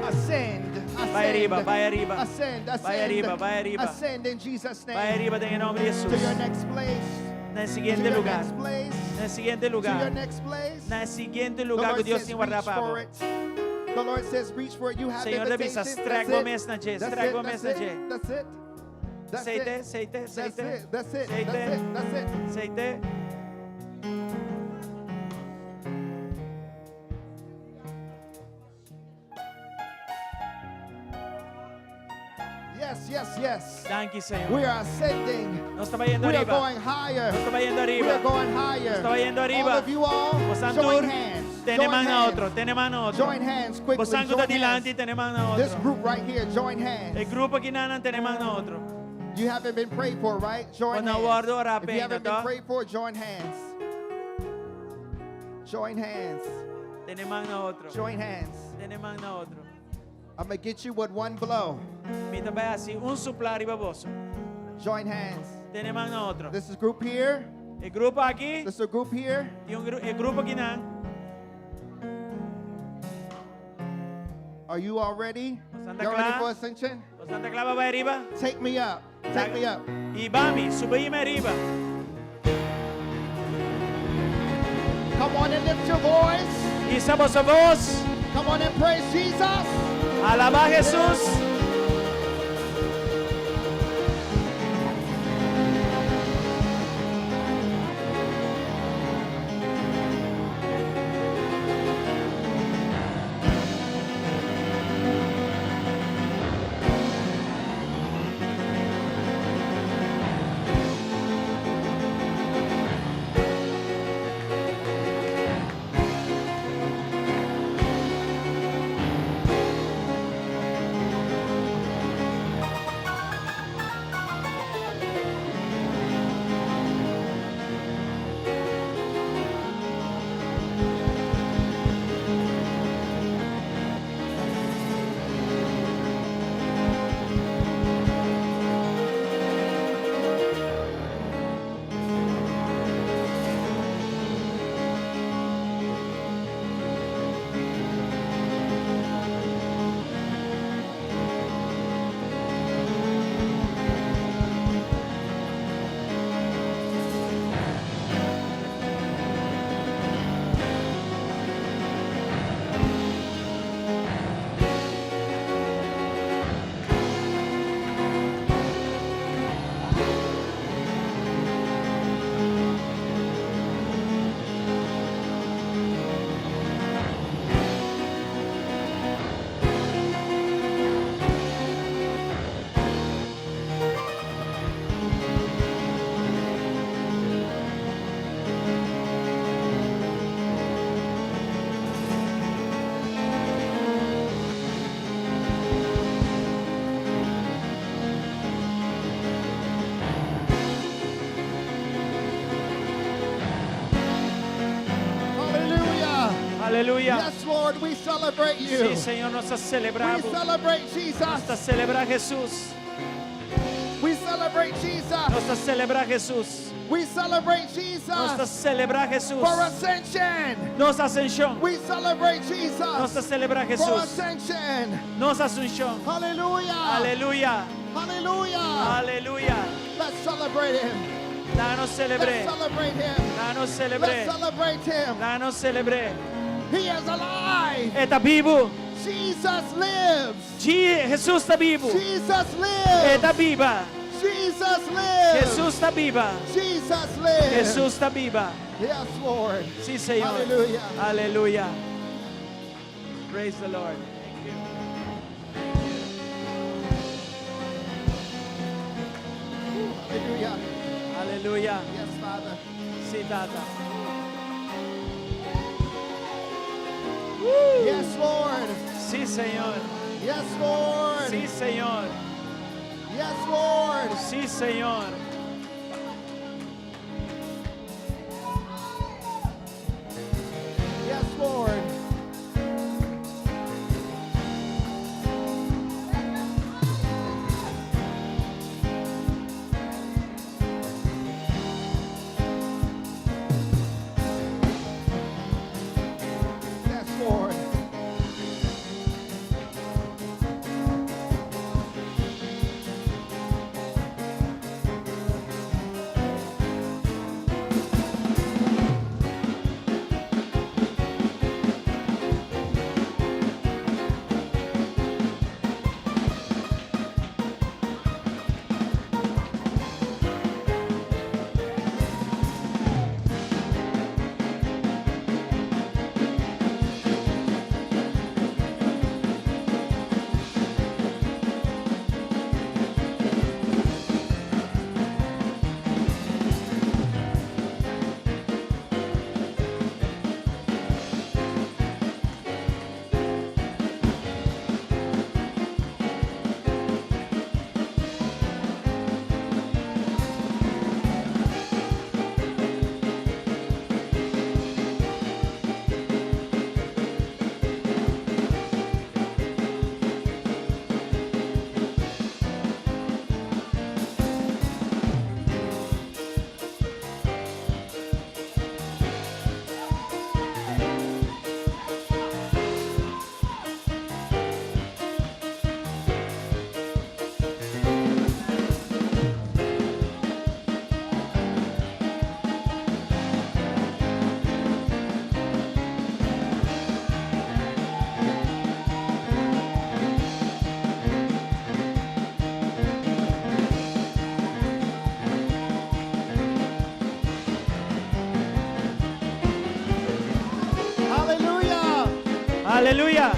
Ascend. Ascend. Bai ariba, bai ariba. Ascend, ascend. Bai ariba, bai ariba. Ascend in Jesus' name. Bai ariba den nòmber di To your Jesús. next place. Na To siguiente your lugar. next place. Na siguiente To your lugar. next place. Na siguiente The lugar ku Lord Dios says, tin warda reach pa bo. for it. The Lord says, reach for it. You have Señor ta bisa, invitation. strek That's bo it. mes na dje, That's strek it. bo mes That's na it. dje. That's it. That's Seite, it. seite, That's seite. it. That's it. Seite. That's it. That's it. Seite. Yes, yes, yes. Danki, Señor. We are ascending. Nos ta bayendo We are ariba. going higher. Nos ta bayendo We are ariba. going higher. Nos ta bayendo ariba. All of you all, Boso join tur, hands. tene Join man na hands. otro, tene man na otro. Join hands quickly. Boso ku ta Join dilanti, hands. tene man na This otro. group right here, join E hands. grupo akinan tene man na otro. You haven't been prayed for, right? Join Bo no hands. a wòrdu orá If p'e, you haven't been no? prayed for, join hands. Join hands. Tene man na otro. Join hands. Tene man na otro. I'm going to get you with one blow. Mi ta bai hasi un suplá riba boso. Join hands. Tene man na otro. This is group here. E grupo aki, This is a group here. tin un gru- e grupo akinan. Are you all ready? Santa You ready Clara. for ascension? Boso ta kla pa bai ariba. Take me up. Take me up. Hiba mi, subi mi ariba. Come on and lift your voice. Hisa boso bos. Come on and praise Jesus. Alabá Jesus. Hallelujah. Aleluya. Yes, Lord, we celebrate you. Sí, Señor, nos We celebramos. celebrate Nos Jesus. celebra Jesús. We celebrate Jesus. Nos celebra Jesús. We celebrate Nos Jesus celebra Jesús. for ascension. Nos ascensión. We celebrate Nos Jesus celebra for Jesús. ascension. Nos asunción. Hallelujah. Aleluya. Hallelujah. Aleluya. Let's celebrate him. Danos celebré. Let's celebrate him. Danos celebré. Let's celebrate him. Danos celebré. He is alive. E ta bibu. Jesus lives. Jesus ta bibu. Jesus lives. E ta biba. Jesus lives. Jesus ta biba. Jesus lives. Jesus ta biba. Yes, Lord. Sí, Señor. Hallelujah. Aleluya. Praise the Lord. Thank you. Hallelujah. Aleluya. Yes, Father. Sí, Tata. Yes, Lord. Sí, Señor. Yes, Lord. Sí, Señor. Yes, Lord. Sí, Señor. Yes, Lord. Yes, Lord. Aleluya!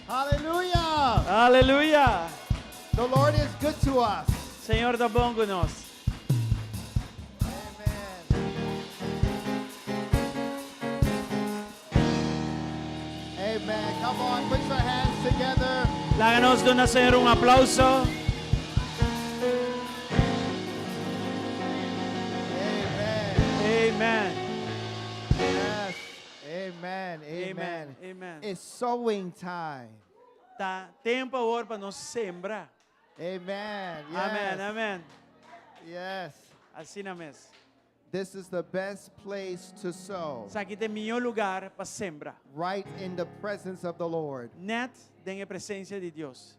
Hallelujah. Aleluya! The Lord is good to us. Señor ta bon ku nos. Amen. Amen. Come on, put your hands together. Laga nos duna Señor un aplouso. Amen. Amen. Yes. Amen. Amen. Amen. Amen. It's sowing time. Ta tempu awor pa nos sembra. Amen. Yes. Amen. Amen. Yes. Asina mes. This is the best place to sow. Esaki ta e mihó lugá pa sembra. Right in the presence of the Lord. Net den presensia di Dios.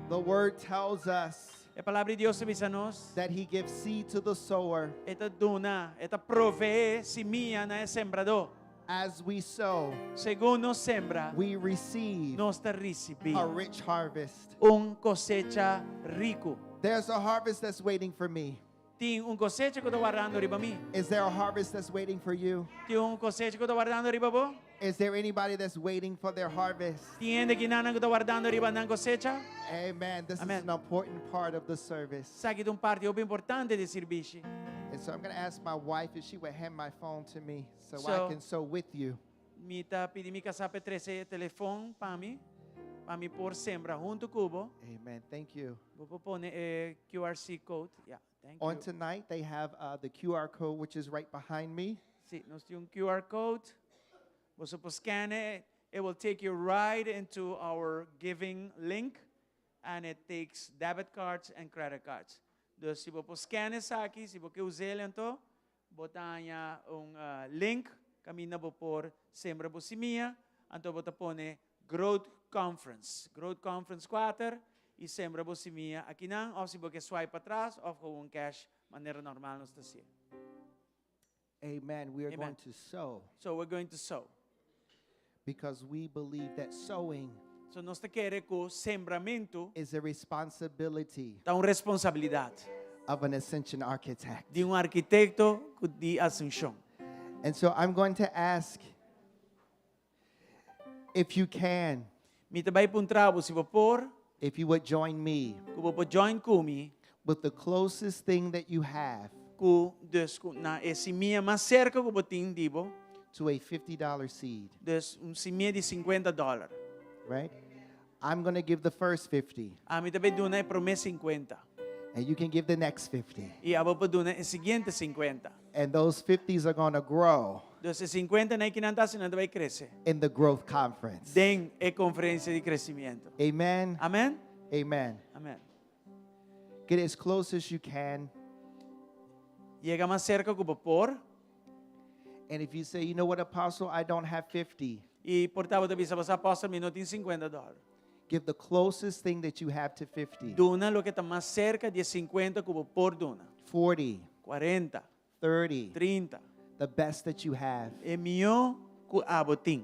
The word tells us E palabra di Dios ta bisa nos. that he gives seed to the sower. E ta duna, e ta proveé simia na e sembradó. As we sow, Segun nos sembra, we receive nos ta risibí a rich harvest. un kosecha riku. There's a harvest that's waiting for me. Tin un kosecha ku ta wardando riba mi. Is there a harvest that's waiting for you? Tin un kosecha ku ta wardando riba bo? Is there anybody that's waiting for their harvest? Tin hende akinan ku ta wardando riba nan kosecha? Amen. This Amen. is an important part of the service. Esaki ta un parti hopi importante di servisio. And so I'm going to ask my wife if she would hand my phone to me so, I So- can sow with you. Mi ta pidi mi kasá pa trese telefòn pa mi, pa mi por sembra huntu ku bo. Amen. Thank you. Bo por pone e QRC code. Yeah, thank On you. tonight, they have the QR code, which is right behind me. Si, nos tin un QR code. Bo por scan it. It will take you right into our giving link. And it takes debit cards and credit cards. Dus si bo scan esaki, si bo ke usa anto, bo ta haña un link, kaminda bo por sembra bo simia, anto bo ta pone Growth Conference, Growth Conference 4 i sembra bo simia akinan, òf si bo ke swipe patras, òf gewoon cash, manera normal nos ta hasi. Amen. We are Amen. going to sow So we're going to sow. because we believe that sowing So nos ta kere ku sembramentu is a responsibility ta un responsabilidat of an ascension architect. di un arkitekto di asenshon. And so I'm going to ask if you can, Mi ta bai puntra bo si bo por, if you would join me ku bo por join ku mi, with the closest thing that you have ku dus ku na e simia mas serka ku bo tin di bo, to a $50 seed, dus un simia di 50 dòler. right? I'm going to give the first 50 Ami ta bai duna e promé 50. and you can give the next 50. I abo por duna e siguiente 50. And those 50s are going to grow Dus e 50 nan aki nan ta asina nan ta bai krese in the growth conference. den e konferensia di kresementu. Amen. Amen? Amen. Amen. Get as close as you can. Yega mas serka ku bo por. And if you say, you know what, Apostle, I don't have 50, I por ta bo ta bisa, bo sa Apòstel, mi no tin 50 dòler. give the closest thing that you have to 50. Duna loke ta mas serka di e 50 ku bo por duna. 40, 40, 30, 30. the best that you have. E mihó ku abo tin.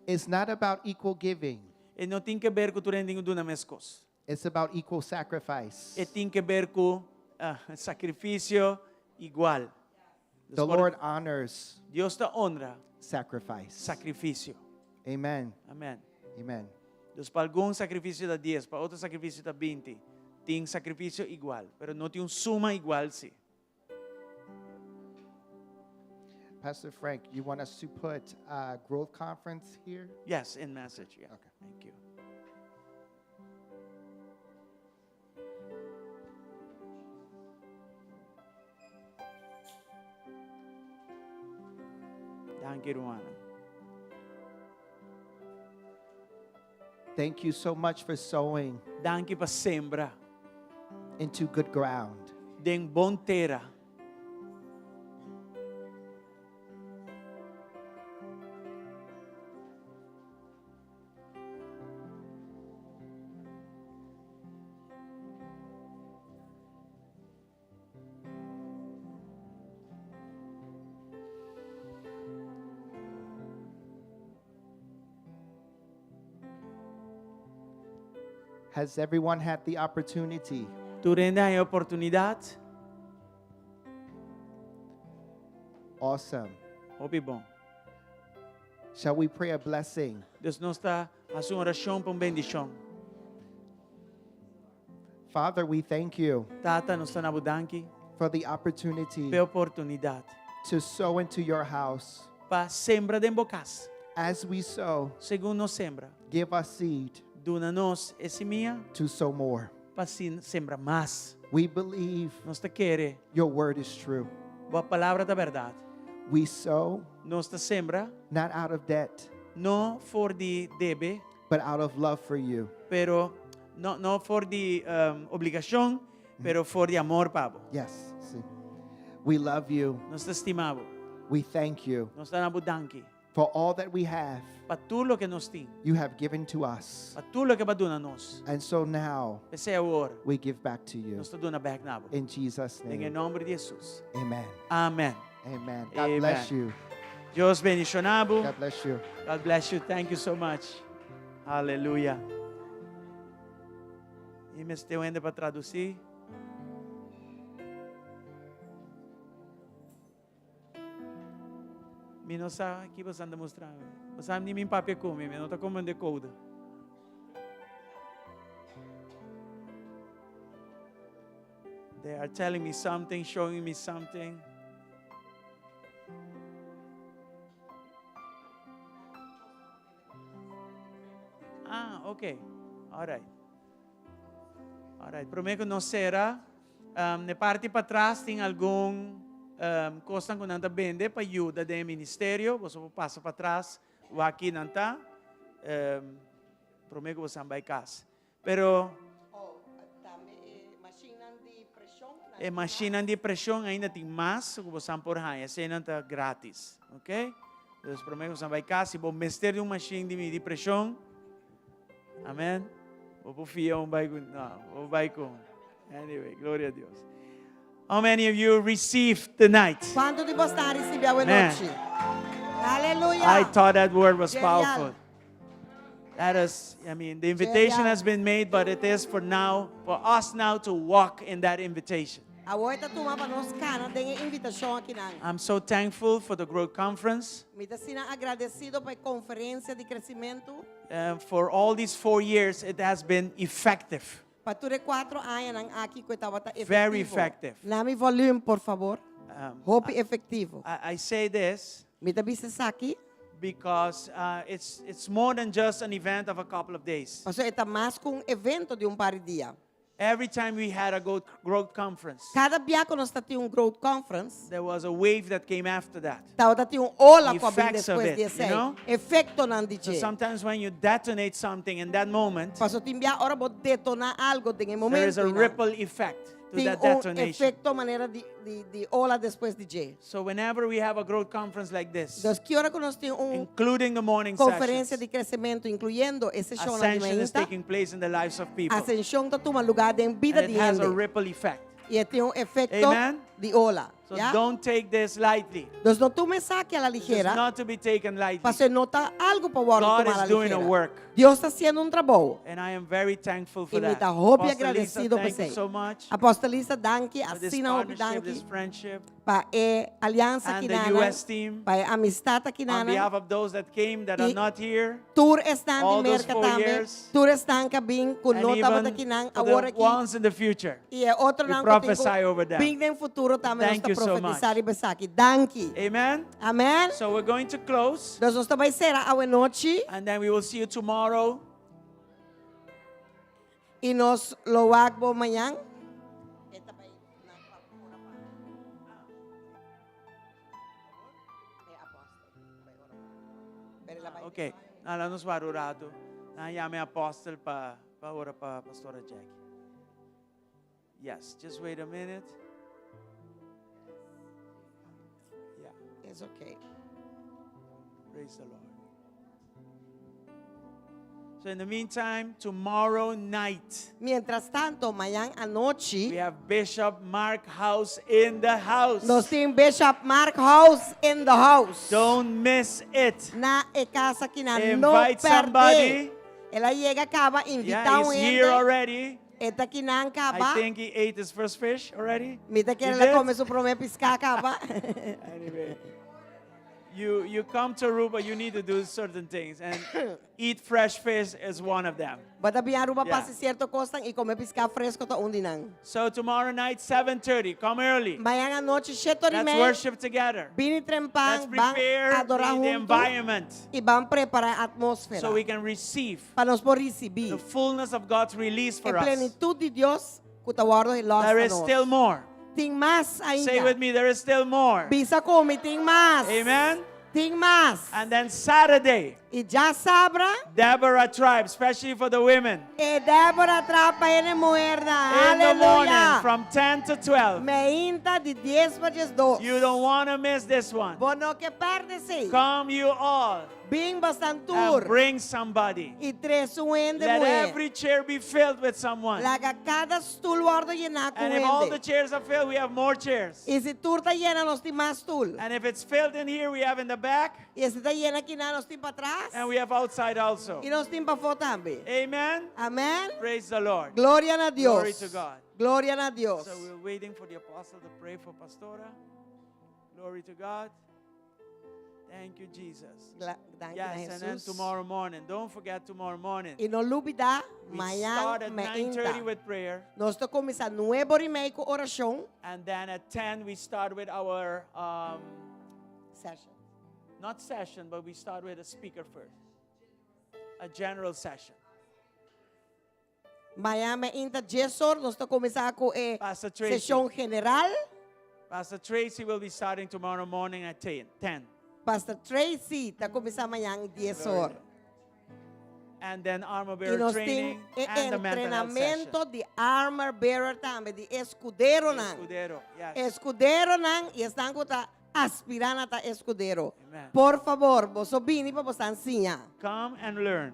It's not about equal giving. E no tin ke ber ku tur hende tin ku duna meskos. It's about equal sacrifice. E tin ke ber ku sakrifisio igual. The Lord honors Dios ta honra sacrifice. sakrifisio. Amen. Amen. Amen. Dus pa algun sakrifisio ta dies, pa otro sakrifisio ta binti. Tin sakrifisio igual, pero no tin un suma igual si. Pastor Frank, you want us to put uh, growth conference here? Yes, in message. Yeah. Okay. Thank you. Danki, ruman. Thank you so much for sowing Danki pa sembra into good ground. Den bon tera. Has everyone had the opportunity? Tur hende a haña oportunidat? Awesome. Hopi bon. Shall we pray a blessing? Dus nos ta hasi un orashon pa un bendishon. Father, we thank you Tata, nos ta duna bo danki for the opportunity pa e oportunidat to sow into your house. pa sembra den bo kas. As we sow, Segun nos sembra, give us seed duna nos e simia to sow more. pa sembra mas. We believe Nos ta kere your word is true. bo palabra ta bèrdat. We sow Nos ta sembra not out of debt, no for di debe, but out of love for you. pero no no for di um, obligashon, pero for di amor pa bo. Yes. See. We love you. Nos ta stima bo. We thank you Nos ta duna bo danki. for all that we have. Pa tur loke nos tin. You have given to us. Pa tur loke bo a duna nos. And so now P'esei awor, we give back to you. nos ta duna bèk na bo. In Jesus' Den name. nòmber di Hesus. Amen. Amen. Amen. God bless Amen. you. Dios bendishoná bo. God bless you. God bless you. Thank you so much. Hallelujah. I mester hende pa tradusí. Mi no sa ki boso anda mustra mi. Bo sa ni mi papia ku mi, mi no ta komprende kouda. They are telling me something, showing me something. Ah, ok. All right. All right. Promé ku nos sera, um, ne parti patras tin algun um, kosnan ku nan ta bende pa yuda den e ministerio. Boso por pasa patras, wak ki nan ta. Um, promé ku boso bai kas. Pero Oh, tambe e mashinnan di preshon. E mashinnan di preshon ainda tin mas ku bosan por haña. Eseinan ta gratis. Ok? Dus promé ku bosan bai kas, si bo mester di un mashin di midi preshon, amen, bo por fia un bai ku, no, bo bai ku. Anyway, gloria a Dios. How many of you received tonight? Kuantu di boso a risibí Man. awe nochi? Aleluya. I thought that word was Genial. powerful. That is, I mean, the invitation Genial. has been made, but it is for now, for us now to walk in that invitation. Awor ta turno pa nos kana den e invitashon akinan. I'm so thankful for the Growth Conference, Mi ta asina agradesido pa e konferensia di kresementu. for all these 4 years, it has been effective. Pa tur e kuater añanan aki ku tabata efektivo. Very effective. Duna mi volume, por fabor. Hopi efektivo. I say this Mi ta bisa esaki, because it's more than just an event of a couple of days. paso e ta mas ku un evento di un par di dia. Every time we had a growth conference, Kada biaha ku nos tabatin un growth conference, there was a wave that came after that. tabatin un ola The ku a bin effects of despues it, di you esei. know? Efektonan di So dje. sometimes when you detonate something in that moment, Paso tin bia ora bo detoná algu den e there is momento. a ripple effect to Tin that un detonation. efekto manera di, di, di ola despues di dje. So whenever we have a growth conference like this, Dus ki ora ku nos tin un including the morning konferensia sessions, di kresementu, inkluyendo e seshon di ascension is mainta, taking place in the lives of people. asenshon ta tuma lugá den bida And di it has a hende. ripple effect. I e tin un efekto Amen. di ola. So Ya? don't take this lightly. Dus no tuma esaki a la This is ligera, not to be taken lightly. paso no ta algu pa wòrdu God tumá a la is doing a ligera. work. Dios ta hasiendo un trabou. And I am very thankful for I mi that. ta hopi Apostle Lisa, agradesido pa thank you esei. so much Apòstel Lisa, danki, for this asina hopi partnership, this danki friendship. pa e aliansa And the akinan, US team. pa e amistat On akinan. behalf of those that came that are I not here, Tur esnan all di those Merka four tambe, years, tur esnan ku a bin ku and no tabata even akinan for awor the aki. ones in the future. I e otro We nan ku tin prophesy over them. bin den futuro tambe nos Thank ta you so profetisá much. riba esaki. Danki. Amen. Amen. So we're going to close, Dus nos ta bai sera awe nochi and then we will see you tomorrow. i nos lo wak bo mañan. E ta bai na pa ora pa. E apòstel bai ora pa. Pero el a bai. Ok, laga nos wak un ratu. Nan yama apòstel pa pa ora pa Pastora Jackie. Yes, just wait a minute. Yeah, It's okay. praise the Lord. So in the meantime, tomorrow night Mientras tantu, mañan anochi we have Bishop Mark House in the house. nos tin Bishop Mark House in the house. Don't miss it. Na e kas akinan no Invite pèrdè. somebody. El a yega kaba Yeah, invitá he's un here hende. already. E ta akinan I kaba. think he ate his first fish already. Mi ta He kere el a did? kome su promé piská kaba. Anyway, you come to Aruba, you need to do certain things, and eat fresh fish is one of them. Bo ta bin Aruba Yeah. pa hasi sierto kos i kome piská fresku ta un di nan. So tomorrow night, 7:30, come early. Mañan anochi, 7 i Let's mei. worship together. Bini Let's trempan, ban prepare adorá the huntu environment i ban prepará e atmósfera. so we can receive Pa nos por risibí the fullness of God's release e for us. plenitut di Dios ku ta wòrdu lòs There pa is nos. still more. Tin mas Say with ainda. me, there is still more. Bisa ku mi, tin mas. Amen. Tin mas. And then Saturday, I djasabra, Deborah Tribe, especially for the women, e Deborah Tribe pa e muhénan. in the morning Aleluya. from 10 to 12. Mainta di 10 pa 12. You don't want to miss this one. Bo no ke pèrdè esei. Come, you all, Bin boso and tur. bring somebody. I trese un hende Let muhé. every chair be filled with someone. Laga kada stul wòrdu yená ku And if all the hende. chairs are filled, we have more chairs. I si tur ta yená, nos tin mas stul. And if it's filled in here, we have in the back I si ta yená akinan, nos tin patras. and we have outside also. I nos tin pafó tambe. Amen. Amèn. Praise the Lord. Gloria na Dios. Glory to God. Gloria na Dios. So we're waiting for the apostle to pray for Pastora. Glory to God. Thank you, Jesus. Danki na Yes, and then Jesus. tomorrow morning. Don't forget tomorrow morning. I no lubidá, We start mañan at 9:30 mainta. with prayer, Nos ta kuminsá 9 or i mei ku orashon. and then at 10 we start with our Session. not session, but we start with a speaker first, a general session. Mañan mainta 10 or, nos ta kuminsá ku e Pastor Tracy. seshon general. Pastor Tracy will be starting tomorrow morning at 10. 10. Pastor Tracy ta kuminsá mañan 10 or. And then armor I bearer nos training tin e and the mental health session. entrenamentu di armor bearer tambe, di eskuderonan. Escudero, yes. Eskuderonan i esnan ku ta aspirá ta eskudero. Amen. Por fabor, boso bini pa boso siña. Come and learn.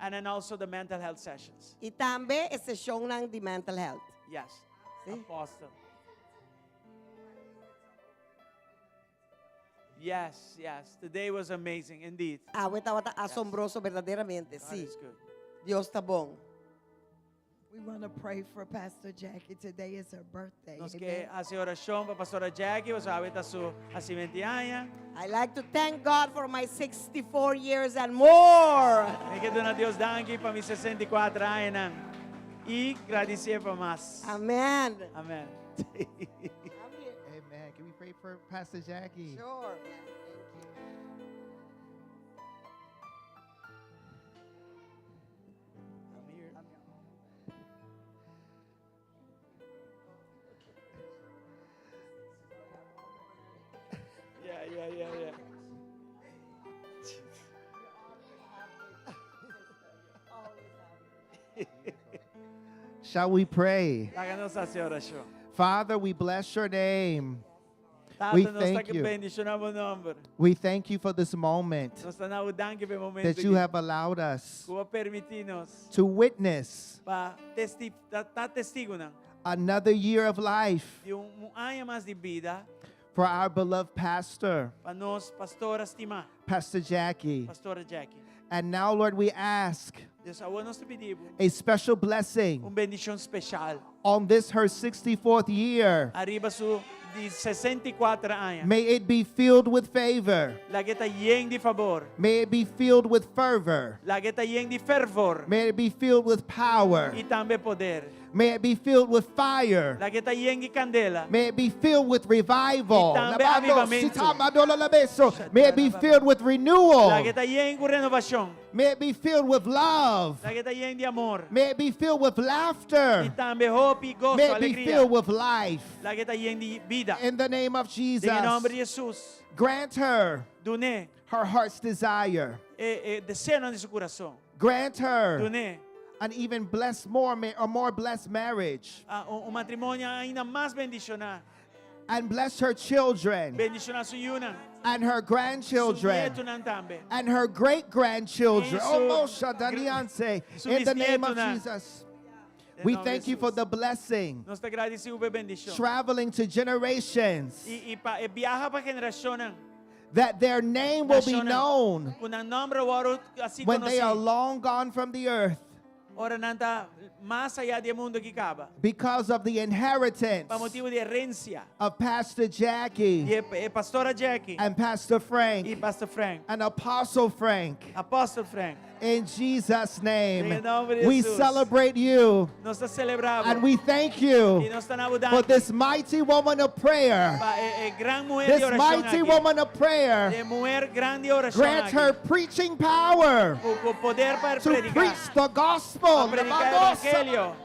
And then also the mental health sessions. I tambe e seshonnan di mental health. Yes. Sí. Apostle. Yes, yes. Today was amazing indeed. Awe tabata asombroso berdaderamente. God Si, is good. Dios ta bon. We want to pray for Pastor Jackie. Today is her birthday. Nos Amen. ke hasi orashon pa Pastora Jackie, pasobra awe ta su hasimenti aña. I like to thank God for my 64 years and more. Mi ke duna Dios danki pa mi 64 añanan i gradisié pa mas. Amen. Amen. Amen. Can we pray for Pastor Jackie? Sure. I'm here. Yeah, yeah, yeah, yeah. Shall we pray? Laga nos hasi orashon. Father, we bless your name. Tata, We nos ta thank you. bendishoná bo nòmber. We thank you for this moment Nos ta duna bo danki pa e momento that you have allowed us ku bo a permití nos to witness pa testi ta, ta testigu another year of life di un, un aña mas di bida for our beloved pastor, pa nos pastora stimá, Pastor Jackie. Pastora Jackie. And now, Lord, we ask Dios, awor nos ta pidi a special blessing un bendishon spesial. on this her 64th year. Ariba su di 64 aña. May it be filled with favor. Lag'é ta yen di fabor. May it be filled with fervor. Lag'é ta yen di fervor. May it be filled with power. I tambe poder. May it be filled with fire. Lag'é ta yen di kandela. May it be filled with revival. I tambe avivamentu. May it be filled with renewal. Lag'é ta yen ku renovashon. May it be filled with love. Lag'é ta yen di amor. May it be filled with I laughter. tambe hopi, goso, May it be alegria. filled with life. Lag'é ta yen di bida. In the name of Den nòmber Jesus, di Jesus. grant her Dun'é her heart's desire. e, e deseo di su kurason. Grant her Dun'é an even blessed more a more blessed marriage. ah, un, un matrimonio ainda mas bendishoná. And bless her children Bendishoná su yunan. and her grandchildren. Su nietunan tambe. and her great grandchildren. I su- Oh, Moshe Danianse, su in the name of bisnietunan. Jesus. Den We nòmber thank you for Jesus. the blessing, Nos ta gradisido pa e bendishon. traveling to generations, I, i pa e biaha pa generashonnan. that their name will be Nashonnan. known Ku nan nòmber lo wòrdu asina when they are konosí. long gone from the earth Ora nan ta mas ayá di e mundu aki kaba. because of the inheritance Pa motibu di herensia. of Pastor Jackie I e, e pastora Jackie. and Pastor I Frank Pastor Frank. and Apostle Frank. Apòstel Frank. In Jesus' name, Den nòmber di we Jesus. celebrate you Nos ta selebrá. and we thank I you nos ta duna for this mighty woman of prayer. Pa e, e gran muhé di This orashon mighty aki. woman of prayer, E muhé grandi di orashon grant aki. her preaching power Ku, ku poder pa to prediká. preach the gospel Pa prediká evangelio.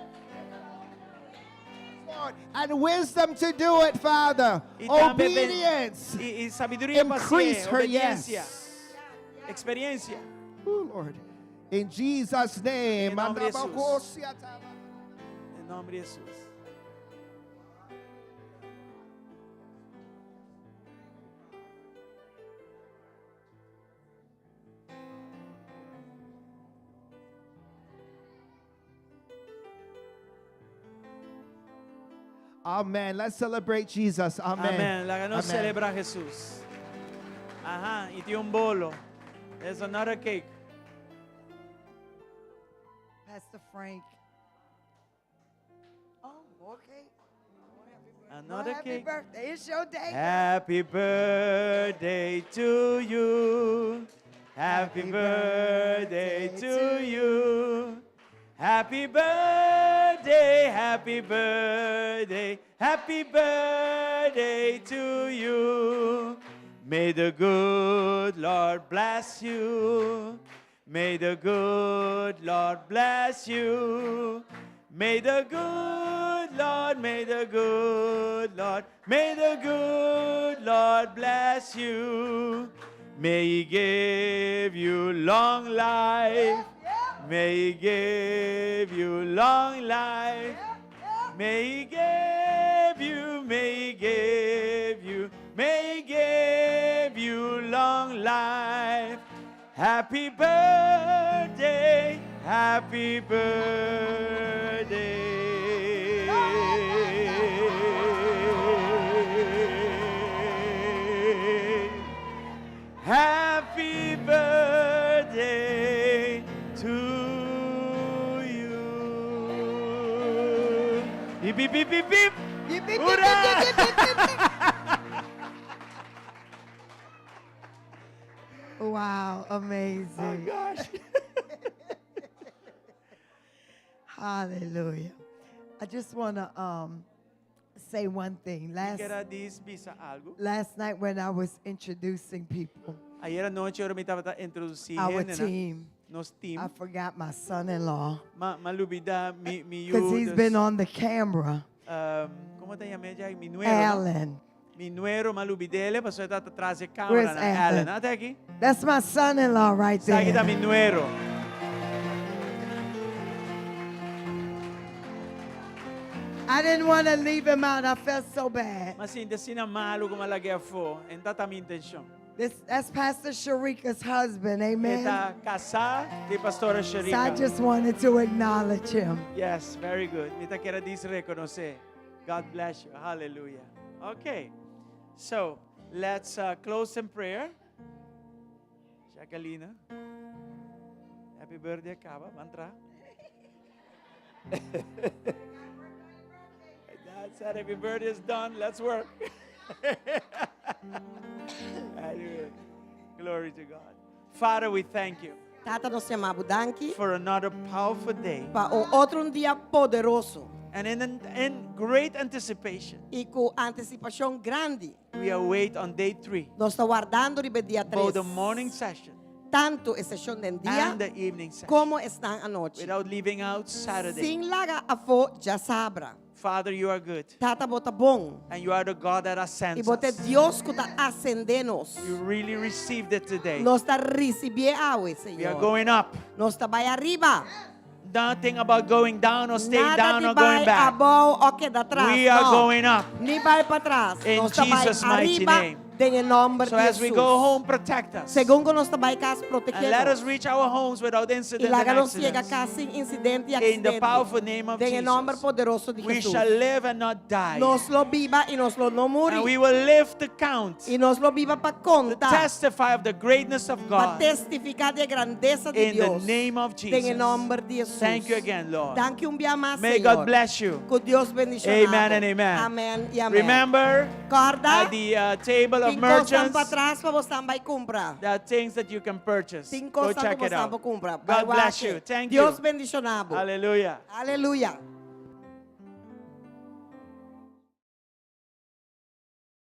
and wisdom to do it, Father. I tambe ben- Obedience. I, i sabiduria pa Increase her Obedensia. yes. Eksperensia. Oh, Lord. In Jesus' name. Den nòmber di Jesus. Den nòmber di Jesus. Amen. Let's celebrate Jesus. Amen. Amèn. Laga nos Amen. selebrá Jesus. Aha, i tin un bolo. There's another cake. Pastor Frank. Oh, okay. Well, Another happy cake. birthday. It's your day. Happy birthday to you. Happy birthday to you. Happy birthday, happy birthday, happy birthday to you. May the good Lord bless you. May the good Lord bless you. May the good Lord, may the good Lord, may the good Lord bless you. May He give you long life. May He give you long life. May He give you, may He give you, may He give you long life. Happy birthday, happy birthday. Hip, hip, hip, hip. Hip, hip, hip, Hurra! hip, hip, hip, hip, hip. Wow, amazing. Oh gosh. Hallelujah. I just want to um, say one thing. Last, Kier a bisa algo. last night when I was introducing people, Ayera nochi ora mi tabata introdusí our hende, team, nos team. I forgot my son-in-law M'a m'a lubidá mi mi because he's been on the camera, Um, kon ta yam'é ya? Mi nuero. no? Alan. Mi nuero m'a lubid'é, paso e ta tras di kamera. Where's na? Alan? Alan, ata aki. That's my son-in-law right Esaki ta there. mi nuero. I didn't want to leave him out. I felt so bad. M'a sinti asina malu ku m'a lag'é afó. No tabata mi intenshon. This, that's Pastor Sharika's husband, amen. E ta kasá di Pastora So I Sharika. just wanted to acknowledge him. Yes, very good. Mi ta kier a rekonosé. God bless you. Hallelujah. Okay. So, let's close in prayer. Jacqueline. Happy birthday, kaba. Ban traha. Dad said happy birthday is done. Let's work. Anyway, glory to God. Father, we thank you Tata nos yama bo danki for another powerful day. pa un otro dia poderoso And in great anticipation, i ku antisipashon grandi. we await on day three, Nos ta wardando riba dia 3. both the morning session Tantu e seshon di dia and the evening session, komo esnan anochi. without leaving out Saturday. Sin laga afó djasabra. Father, you are good. Tata bo ta bon. And you are the God that I ascends bo ta us. Dios ku ta asendé nos. You really received it today. Nos ta risibié awe, We are Señor. going up. Nos ta bai ariba. Nothing about going down or staying Nada down di or going bai back. abou òf keda atras. We are No. going up. Ni bai patras. In Nos ta bai Jesus' mighty ariba name. den e nòmber So di as we Jesus. go home, protect us. Segun ku nos ta bai kas, And protegé let nos. us reach our homes without I incident laga and nos yega accidents. kas sin insidente i In the aksidente. powerful name of Den e nòmber Jesus. poderoso di We Jesus. shall live and not die. Nos lo biba i nos lo no And we muri. will live to count, I nos lo biba pa to konta, testify of the greatness of pa God. testifiká di e grandesa di In the Dios. name of Den e Jesus. nòmber di Jesus. Thank you again, Lord. Danki un bia mas, May Señor. God bless you. Ku Dios bendishoná. Amen and amen. Amèn i amèn. Remember, Kòrda, at the table of tin kos merchants, patras pa bo bai kumpra. there are things that you can purchase. Tin Go kos check ku it bo out. kumpra. God bless you. Thank you. Dios bendishoná bo. Hallelujah. Aleluya.